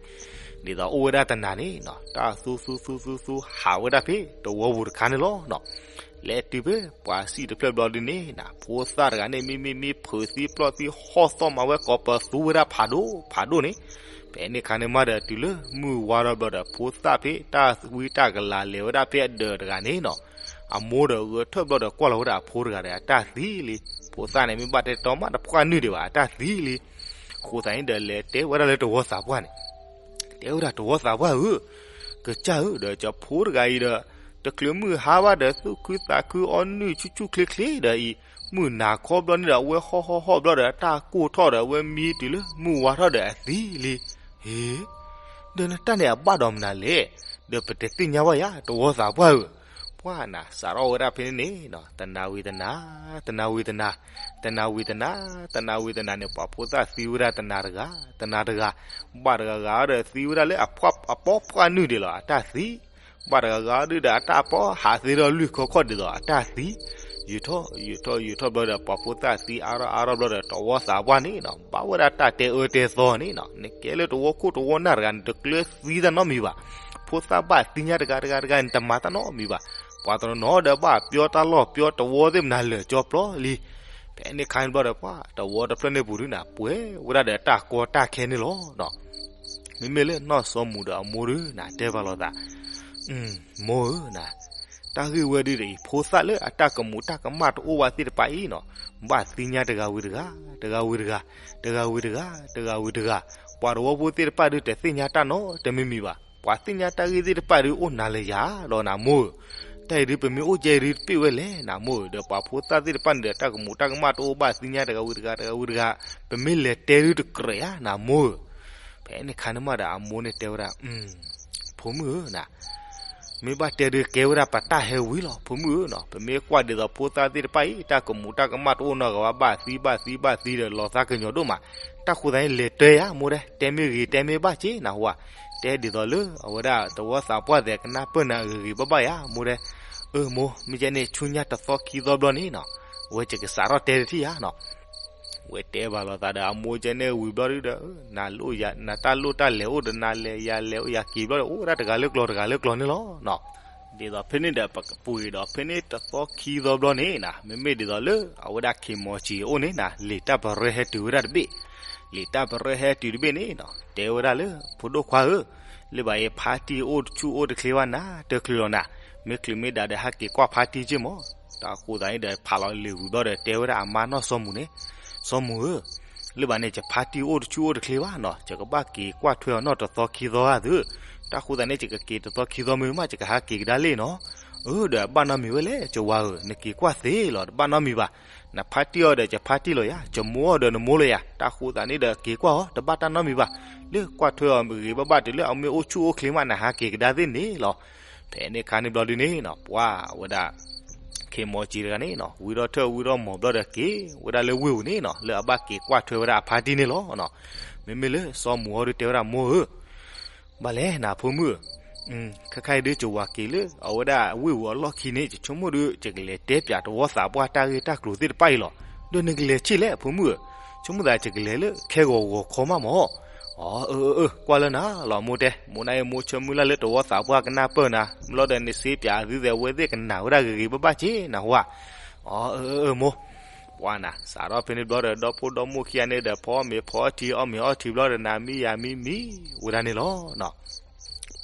သိးအိၣ်ဝဲဒၣ်တနၤန့ၣ်နီၤ တၢ်သူသူသူသူသူ ဟးဝဲဒၣ်ဖဲတဝီပူၤတခါန့ၣ်လီၤနီၤ လဲၤတုၤဖဲပှၤစံၣ်တဖျၢၣ်ဘျီဒုန့ၣ်နၤ ဖိသၣ်တဂၤန့ၣ် မ့မ့ၢ်မ့ၢ်ဖုးသံပျီၢ်သံဟီၣ်သီၣ်မးဝဲကိးပသူဝဲဒၣ်ဖးဒိၣ်ဖးဒိၣ်န့ၣ် ဖဲန့ၣ်ခါန့ၣ်မးဒီး တုၤလၢမုၢ်ဝါထီၣ်ဘျီဒီး ဖိသၣ်ဖဲတၢ်ဝံတၢ်ကလၤလဲၤဝဲဒၣ်ဖဲအဒၢးတဂၤန့ၣ်နီၤ, အမိၢ်ဒီးဂဲၤထၢၣ်ဘျီဒီး ကွၢ်လီၤဝဲဒၣ်အဖိတဂၤဒီး အတၢ်သံလံ. ဖိသၣ်န့ၣ် မ့ၢ်ဘၣ်တဲတီမး တပှၢ်နုာ်ဒံးဘၣ် အတၢ်သံလံ. အဃိသတးန့ၣ်ဒီး လဲၤတဲဝဲဒၣ်လၢတဝီသးပှၢ်န့ၣ်, တဲဝဲဒၣ် တဝီသးပှၢ်ဧၢ, ကစၢ်ဧၢ, ဒီးယဖိတဂၤအံၤဒီး တချုးမုၢ်ဟါဘၣ်ဒီး သူၣ်ခုသးခု အီနုၢ်ဆူၣ်ဆူၣ်ချ့ချ့ဒီးအံၤ, မုၢ်နၤခီဘျီန့ၣ်ဒီး အဝဲဟီၣ်ဟီၣ်ဟီၣ်ဘျီဒီး အတၢ်ကိၢ်ထီၣ်ဒီး အဝဲမံတုၤလၢမုၢ်ဝါထီၣ်ဒီး အသံလံ. ဟ့, ဒီးနတၢ်န့ၣ် အဘၣ်ဒီးမနုၤလဲၣ်, ဒီးပတသ့ၣ်ညါဘၣ်ယၤ တဝီသးပှၢ်ဧၢ. ပှၢ်နၤ စးထီၣ်ဝဲဒၣ်ဖဲန့ၣ်န့ၣ်နီၤ, တနၤဝံၤတနၤ, တနၤဝံၤတနၤ, တနၤဝံၤတနၤ, တနၤဝံၤတနၤန့ၣ် ပှၤဖိသၣ်သံဝဲဒၣ်တနၤတဂၤ, တနၤတဂၤ, ဘၣ်တဂၤဂၤဒီး သံဝဲဒၣ်လၢအပီၢ်ပှၢ်နုာ်ဒံးလီၤ အတၢ်သံ. ဘၣ်တဂၤဂၤဒုဒီး အတၢ်ပီၢ်ဟးသ့ထီၣ်လွံၢ်ခီခီၣ်ဒ်သိး အတၢ်သံ. ယုာ်ထီၣ်ယုာ်ထီၣ်ယုာ်ထီၣ်ဘျီဒီး ပှၤဖိသၣ်သံအါထီၣ်အါထီၣ်ဘျီဒီး တဝီသးပှၢ်န့ၣ်နီၤ, ဘၣ်ဝဲဒၣ်တၢ်တဲအၢတဲသီန့ၣ်နီၤ, နကဲလၢတဝီခိၣ်တဝီနၢ်တဂၤန့ၣ် တကျၢၤသံတၢ်နီတမံၤဘၣ်. ဖိသၣ်ဘၣ်သံညါတဂၤတဂၤတဂၤန့ၣ် တမၤတၢ်နီတမံၤဘၣ်. ပှၤတနီၤနီၤဒီး ဘၣ်ပျီတၢ်လီၢ်ပျီတဝီသ့ၣ်မနုၤလၢာ်ကၠီပျီလံ. ဖဲန့ၣ်ခါန့ၣ်ဘျီဒီး ပှၤတဝီတဖျၢၣ်န့ၣ်ပူၤဒုနၤ ပှဲၤဝဲဒၣ်ဒီးတၢ်ကီတၢ်ခဲန့ၣ်လီၤ. မ့မ့ၢ်လၢနီၢ်စီၤမူၤဒီးအမိၢ်ဒုနၤ တဲဘၣ်လိာ်သး, မိၢ်ဧၢနၤ, တၢ်ဂ့ၢ်ဝဲဒုဒီးအံၤ ဖိသၣ်လၢအတၢ်ကမူးတၢ်ကမၣ်တအိၣ်ဘၣ်သ့ၣ်တဖၣ်အံၤနီၤ, ဘၣ်သံညါတဂၤဝံၤတဂၤ, တဂၤဝံၤတဂၤ, တဂၤဝံၤတဂၤ, တဂၤဝံၤတဂၤ, ပှၤတဝီဖိသ့ၣ်တဖၣ်ဒု တသ့ၣ်ညါတၢ်နီတမံၤမံၤဘၣ်. ပှၤသ့ၣ်ညါတၢ်ဂ့ၢ်သ့ၣ်တဖၣ်ဒု အိၣ်နၤလၢယၤလီၤနၤမိၢ်ဧၢ. တၢ်အံၤဒု ပမ့ၢ်အိၣ်ကဲအံၤဒု တပ့ၢ်ဝဲလဲၣ်နၤမိၢ်ဧၢ. ဒီးပှၤဖိသၣ်သ့ၣ်တဖၣ်န့ၣ်ဒီး တၢ်ကမူးတၢ်ကမၣ်တအိၣ်ဘၣ်သ့ၣ်ညါတဂၤဝံၤတဂၤ တဂၤဝံၤတဂၤ, ပမ့ၢ်လဲၤတဲဒုတကြၢးဧါနၤမိၢ်ဧၢ. ဖဲန့ၣ်ခါန့ၣ်မးဒီးအမိၢ်န့ၣ်တဲဝဲဒၣ်, ဖိမုၣ်ဧၢနၤ, မ့ၢ်ဘၣ်တဲဒုကဲဝဲဒၣ်ပတၢ်ဟဲဝံၤလီၤ ဖိမုၣ်ဧၢနီၤ. ပမ့ၢ်ကွၢ်ဒ်သိးဖိသၣ်သ့ၣ်တဖၣ်အံၤ တၢ်ကမူးတၢ်ကမၣ်တအိၣ်နီတဂၤဘၣ်, ဘၣ်သံဘၣ်သံဘၣ်သံဒီး လီၤသးကညီၤဒိၣ်မး. တၢ်ဃိသတးန့ၣ် လဲၤတဲယၤမိၢ်ဒဲ, တဲမ့ၢ်ဂ့ၤတဲမ့ၢ်ဘၣ်က့နၤဟူဧါ. တဲဒ်သိးလၢအဝဲဒၣ်တဝီသးပှၢ်သဲးကနၢ်ပၢၢ်နၤဂ့ၤဂ့ၤဘၣ်ဘၣ်ယၤမိၢ်ဒဲ. အၢမိၢ်, မ့ၢ်ကဲန့ၣ် ဆူညါတသီခံသီဘျီန့ၣ်နီၤ, အဝဲယကစးထီၣ်တဲတထံၣ်ယၤနီၤ. ဝဲတဲဘၣ်လိာ်သးဒီးအမိၢ်ကဲန့ၣ်ဝံၤဘျီဒုဒီး, နတၢ်လိၣ်တၢ်လဲၤအိၣ်ဒီး နၤလဲၤယၤလဲၤအိၣ်ယၤက့ၤဘျီဒီး အိၣ်ဝဲဒၣ်တဂၤလၢကျိၤတဂၤလၢကျိၤန့ၣ်လီၤ. ဒ်သိးဖဲန့ၣ်ဒီး ပကပှ့ၤဒီးဖဲန့ၣ်တသီခံသီဘျီန့ၣ်နၤ, မ့မ့ၢ်ဒ်သိးလၢအဝဲဒၣ်ခ့ၢ်မီၤစံၤအအိၣ်န့ၣ်နၤ, လံာ်တၢ်ပရၢဟဲတုၤဝဲဒၣ်တဘ့ၣ်. လံာ်တၢ်ပရၢဟဲတုၤတဘ့ၣ်န့ၣ်နီၤ, တဲဝဲဒၣ်လၢ ဖိဒိၣ်ခွါဧၢ, လၢဘၣ်အံၤဖါတံၢ်အိၣ်တဆူၣ်အိၣ်တချ့ဘၣ်နၤ, တချုးလီၤနၤ, မ့ၢ်ချုးမ့ၢ်ဒၣ်ဒီးဟးက့ၤကွၢ်ဖါတံၢ်က့မး. တၢ်ဃိသတးန့ၣ်ဒီး ဖးလီၤလံာ်ဝံၤဘျီဒီးတဲဝဲဒၣ်အမါနီၢ်စီၤမူၤန့ၣ်, စီၤမူၤဧၢ, လၢဘၣ်န့ၣ် ယဖါတံၢ်အိၣ်တဆူၣ်အိၣ်တချ့ဘၣ်နီၤ, ယကဘၣ်က့ၤကွၢ်ထွဲအီၤနီၢ်တသီခံသီဂၤသု. တၢ်ဃိသတးန့ၣ် ယကက့ၤတသီခံသီမ့ၢ်မး ယကဟးက့ၤကဒါလံနီၤ. အၢ ဒီးဘၣ်နီတမံၤဝဲလဲၣ် ယဝၤဧၢ, နက့ၤကွၢ်သ့လီၤ တဘၣ်နီတမံၤဘၣ်. နဖါတံၢ်အီၤဒီးယဖါတံၢ်လီၤယၤ, ယမိၢ်အီၤဒီးနမိၢ်လီၤယၤ. တၢ်ဃိသတးန့ၣ်ဒီးက့ၤကွၢ်အီၤ တဘၣ်တၢ်နီတမံၤဘၣ်. လၢကွၢ်ထွဲအီၤဂ့ၤဘၣ်ဘၣ်တုၤလၢအမ့ၢ်အိၣ်ဆူၣ်အိၣ်ချ့မး နဟးက့ၤကဒါသ့န့ၣ်လီၤ. ဖဲန့ၣ်ခါန့ၣ်ဘျီဒုန့ၣ်နီၤ ပှၤဝဲဒၣ် ခ့ၢ်မီၤစံၤတဂၤန့ၣ်နီၤ ဝံထီၣ်ထၢၣ်ဝံထီၣ်မီၤဘျီဒီးက့ၤဝဲဒၣ်လၢဝ့ၢ်ပူၤန့ၣ်နီၤ လၢအဘၣ်က့ၤကွၢ်ထွဲဝဲဒၣ်အဖါတံၢ်န့ၣ်လီၤ. မ့မ့ၢ်လၢစီၤမူၤအီၤဒုတဲဝဲဒၣ်မိၢ်ဧၢ, ဘၣ်လဲၣ်နဖိမုၣ်ဧၢ, ခဲခါအံၤဒု ယဝၤက့ၤလၢအဝဲဒၣ်ဝ့ၢ်ပူၤအလီၢ်ခံန့ၣ် ယဆိကမိၣ်ဒု ယကလဲၤတဲပၠးတဝီသးပှၢ်တၢ်ဂ့ၢ်တၢ်ကျိၤသ့ၣ်တဖၣ်အံၤလီၤ. ဒီးနကလဲၤဆ့ၣ်လဲၣ်ဖိမုၣ်ဧၢ, ဆိကမိၣ်သးယကလဲၤလၢခဲဂီၤဂီၤခီမးမၢ်. အၢ အၢ အၢ ကွၢ်လၢနၤလီၤမိၢ်တဲ, မိၢ်နၤအံၤမိၢ်ဆၢမုၢ်လၢ်လၢတဝီသးပှၢ်ကနၢ်ပၢၢ်နၤ, မ့ၢ်လီၤဒီးနစ့ပၠးအသုသ့ၣ်အဝဲသ့ၣ်ကနၣ်ဝဲဒၣ်ဂ့ၤဂ့ၤဘၣ်ဘၣ်က့နၤဟူဧါ. အၢ အၢ အၢ မိၢ်, ပှၤနၤ စးထီၣ်ဖဲန့ၣ်ဘျီဒီး ဒီဖိဒီမိၢ်ခံဂၤန့ၣ်ဒီး ဖီအီၣ်မ့ၤဖီအီထံ အီၣ်မ့ၤအီထံဘျီဒီး နၤမံယၤမံမံဝဲဒၣ်န့ၣ်လီၤ.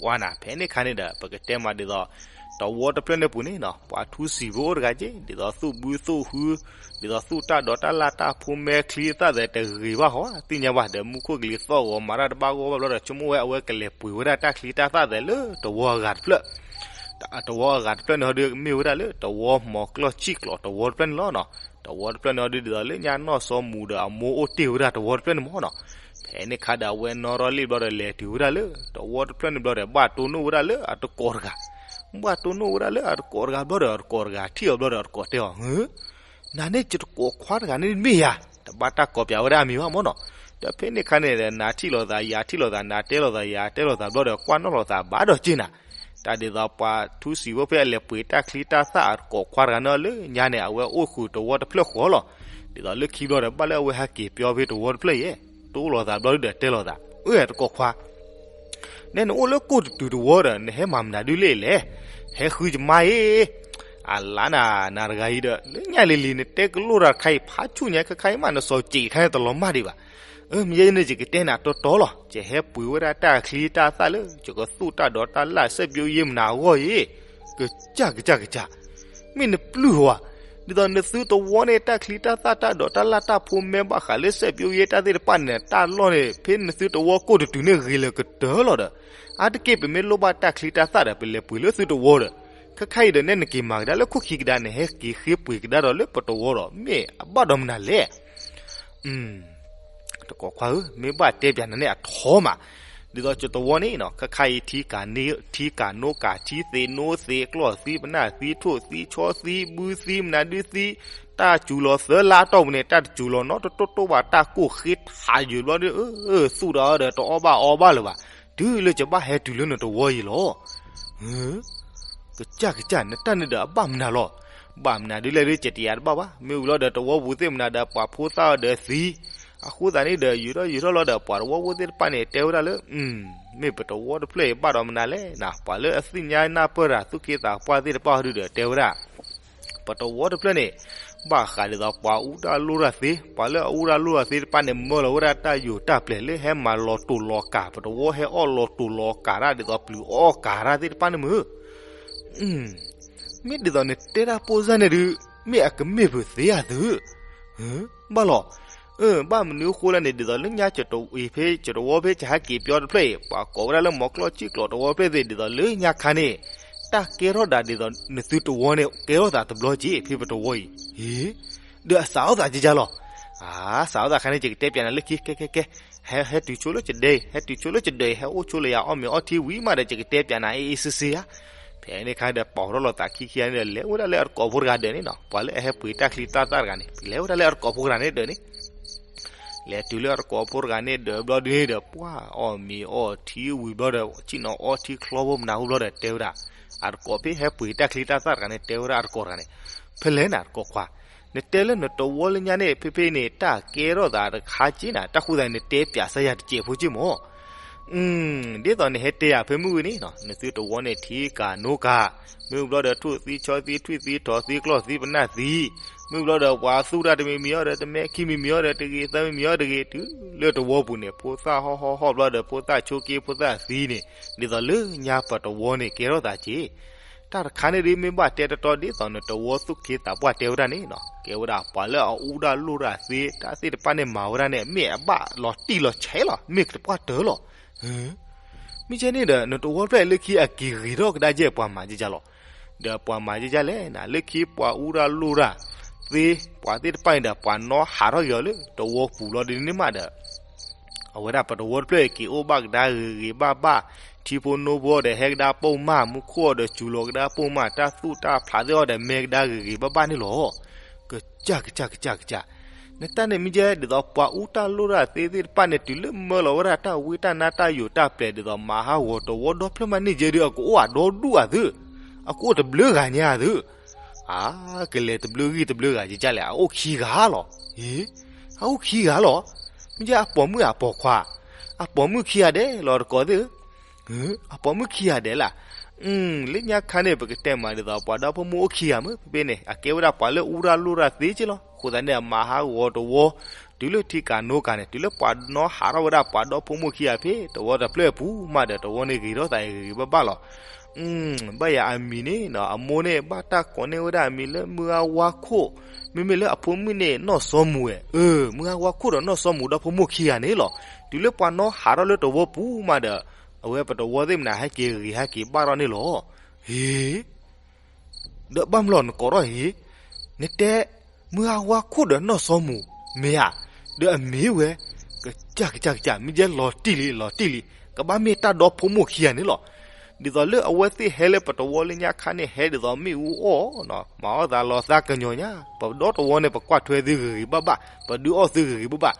ပှၤနၤ ဖဲန့ၣ်ခါန့ၣ်ဒီး ပကတဲမးဒ်သိး တဝီတဖျၢၣ်န့ၣ်ပူၤန့ၣ်နီၤ ပှၤထူစံာ်ဖိအိၣ်တဂၤက့ ဒ်သိးသူၣ်ဘုသူၣ်ဟု ဒ်သိးသူၣ်တၢ်ဒိးတၢ်လၢ်တၢ်ဖိမဲချံသၣ်သဲးတဂ့ၤဘၣ်ဟီ သ့ၣ်ညါဘၣ်ဒီး မူခိၣ်ကလံၤသီၣ်ဂီၤမၤတၢ်တဘၣ်ဂီၢ်ဘၣ်ဘျီဒီး ဆိကမိၣ်ဝဲအဝဲကလဲၤပှ့ၤဝဲဒၣ်တၢ်ချံတၢ်သၣ်သဲးလၢတဝီအဂၤတဖျၢၣ် တဝီအဂၤတဖျၢၣ်န့ၣ်ဟီဒု မ့ၢ်ဝဲဒၣ်လၢတဝီမီၤကျီၢ်ဆံၣ်ကျီၤတဝီတဖျၢၣ်န့ၣ်လီၤ. တဝီတဖျၢၣ်န့ၣ်ဟီဒု ဒ်သိးလၢညါနီၢ်စီၤမူၤဒီးအမိၢ်အိၣ်တ့ၢ်ဝဲဒၣ်တဝီတဖျၢၣ်န့ၣ်မၢ်နီၤ. ဖဲန့ၣ်ခါဒီးအဝဲနီၢ်ရီၣ်လံၣ်ဘျီဒီးလဲၤတုၤဝဲဒၣ်လၢတဝီတဖျၢၣ်န့ၣ်ဘျီဒီး ဘၣ်တိၢ်နီၣ်ဝဲဒၣ်လၢအတကိးတဂၤ, ဘၣ်တိၢ်နီၣ်ဝဲဒၣ်လၢအတကိးတဂၤဘျီဒီး အတကိးတဂၤထံၣ်အီၤဘျီဒီး အတကိးတဲအီၤ နၤန့ၣ်ယတကိးခွါတဂၤန့ၣ်တမ့ၢ်ယၤ, တဘၣ်တၢ်ကိးပၠးဝဲဒၣ်အမံၤဘၣ်မၢ်နီၤ. ဒီးဖဲန့ၣ်ခါန့ၣ်ဒီး နၤထံၣ်လိာ်သး ယၤထံၣ်လိာ်သး နၤတဲလိာ်သး ယၤတဲလိာ်သးဘျီဒီး ကွၢ်နီၣ်လိာ်သးဘၣ်ဒီးက့နၤ. တၢ်ဒ်သိးပှၤထူစံာ်ဖိဖဲအလဲၤပှ့ၤတၢ်ချံတၢ်သၣ်အတကိးခွါတဂၤန့ၣ်လၢညါန့ၣ် အဝဲအိၣ်ဃုာ်တဝီတဖျၢၣ်ဃီလီၤ. ဒ်သိးလၢခံဘျီဒီး ဘၣ်လၢအဝဲဟဲက့ၤပၠီဖဲတဝီတဖျၢၣ်ယဲၢ်, တိၢ်လိာ်သးဘျီဒုဒီးတဲလိာ်သး အၢ တကိးခွါ နဲနအိၣ်လၢကိၣ်တတုၤတဝီဒီး နဟဲမၤမနုၤဒုလဲၣ်လဲၣ်, ဟဲဃုယမါအံၤ, အလါနၤ နၤတဂၤအံၤဒီး လၢညါလံၤလံၤ နတဲကလိၣ်တၢ်တခါအံၤ ဖးဆူၣ်ညါခဲခါအံၤမး နစီၤစံးတခါန့ၣ်တလီၤမၢ်ဒံးဘၣ်. မ့ၢ်ယဲန့ၣ် ယကတဲနၤတီတီလီၤ. ယဟဲပှ့ၤဝဲဒၣ်တၢ်ချံတၢ်သၣ်လၢ ယကသူၣ်တၢ်ဒိးတၢ်လၢ် စဲးပၠိယ့မနၤအဂီၢ်အံၤ, ကစၢ်ကစၢ်ကစၢ်, မ့ၢ်နပျုၢ်ဝဲ, ဒ်သိးနသုတဝီန့ၣ် တၢ်ချံတၢ်သၣ်တၢ်ဒိးတၢ်လၢ်တၢ်ဖိမဲဘၣ်ဃးလၢ စဲးပၠိယ့တၢ်သ့ၣ်တဖၣ်န့ၣ် တၢ်လီၢ်န့ၣ် ဖဲနသုတဝီကိၢ်တတုၤန့ၣ် ဂ့ၤလၢာ်ကတၢၢ်လီၤဒီး, အါတက့ၢ်ပမ့ၢ်လိၣ်ဘၣ်တၢ်ချံတၢ်သၣ်ဒီး ပလဲၤပှ့ၤလၢသုတဝီဒီး, ခဲခါအံၤဒီး နဲနက့ၤမၤကဒါလၢခိၣ်ခံကဒါန့ၣ် ဟဲက့ၤဃ့ပှ့ၤကဒါဒီးလၢပတဝီဒီး မ့ၢ်အဘၣ်ဒီးမနုၤလဲၣ်. တကိးခွါဧၢ, မ့ၢ်ဘၣ်တဲပၠးနၤန့ၣ်အထီမး, ဒ်သိးယတဝီန့ၣ်နီၤ ခဲခါအံၤ ထံကၤနိကၤ ထံသ့းနိသ့း ကျီၢ်သံ ပနၢ်သံ ထိၣ်သံ ဆီသံ ဘုသံ မနုၤဒုသံ, တၢ်စူၤလီၤသၢလါအတီၢ်ပူၤန့ၣ် တၢ်တစူၤလီၤနီတတိၢ်တိၢ်ဘၣ် တၢ်ကိၢ်ဃ့ထးယုာ်ဘျီဒီး သူၣ်ဒီးအီဒီးတအီၣ်ဘၣ်အီဘၣ်လၢၤဘၣ်, တုၤလၢယဘၣ်ဟဲတုၤလၢနတဝီအံၤလီၤ. ကစၢ်ကစၢ် နတၢ်န့ၣ်ဒီးအဘၣ်မနုၤလီၤ. ဘၣ်မနုၤဒ်လဲၣ်ဒ် ယတယာ်တဘၣ်ဘၣ်. မ့ၢ်ဝံၤလီၤဒီးတဝီပူၤသ့ၣ်မနုၤဒီး ပှၤဖိသၣ်အီၤဒီးသံ, အဃိသတးန့ၣ်ဒီး ယံာ်ထီၣ်ယံာ်ထီၣ်လီၤဒီး ပှၤတဝီဖိသ့ၣ်တဖၣ်န့ၣ် တဲဝဲဒၣ်လၢ မ့ၢ်ပတဝီတဖျၢၣ်အံၤဘၣ်ဒီးမနုၤလဲၣ်နၤ, ပှၤလၢအသ့ၣ်ညါနၢ်ပၢၢ်တၢ်သူၣ်က့သးပှၢ်သ့ၣ်တဖၣ်အီၤဒုဒီး တဲဝဲဒၣ် ပတဝီတဖျၢၣ်န့ၣ် ဘၣ်ဃးဒ်သိးပှၤအူတၢ်လိၣ်တၢ်သ့, ပှၤလၢအအူတၢ်လိၣ်တၢ်သ့တဖၣ်န့ၣ် မၢလီၤဝဲဒၣ်တၢ်ယိာ်တၢ်ပျဲၤလၢဟဲမၤလီၤတိာ်လီၤကၤ, ပတဝီဟဲအီၣ်လီၤတိာ်လီၤကၤတၢ်ဒ်သိးပျုၤအီၣ်ကၤတၢ်သ့ၣ်တဖၣ်န့ၣ်မုၢ် မ့ၢ်ဒ်သိးနတဲတၢ်ပိၢ်စၢ်န့ၣ်ဒုး မ့ၢ်အကမ့ၢ်ပသ့ဧါသု, ဘၣ်လီၤ. ဘၣ်မနုၤအဃိလဲၣ်န့ၣ် ဒ်သိးလၢညါ ဖဲယတဝီဖဲယဟဲက့ၤပၠီတဖျၢၣ်အံၤ ပှၤကိးဝဲဒၣ်လၢ မီၤကျီၢ်စံၣ်ကျီၤတဝီဖျၢၣ်သ့ၣ် ဒ်သိးလၢညါခါန့ၣ် တၢ်ကဲထီၣ်သးဒ်သိးနသုတဝီန့ၣ် ကဲထီၣ်သးတဘျီက့ၤ ဖဲပတဝီအံၤ, ဒီးအစးထီၣ်သးကကလီၤ. အါ, စးထီၣ်သးခါန့ၣ် ယကတဲပၠးနၤလၢခံ ကဲ ကဲ ကဲ, ဟဲ ဟဲတုၤဆိလၢယဒဲအံၤ, ဟဲတုၤဆိလၢယဒဲအံၤ, ဟဲအိၣ်ဆိလၢယၤ အီၣ်မ့ၤအီထံဝံၤမးဒီး ယကတဲပၠးနၤအ့ၣ်အ့ၣ်စ့စ့ဧါ. ဖဲန့ၣ်ခါဒီး ပိာ်ထီၣ်လိာ်သးခံခံန့ၣ်ဒီး လဲၤဝဲဒၣ်လၢအတကိးဖိတဂၤဒၢးန့ၣ်နီၤ, ပှၤလၢအဟဲပှ့ၤတၢ်ချံတၢ်သၣ်တဂၤန့ၣ် လဲၤဝဲဒၣ်လၢအတကိးဖိတဂၤန့ၣ်ဒၢးန့ၣ် လဲၤတုၤလၢအတကိးဖိတဂၤန့ၣ်ဒၢးဘျီဒုန့ၣ်ဒီး ပှၤအီၣ်မ့ၤအီထံဝံၤဘျီဒီး ဆ့ၣ်နီၤအီထံချီဖိမနၤဟူဘျီဒီး တဲဝဲဒၣ်, အတကိးဖဲဟဲပှ့ၤတၢ်ချံတၢ်သၣ်တဂၤန့ၣ် တဲဝဲဒၣ်အတကိးတဂၤန့ၣ်, ဖဲလဲၣ်နၤတကိးခွါ, နတဲလၢနတဝီလၢညါန့ၣ် ဖဲဖဲန့ၣ် တၢ်ကဲထီၣ်သးတခါက့နၤ, တၢ်ဃိသးန့ၣ် နတဲပၠးစၢ်ယၤတစဲးဖိက့မၢ် ဒ်သိးနဟဲတဲယၤဖဲမုၢ်ဂ့ၤန့ၣ်နီၤ, နသုတဝီန့ၣ် ထံကၤနိကၤ, မ့ၢ်ဘျီဒီး ထိၣ်သံဆီသံ ထွံၣ်သံထီၣ်သံ ကျီၢ်သံ ပနၢ်သံ, မ့ၢ်ဘျီဒီး ပှၤသူၣ်တၢ်တမံၤမံၤအီၤဒီး တမဲခံမံၤမံၤအီၤဒီး တဂ့ၤသၢမံၤမံၤအီၤတဂ့ၤ တုၤလၢတဝီပူၤန့ၣ် ဖိသၣ်ဟီၣ်ဟီၣ်ဟီၣ်ဘျီဒီး ဖိသၣ်ဆိးက့ ဖိသၣ်သံန့ၣ် ဒ်သိးလၢညါပတဝီန့ၣ် ကဲထီၣ်သးက့ တၢ်တခါန့ၣ်ဒ်မ့ၢ်ဘၣ်တဲတီတီ ဒ်သိးနတဝီသူၣ်က့သးပှၢ်တဲဝဲဒၣ်န့ၣ်နီၤ, ကဲဝဲဒၣ်ပှၤလၢအအူတၢ်လိၣ်တၢ်သ့ တၢ်သ့ၣ်တဖၣ်န့ၣ်မၤဝဲဒၣ်န့ၣ် မ့ၢ်အဘၣ်လီၤတံၢ်လီၤဆဲးလီၤ, မ့ၢ်ကတပှၢ်တၢၢ်လီၤ. မ့ၢ်ကဲန့ၣ်ဒီး နတဝီဖျၢၣ်လၢခံအက့ၤဂ့ၤထီၣ်ကဒါကဲ ပှၤမၤကကလီၤ. ဒီးပှၤမၤကကလဲၣ်နၤ လၢခံပှၤအူတၢ်လိၣ်တၢ်သ့ ပှၤသ့ၣ်တဖၣ်န့ၣ်ဒီး ပှၤနီၣ်ဟးထီၣ်က့ၤအီၤလၢ တဝီပူၤလီၤဒ်န့ၣ်မးဒီး အဝဲဒၣ်ပတဝီတဖျၢၣ်အံၤ က့ၤအိၣ်ဘၣ်ကဒါဂ့ၤဂ့ၤဘၣ်ဘၣ်, ထံဖိနိဖိအီၤဒီး ဟဲကဒါပိာ်မၢ်, မူခိၣ်အီၤဒီး စူၤလီၤကဒါပိာ်မၢ်, တၢ်သူၣ်တၢ်ဖျးသ့ၣ်အီၤဒီး မဲကဒါဂ့ၤဂ့ၤဘၣ်ဘၣ်န့ၣ်လီၤ. ကစၢ်ကစၢ်ကစၢ်ကစၢ်, နတၢ်န့ၣ်မ့ၢ်ကဲ ဒ်သိးပှၤအူတၢ်လိၣ်တၢ်သ့သ့ၣ်တဖၣ်န့ၣ် တုၤလၢမၢလီၤဝဲဒၣ်တၢ်ဝံတၢ်နါတၢ်ယိာ်တၢ်ပျဲၤ ဒ်သိးမၤဟးဂီၤတဝီဒီဖျၢၣ်မးန့ၣ်ကဲဒီး အကအိၣ်အဒီဒူၣ်အသု, အကအိၣ်တဘျုးဂၤညါသု အါ, ကလဲၤတဘျုးဂံၢ်တဘျုးဂၤကကလဲၣ် အအိၣ်ခံဂၤလီၤ. အအိၣ်ခံဂၤလီၤ. မ့ၢ်ကဲအပိာ်မုၣ်အပိာ်ခွါ, အပိာ်မုၣ်ခံဂၤဒဲးလီၤတကိးသ့ၣ်ဧၢ, အပိာ်မုၣ်ခံဂၤဒဲးလၢ်. လၢညါခါန့ၣ် ပကတဲမးဒ်သိး ပှၤဒီဖိမိၢ်အိၣ်ခံဂၤမ့ၢ် ဖဲဖဲန့ၣ် အကဲဝဲဒၣ်ပှၤလၢအူတၢ်လိၣ်တၢ်သ့က့လီၤ. အဃိသတးန့ၣ် အမၤဟးဂီၤတဝီ တုၤလၢထံကၤနိကၤန့ၣ် တုၤလၢပှၤနီၣ်ဟးထီၣ်ဝဲဒၣ်ပှၤဒီဖိမိၢ်ခံဂၤဖဲ တဝီတဖျၢၣ်အပူၤမးဒီး တဝီန့ၣ်ဂ့ၤထီၣ်သးဂ့ၤဂ့ၤဘၣ်ဘၣ်လီၤ. ဘၣ်ယၤအမံၤန့ၣ် အမိၢ်န့ၣ် ဘၣ်တၢ်ကိးန့ၢ်ဝဲဒၣ်အမံၤလၢ မုၢ်ဂၤဝါခိၣ်, မ့မ့ၢ်လၢအဖိမုၣ်န့ၣ် နီၢ်စီမူၤဝဲ, အၢ မုၢ်ဂၤဝါခိၣ်ဒီးနီၢ်စီမူၤ ဒီဖိမိၢ်ခံဂၤန့ၣ်လီၤ. တုၤလၢပှၤနီၣ်ဟးထီၣ်လၢတဝီပူၤမးဒီး အဝဲပတဝီသ့ၣ်မနၤ ဟဲက့ၤဂ့ၤဟဲက့ၤဘၣ်ထီၣ်န့ၣ်လီၤ. ဟ့ ဒီးဘၣ်မနုၤလီၤနကိးထီၣ်ဟ့, နတဲ မုၢ်ဂၤဝါခိၣ်ဒီးနီၢ်စီမူၤ မ့ၢ်ဧါ, ဒီးအမ့ၢ်ဝဲ, ကစၢ်ကစၢ်ကစၢ် မ့ၢ်ကဲလီၤတံၢ်လံ လီၤတံၢ်လံ, ကဘၣ်မ့ၢ်တၢ်ဒီဖိမိၢ်ခံဂၤန့ၣ်လီၤ. ဒ်သိးလၢအဝဲသ့ၣ်ဟဲလၢပတဝီလၢညါခါန့ၣ် ဟဲဒ်သိးမ့ၣ်အူအီၣ်, မၤအီၣ်သးလီၤသးကညီၤညါ, ပဒီတဝီန့ၣ် ပကွၢ်ထွဲသုဂ့ၤဂ့ၤဘၣ်ဘၣ်, ပဒုးအီၣ်သုဂ့ၤဂ့ၤဘၣ်ဘၣ်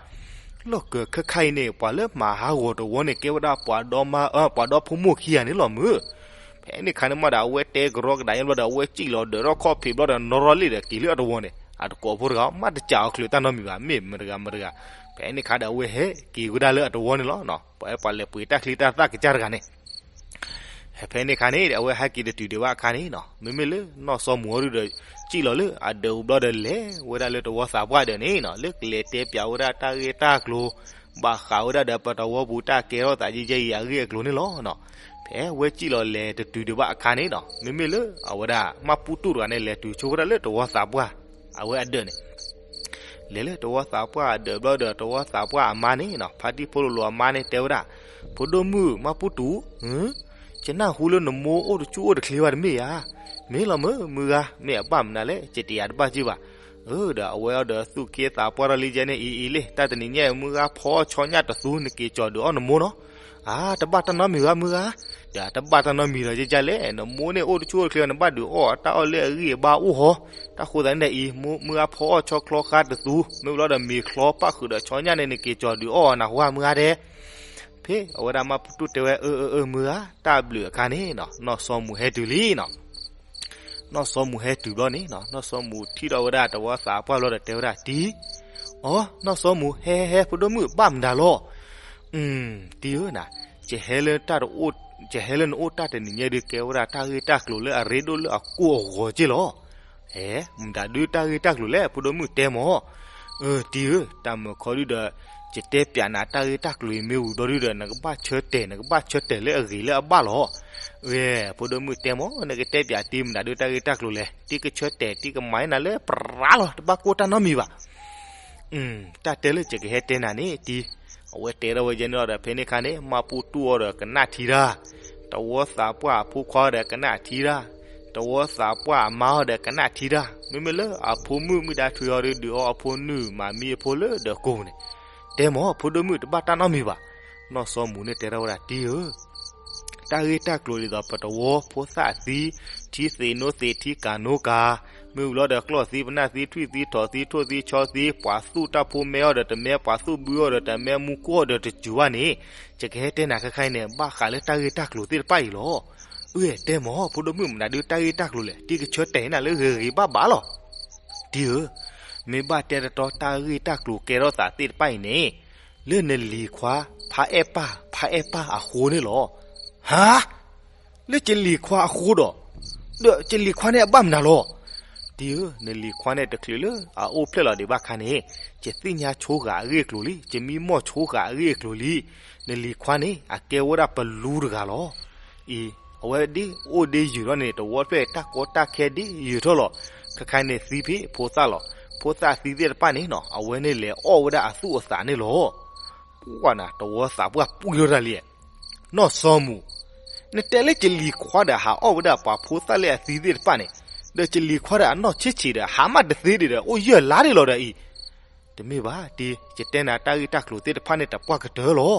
လီၢ်ကၢခဲခါအံၤန့ၣ် ပှၤလၢမၤဟးဂီၤတဝီန့ၣ် ကဲဝဲဒၣ်ပှၤဒီမါ, ပှၤဒီဖိမိၢ်ခံဂၤန့ၣ်လီၤမုၢ်. ဖဲန့ၣ်ခါန့ၣ်မးဒီး အဝဲတဲကရီကဒးညါဘျီဒီး အဝဲစံၣ်လီၤဒၢးထီၣ်ခီၣ်ဖံးဘျီဒီး နီၣ်ထီၣ်လံဒီးက့ၤလၢအတဝီန့ၣ် အတကိးဖိတဂၤ မ့ၢ်တစးအီၤချုးတၢ်နီတမံၤဘၣ် မ့ၢ်မတဂၤမတဂၤ. ဖဲန့ၣ်ခါဒီး အဝဲဟဲက့ၤဝဲဒၣ်လၢအတဝီန့ၣ်လီၤ. ပှၤပှၤလဲၤပှ့ၤတၢ်ချံတၢ်သၣ်ကစၢ်တဂၤန့ၣ် ဖဲန့ၣ်ခါန့ၣ် အဝဲဟဲက့ၤတတုၤဒံးဘၣ်အခါန့ၣ်နီၤ, မ့မ့ၢ်လၢနီၢ်စီမူၤအီၤဒုဒီး စံၣ်လီၤလၢအဒၢးပူၤဘျီဒီး လဲၤဝဲဒၣ်လၢတဝီသးပှၢ်ဒၢးန့ၣ်နီၤ, လၢကလဲၤတဲပၠးဝဲဒၣ်တၢ်ဂ့ၢ်တၢ်ကျိၤ, ဘၣ်ဃးဝဲဒၣ်ဒီးပတဝီပူၤတၢ်ကဲထီၣ်သးယဲယဲအံၤအဂ့ၢ်အကျိၤန့ၣ်လီၤ. ဖဲဝဲစံၣ်လီၤလဲၤတတုၤဒံးဘၣ်အခါန့ၣ်နီၤ, မ့မ့ၢ်လၢအဝဲဒၣ် မၢ်ပူၤတူၣ်တဂၤန့ၣ်လဲၤတုၤဆိဝဲဒၣ်လၢတဝီသးပှၢ် အဝဲအဒၢးန့ၣ် လဲၤလၢတဝီသးပှၢ်အဒၢးဘျီဒီး တဝီသးပှၢ်အမါန့ၣ်နီၤ, ဖါတံၢ်ဖိလိၤလိၤအမါန့ၣ်တဲဝဲဒၣ်, ဖိဒိၣ်မုၣ်မၢ်ပူၤတူၣ်, ယနၢ်ဟူလၢနမိၢ်အိၣ်တဆူၣ်အိၣ်တချ့ဘၣ်တမ့ၢ်ဧါ. မ့ၢ်လီၤမုၢ် မုၢ်ဂၤ, မ့ၢ်အဘၣ်မနုၤလဲၣ် ယတယာ်တဘၣ်က့ၢ်ဘၣ်. အၢ ဒီးအဝဲအီၤဒီးသူၣ်က့သးပှၢ်ထီၣ်လံယဲန့ၣ်အံၤအံၤလံ, တၢ်တနံၤညါအံၤ မုၢ်ဂၤဖီအီၣ်ဆီညၣ်တသူ နက့ၤကၠီၤဒုးအီၣ်နမိၢ်နီၤ. အါ တဘၣ်တၢ်နီတမံၤဘၣ်မုၢ်ဂၤ. ဒီးတဘၣ်တၢ်နီတမံၤဒီးယဲယဲလဲၣ်, နမိၢ်န့ၣ်အိၣ်တဆူၣ်အိၣ်တချ့ နဘၣ်ဒုးအီၣ်တၢ်အီၣ်လၢအဂံၢ်အဘါအိၣ်ဟီ. တၢ်ဃိသးန့ၣ်ဒီးအံၤ မုၢ်ဂၤဖီအီၣ်ဆီချီဃါတသူ မ့ၢ်ဝံၤလီၤဒီးမ့ၤချီပၣ်ဃုာ်ဒီးဆီညၣ်န့ၣ် နက့ၤကၠီၤဒုးအီၣ်နၢ်ဟူဧါမုၢ်ဂၤဒဲး. ဖဲအဝဲဒၣ်မၢ်ပူၤတူၣ်တဲဝဲ အၢ အၢ အၢ မုၢ်ဂၤ, တၢ်ဘျုးအခါန့ၣ်နီၤ နီၢ်စီၤမူၤဟဲတုၤလံနီၤ. နီၢ်စီၤမူၤဟဲတုၤဘျီန့ၣ်နီၤ, နီၢ်စီၤမူၤထံၣ်ထီၣ်ဝဲဒၣ်တဝီသးပှၢ်ဘျီဒီးတဲဝဲဒၣ်တံၤ, အိ နီၢ်စီၤမူၤ ဟဲဟဲဟဲ ဖိဒိၣ်မုၣ်ဘၣ်မတၤလီၤ. တံၤဧၢနၤ, ယဟဲလၢနအိၣ်တၢ်တနံၤညါဒုး ကဲဝဲဒၣ်တၢ်ဂ့ၢ်တၢ်ကျိၤလၢအရ့ဒိၣ်လၢအကိၢ်အဂီၤက့ၢ်လီၤ. မတၤဒုးတၢ်ဂ့ၢ်တၢ်ကျိၤလဲၣ် ဖိဒိၣ်မုၣ်တဲမၢ်. အၢ တံၤဧၢ, တၢ်မုာ်ခီဒုဒီး ယတဲပျးနၤတၢ်ဂ့ၢ်တၢ်ကျိၤအံၤမ့ၢ်ဝံၤဘျီဒုဒီး နကဘၣ်ဆၢတဲာ် နကဘၣ်ဆၢတဲာ်လၢအဂ့ၤလၢအဘၣ်လီၤ. ဂ့ၤ ဖိဒိၣ်မုၣ်တဲမၢ်, နကတဲပျးတံၤမတၤဒုးတၢ်ဂ့ၢ်တၢ်ကျိၤလဲၣ်, တံၤကဆၢတဲာ် တံၤကမၤနၤလၢပြးလီၤ တဘၣ်ကိၢ်တၢ်နီတမံၤဘၣ်. တၢ်တဲလၢယကဟဲတဲနၤန့ၣ်တံၤ, အဝဲတဲထီၣ်ဝဲယဲန့ၣ်လီၤဒီး ဖဲန့ၣ်အခါန့ၣ် မၢ်ပူၤတူၣ်အီၤဒီးကနၣ်ထံတၢ်, တဝီသးပှၢ်အဖိခွါဒီးကနၣ်ထံတၢ်, တဝီသးပှၢ်အမါအီၤဒီးကနၣ်ထံတၢ်, မ့မ့ၢ်လၢအဖိမုၣ်မုၣ်ဒါထွံၣ်အီၤဒုး ဒုးအီအဖိနုၢ်မၤမံအဖိလၢဒီးကိးပူၤန့ၣ်, တဲမၢ် ဖိဒိၣ်မုၣ်တဘၣ်တၢ်နီတမံၤဘၣ်. နီၢ်စီၤမူၤန့ၣ်တဲထီၣ်ဝဲဒၣ်တံၤဧၢ တၢ်ဂ့ၢ်တၢ်ကျိၤဒ်သိးပတဝီဖိသၣ်သံ, ထံသ့းနိသ့း ထံကၤနိကၤ, မ့ၢ်ဝံၤလီၤဒီးကျီၢ်သံ ပနၢ်သံ ထွံၣ်သံ ထိးသံ ထိၣ်သံ ဆီသံ, ပှၤသူၣ်တၢ်ဖိမဲအီၤဒီးတမဲ, ပှၤသူၣ်ဘုအီၤဒီးတမဲ, မူခိၣ်အီၤဒီးတစူၤဘၣ်န့ၣ်, ယကဟဲတဲနၤခဲခါအံၤန့ၣ် ဘၣ်ဃးလၢတၢ်ဂ့ၢ်တၢ်ကျိၤသ့ၣ်တဖၣ်အံၤလီၤ. အၢ တဲမၢ် ဖိဒိၣ်မုၣ်မတၤဒုးတၢ်ဂ့ၢ်တၢ်ကျိၤလဲၣ်, တံၤကဆၢတဲာ်နၤလၢဂ့ၤဂ့ၤဘၣ်ဘၣ်လီၤ. တံၤဧၢ, မ့ၢ်ဘၣ်တဲတတီတၢ်ဂ့ၢ်တၢ်ကျိၤကဲထီၣ်သးသ့ၣ်တဖၣ်အံၤန့ၣ်, လၢနလံၤခွါ ဖါအဲၣ်ပၢ် ဖါအဲၣ်ပၢ်အဃိန့ၣ်လီၤ. ဟါ, လၢယလံၤခွါအဃိဒီး, ဒီးယလံၤခွါန့ၣ်အဘၣ်မနုၤလီၤ. တံၤဧၢ, နလံၤခွါန့ၣ်တချုးလၢအအိၣ်ဖျဲၣ်လီၤဒံးဘၣ်အခါန့ၣ်, ယသ့ၣ်ညါဆိဃာ်အဂ့ၢ်အကျိၤလံ, ယမံမီၢ်ဆိဃာ်အဂ့ၢ်အကျိၤလံ. နလံၤခွါန့ၣ် အကဲဝဲဒၣ်ပလူတဂၤလီၤ. အံၤ, အဝဲဒ်အိၣ်ဒ်ယုာ်ထီၣ်န့ၣ် တဝီတဖျၢၣ်တၢ်ကီတၢ်ခဲဒ်ယုာ်ထီၣ်လီၤ. ခဲခါန့ၣ်သံဖဲဖိသၣ်လီၤ. ဖိသၣ်သံသ့ၣ်တဖၣ်န့ၣ်နီၤ အဝဲန့ၣ်လဲၤအီၣ်ဝဲဒၣ်အသူၣ်အသးန့ၣ်လီၤ. ပှၢ်နၤ တဝီသးပှၢ်ပှံၢ်ထီၣ်တၢ်လံ. နီၢ်စီၤမူၤ, နတဲလၢယလံၤခွါဒီးဟးအီၣ်ဝဲဒၣ်ပှၤဖိသၣ်လၢအသံသ့ၣ်တဖၣ်န့ၣ်, ဒီးယလံၤခွါဒီးအနီၢ်ဆံးဆံးဒီး ဟးမးတသ့ဒံးဒီး အိၣ်ယၢၢ်လါဒံးလီၤဒီးအံၤ, တမ့ၢ်ဘၣ်, ယတဲနၤတၢ်ဂ့ၢ်တၢ်ကျိၤသ့ၣ်တဖၣ်န့ၣ် တပှၢ်ကတၢၢ်လီၤ.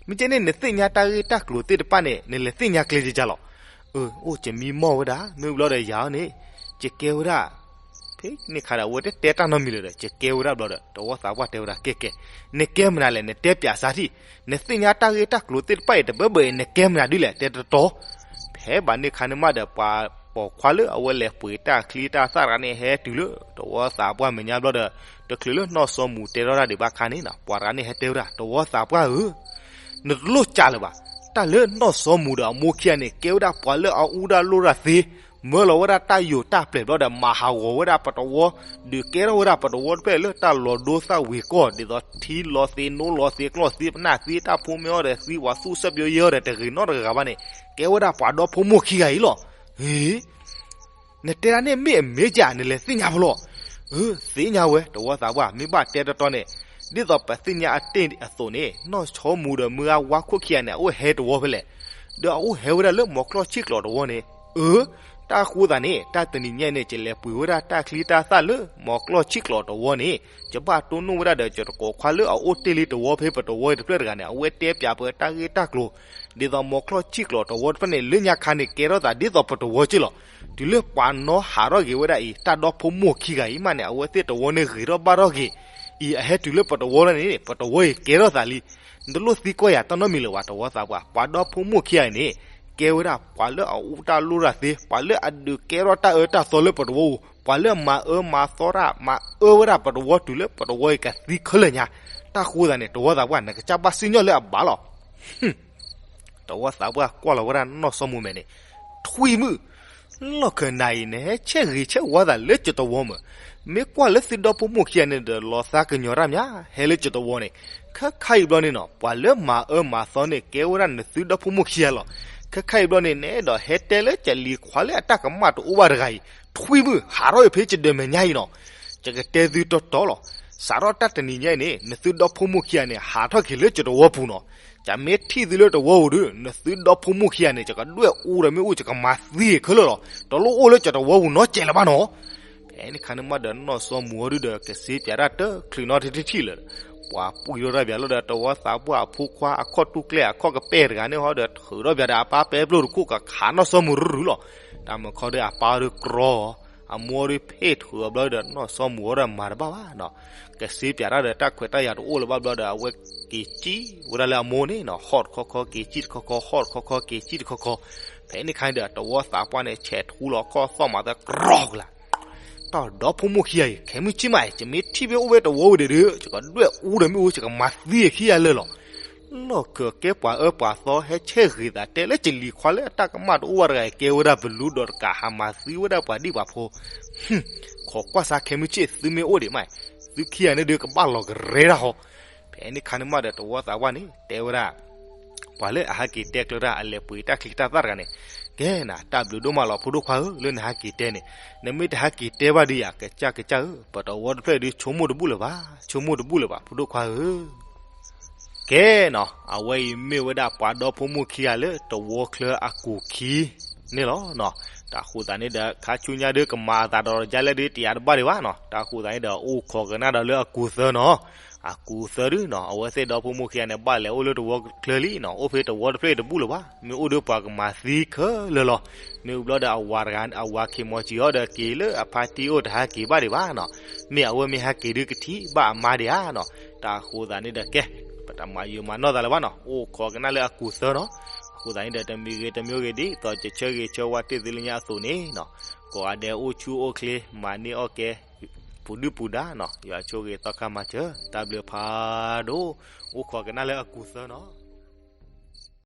မ့ၢ်ကဲန့ၣ် နသ့ၣ်ညါတၢ်ဂ့ၢ်တၢ်ကျိၤသ့ၣ်တဖၣ်န့ၣ် နလဲၤသ့ၣ်ညါကျဲယကလီၤ. အိၣ်ယမံမီၢ်ဝဲဒၣ် မ့ၢ်ဝံၤလီၤဒီးယၤအီၤန့ၣ်, ယကဲဝဲဒၣ် ဖဲန့ၣ်ခါဒီး အဝဲတတဲတၢ်နီတမံၤလၢၤဒီး ယကဲဝဲဒၣ်ဘျီဒီး တဝီသးပှၢ်တဲဝဲဒၣ် ကဲကဲ, နကဲမနုၤလဲၣ် နတဲပၠးစၢ်ထံၣ်, နသ့ၣ်ညါတၢ်ဂ့ၢ်တၢ်ကျိၤသ့ၣ်တဖၣ်အံၤတဘၢဘၢအံၤ နကဲမနုၤဒ်လဲၣ် တဲတတီ. ဖဲဘၣ်န့ၣ်ခါန့ၣ်မးဒီး ပှၤပိာ်ခွါလၢအဝဲလဲၤပှ့ၤတၢ်ချံတၢ်သၣ်တဂၤန့ၣ် ဟဲတုၤလၢတဝီသးပှၢ်မဲာ်ညါဘျီဒီး, တချုးလၢနီၢ်စီၤမူၤတဲထီၣ်တၢ်ဒံးဘၣ်ခါန့ၣ်နီၤ ပှၤတဂၤန့ၣ်ဟဲတဲဝဲဒၣ် တဝီသးပှၢ်ဧၢ နတလိၣ်ကးလၢၤဘၣ်. တၢ်လၢနီၢ်စီၤမူၤဒီးအမိၢ်ခံဂၤန့ၣ် ကဲဝဲဒၣ်ပှၤလၢအအူတၢ်လိၣ်တၢ်သ့, မၢလီၤဝဲဒၣ်တၢ်ယိာ်တၢ်ပျဲၤဘျီဒီး မၤဟးဂီၤဝဲဒၣ်ပတဝီ, ဒုးကဲထီၣ်ဝဲဒၣ်ပတဝီတဖျၢၣ်လၢတၢ်လီၤဒိသၣ်ဝံၤကီၢ် ဒ်သိးထံလီၤသ့ နိလီၤသ့ ကျီၢ်သ့ ပနၢ်သ့ တၢ်ဖိမ့ၢ်အီၤဒီးသံ ပှၤသူၣ်စၢ်ပယီၤယဲအီၤဒီး တဂ့ၤနီတဂၤဘၣ်န့ၣ် ကဲဝဲဒၣ်ပှၤဒီဖိမိၢ်ခံဂၤအံၤလီၤ. ဟ့ နတဲဒၣ်န့ၣ်မ့ၢ်အမ့ၢ်ဧါ နလဲၤသ့ၣ်ညါဖဲလဲၣ်. အၢ သ့ၣ်ညါဝဲ တဝီသးပှၢ် မ့ၢ်ဘၣ်တဲတတီန့ၣ်, ဒ်သိးပသ့ၣ်ညါအတ့ၢ်အသိးန့ၣ် နီၢ်စီၤမူၤဒီးမုၢ်ဂၤဝါခိၣ်ခံဂၤန့ၣ် အအိၣ်ဟဲတဝီဖဲလဲၣ်, ဒီးအအိၣ်ဟဲဝဲဒၣ်လၢမိၤကျီၢ်ဆံၣ်ကျီၤတဝီန့ၣ်. အၢ တၢ်ဃိသးန့ၣ် တၢ်တနံၤညါအံၤန့ၣ် ယလဲၤပှ့ၤဝဲဒၣ်တၢ်ချံတၢ်သၣ်လၢမိၤကျီၢ်ဆံၣ်ကျီၤတဝီန့ၣ်, ယဘၣ်တိၢ်နီၣ်ဝဲဒၣ်ဒီး ယတကိးခွါလၢအအိၣ်တ့ၢ်လံတဝီဖဲပတဝီအံၤတဖျၢၣ်တဂၤန့ၣ် အဝဲတဲပၠးပတၢ်ဂ့ၢ်တၢ်ကျိၤ ဒ်သိးမိၤကျီၢ်ဆံၣ်ကျီၤတဝီတဖျၢၣ်န့ၣ် လၢညါခါန့ၣ် ကဲထီၣ်သးဒ်သိးပတဝီက့ၢ်လီၤ. တုၤလၢပှၤနီၣ်ဟးထီၣ်က့ၤဝဲဒၣ်အံၤ တၢ်ဒီဖိမိၢ်ခံဂၤအံၤမးန့ၣ် အဝဲသ့ၣ်တဝီန့ၣ်ဂ့ၤထီၣ်ဘၣ်ထီၣ်က့ၤ, အံၤ အဟဲတုၤလၢပတဝီလၢန့ၣ် ပတဝီအံၤကဲထီၣ်သးလံ. နတလိၣ်သံကွၢ်ယၤတၢ်နီတမံၤလၢၤဘၣ် တဝီသးပှၢ်, ပှၤဒီဖိမိၢ်ခံဂၤအံၤန့ၣ် ကဲဝဲဒၣ်ပှၤလၢအအူတၢ်လိၣ်တၢ်သ့, ပှၤလၢအဒုးကဲထီၣ်တၢ်အၢတၢ်သီလၢပတဝီပူၤ, ပှၤလၢမၤအၢမၤသီတၢ် မၤအၢဝဲဒၣ်ပတဝီတုၤလၢပတဝီအံၤကသံခဲလၢာ်ညါ. တၢ်ဃိသးန့ၣ် တဝီသးပှၢ် နကစၢ်ဘၣ်စံၣ်ညီၣ်လၢအဘၣ်လီၤ. တဝီသးပှၢ်ကွၢ်လီၤဝဲဒၣ်နီၢ်စီၤမူၤမဲာ်န့ၣ်, ထွံၣ်မုၣ်, လီၢ်ခၢၣ်နၤအံၤ နဟဲဆဲးဂ့ၤဆဲးဝါသးလၢကၠီတဝီမ့ၢ်, မ့ၢ်ကွၢ်လၢသုဒီဖိမိၢ်ခံဂၤန့ၣ်ဒီး လီၤသးကညီၤတၢ်မး ဟဲလၢကၠီတဝီန့ၣ်, ခဲခါအံၤဘျီန့ၣ်နီၤ ပှၤလၢမၤအၢမၤသီန့ၣ် ကဲဝဲဒၣ်နသုဒီဖိမိၢ်ခံဂၤလီၤ. ခဲခါအံၤဘျီန့ၣ် နအဲၣ်ဒိးဟဲတဲလၢကလံၤခွါလၢအတၢ်ကမၣ်တအိၣ်ဘၣ်တဂၤအံၤ ထွံၣ်မုၣ် ဟးထီၣ်အဖဲကဒၢးမဲာ်ညါအံၤနီၤ. ယကတဲသုတီတီလီၤ. စးထီၣ်တၢ်တနံၤညါအံၤန့ၣ် နသုဒီဖိမိၢ်ခံဂၤန့ၣ် ဟးထီၣ်က့ၤလၢကၠီတဝီပူၤနီၤ. ယမ့ၢ်ထံၣ်သုလၢတဝီပူၤဒီး နသုဒီဖိမိၢ်ခံဂၤန့ၣ် ယကဒွဲၣ်အူဒီးမ့ၣ်အူ ယကမၤသံခဲလၢာ်လီၤ. တလိၣ်အိၣ်လၢကၠီတဝီပူၤနီတစဲးလၢၤဘၣ်နီၤ. ဖဲန့ၣ်ခါန့ၣ်မးဒီး နီၢ်စီမူၤအီၤဒုဒီး ကစ့ပၠးတၢ်တချုးနီတထံၣ်လၢၤ. ပှၤပှံၤထီၣ်တၢ်ပၠးလီၤဒီး တဝီသးပှၢ်အဖိခွါ အခီၣ်တူၢ်ကျဲ အခီၣ်ကပဲၢ်တဂၤန့ၣ်ဟီဒီး ထုးထီၣ်ပၠးဒီးအပၢ်ပဲပျိတခိၣ် ကခးနီၢ်စီမူၤရူၤရူၤလီၤ. တၢ်မုၢ်ခီဒီးအပၢ်ဒီးကြီအီၤ, အမိၢ်ဒီးဖ့ၣ်ထုးအီၤဘျီဒီး နီၢ်စီမူၤအီၤဒီးမၤတဘၣ်ဘၣ်နီၤ. ကစ့ပၠးတၢ်ဒီး တၢ်ခွဲးတၢ်ယာ်တအိၣ်လၢၤဘၣ်ဘျီဒီး အဝဲက့ၤစံၣ်ဝဲဒၣ်လၢအမိၢ်န့ၣ်နီၤ, ဟီၣ်တခီခီက့ၤစံၣ်တခီခီ ဟီၣ်တခီခီက့ၤစံၣ်တခီခီ. ဖဲန့ၣ်ခါန့ၣ်ဒီး တဝီသးပှၢ်န့ၣ် ဆဲးထူလီၤခီၣ်သီၣ်မးသဲကြီကလး တၢ်ဒီဖိမိၢ်ခံဂၤအံၤ ခဲမုၢ်ဆ့ၣ်မးအံၤ ယမ့ၢ်ထံၣ်ဖဲအိၣ်ဝဲတဝီဝံၤဒီး ယကဒွဲၣ်အူဒီးမ့ၣ်အူ ယကမၤသံအခံဂၤလၢာ်လီၤ. လီၢ်ခၢၣ်ကဲပှၤအၢပှၤသီ ဟဲဆဲးဂ့ၤသးတဲလၢကလံၤခွါလၢအတၢ်ကမၣ်တအိၣ်ဘၣ်တဂၤအံၤ ကဲဝဲဒၣ်ပလူဒီးတကး ဟးမၤသံဝဲဒၣ်ပှၤဒံၣ်ပှၤဖိ. ခိးကွၢ်စါ ခဲမုၢ်ဆ့ၣ်သုမ့ၢ်အိၣ်ဒံးမး သုခံဂၤန့ၣ်ဒီးကဘၣ်လီၤကရဲတၢ်ဃီ. ဖဲန့ၣ်ခါန့ၣ်မးဒီး တဝီသးပှၢ်န့ၣ် တဲဝဲဒၣ် ပှၤလၢအဟဲက့ၤတဲကျၢၤတၢ် အလဲၤပှ့ၤတၢ်ချံတၢ်သၣ်တဂၤန့ၣ်, ကဲနၤ တၢ်ဘျုးဒိၣ်မးလီၤ ဖိဒိၣ်ခွါဧၢ, လၢနဟဲက့ၤတဲန့ၣ်, နမ့ၢ်တဟဲက့ၤတဲဘၣ်ဒံးယၤ ကစၢ်ကစၢ်ဧၢ, ပတဝီတဖျၢၣ်ဒုး ဆိကမိၣ်တဘူၣ်လၢၤဘၣ်, ဆိကမိၣ်တဘူၣ်လၢၤဘၣ် ဖိဒိၣ်ခွါဧၢ. ကဲနီၤ အဝဲအံၤမ့ၢ်ဝဲဒၣ်ပှၤဒီဖိမိၢ်ခံဂၤလၢတဝီချၢအကူာ်ခံန့ၣ်လီၤနီၤ. တၢ်ဃိသးန့ၣ်ဒီး ခါဆူညါဒုးကမၤအသးဒီးယၤလဲၣ်ဒုး တယၤတဘၣ်ဒံးဘၣ်နီၤ. တၢ်ဃိသးန့ၣ်ဒီး အိၣ်ခိးကနၣ်ဒီးလၢအကူာ်သၢနီၤ. အကူာ်သၢဒုနီၤ အဝဲသ့ၣ်ဒီဖိမိၢ်ခံဂၤန့ၣ် ဘၣ်လဲၤအိၣ်လၢတဝီချၢလံနီၤ, အိၣ်ဖဲတဝီတဖျၢၣ်တဘူၣ်လၢၤဘၣ်, မ့ၢ်အိၣ်ဒီးပှၤကမၤသံခဲလၢာ်လီၤ. မ့ၢ်ဘျီဒီးအဝၤတဂၤ အဝၤခ့ၢ်မီၤစံၤဟီဒီးက့ၤလၢအဖါတံၢ်အိၣ်တဟဲက့ၤဘၣ်ဒံးဘၣ်နီၤ. မ့ၢ်အဝဲမ့ၢ်ဟဲက့ၤဒုးကထံၣ်ဘၣ်အမါဒံးဧါနီၤ. တၢ်ဃိသးန့ၣ်ဒီးကဲ ပတမၤယုာ်မၤနီၢ်သးလၢၤဘၣ်နီၤ, အိၣ်ခိးကနၣ်လၢအကူာ်သၢနီၤ. အဃိသတးန့ၣ်ဒီး တမံၤဂ့ၤတမံၤဂ့ၤဒ်သိးယဆၢဂ့ၤဆၢဝါတ့ၢ်သုလၢညါအသိးန့ၣ်နီၤ, ကိးဂၤဒဲးအိၣ်ဆူၣ်အိၣ်ချ့ မၤန့ၢ်အီၣ်ကဲ ပူၤဒုၣ်ပူၤဒါနီၤ, ယွၤဆိၣ်ဂ့ၤသီခါမၤစၢၤ, တၢ်ဘျုးဖးဒိၣ်, အိၣ်ခိးကနၣ်လၢအကူာ်သၢနီၤ.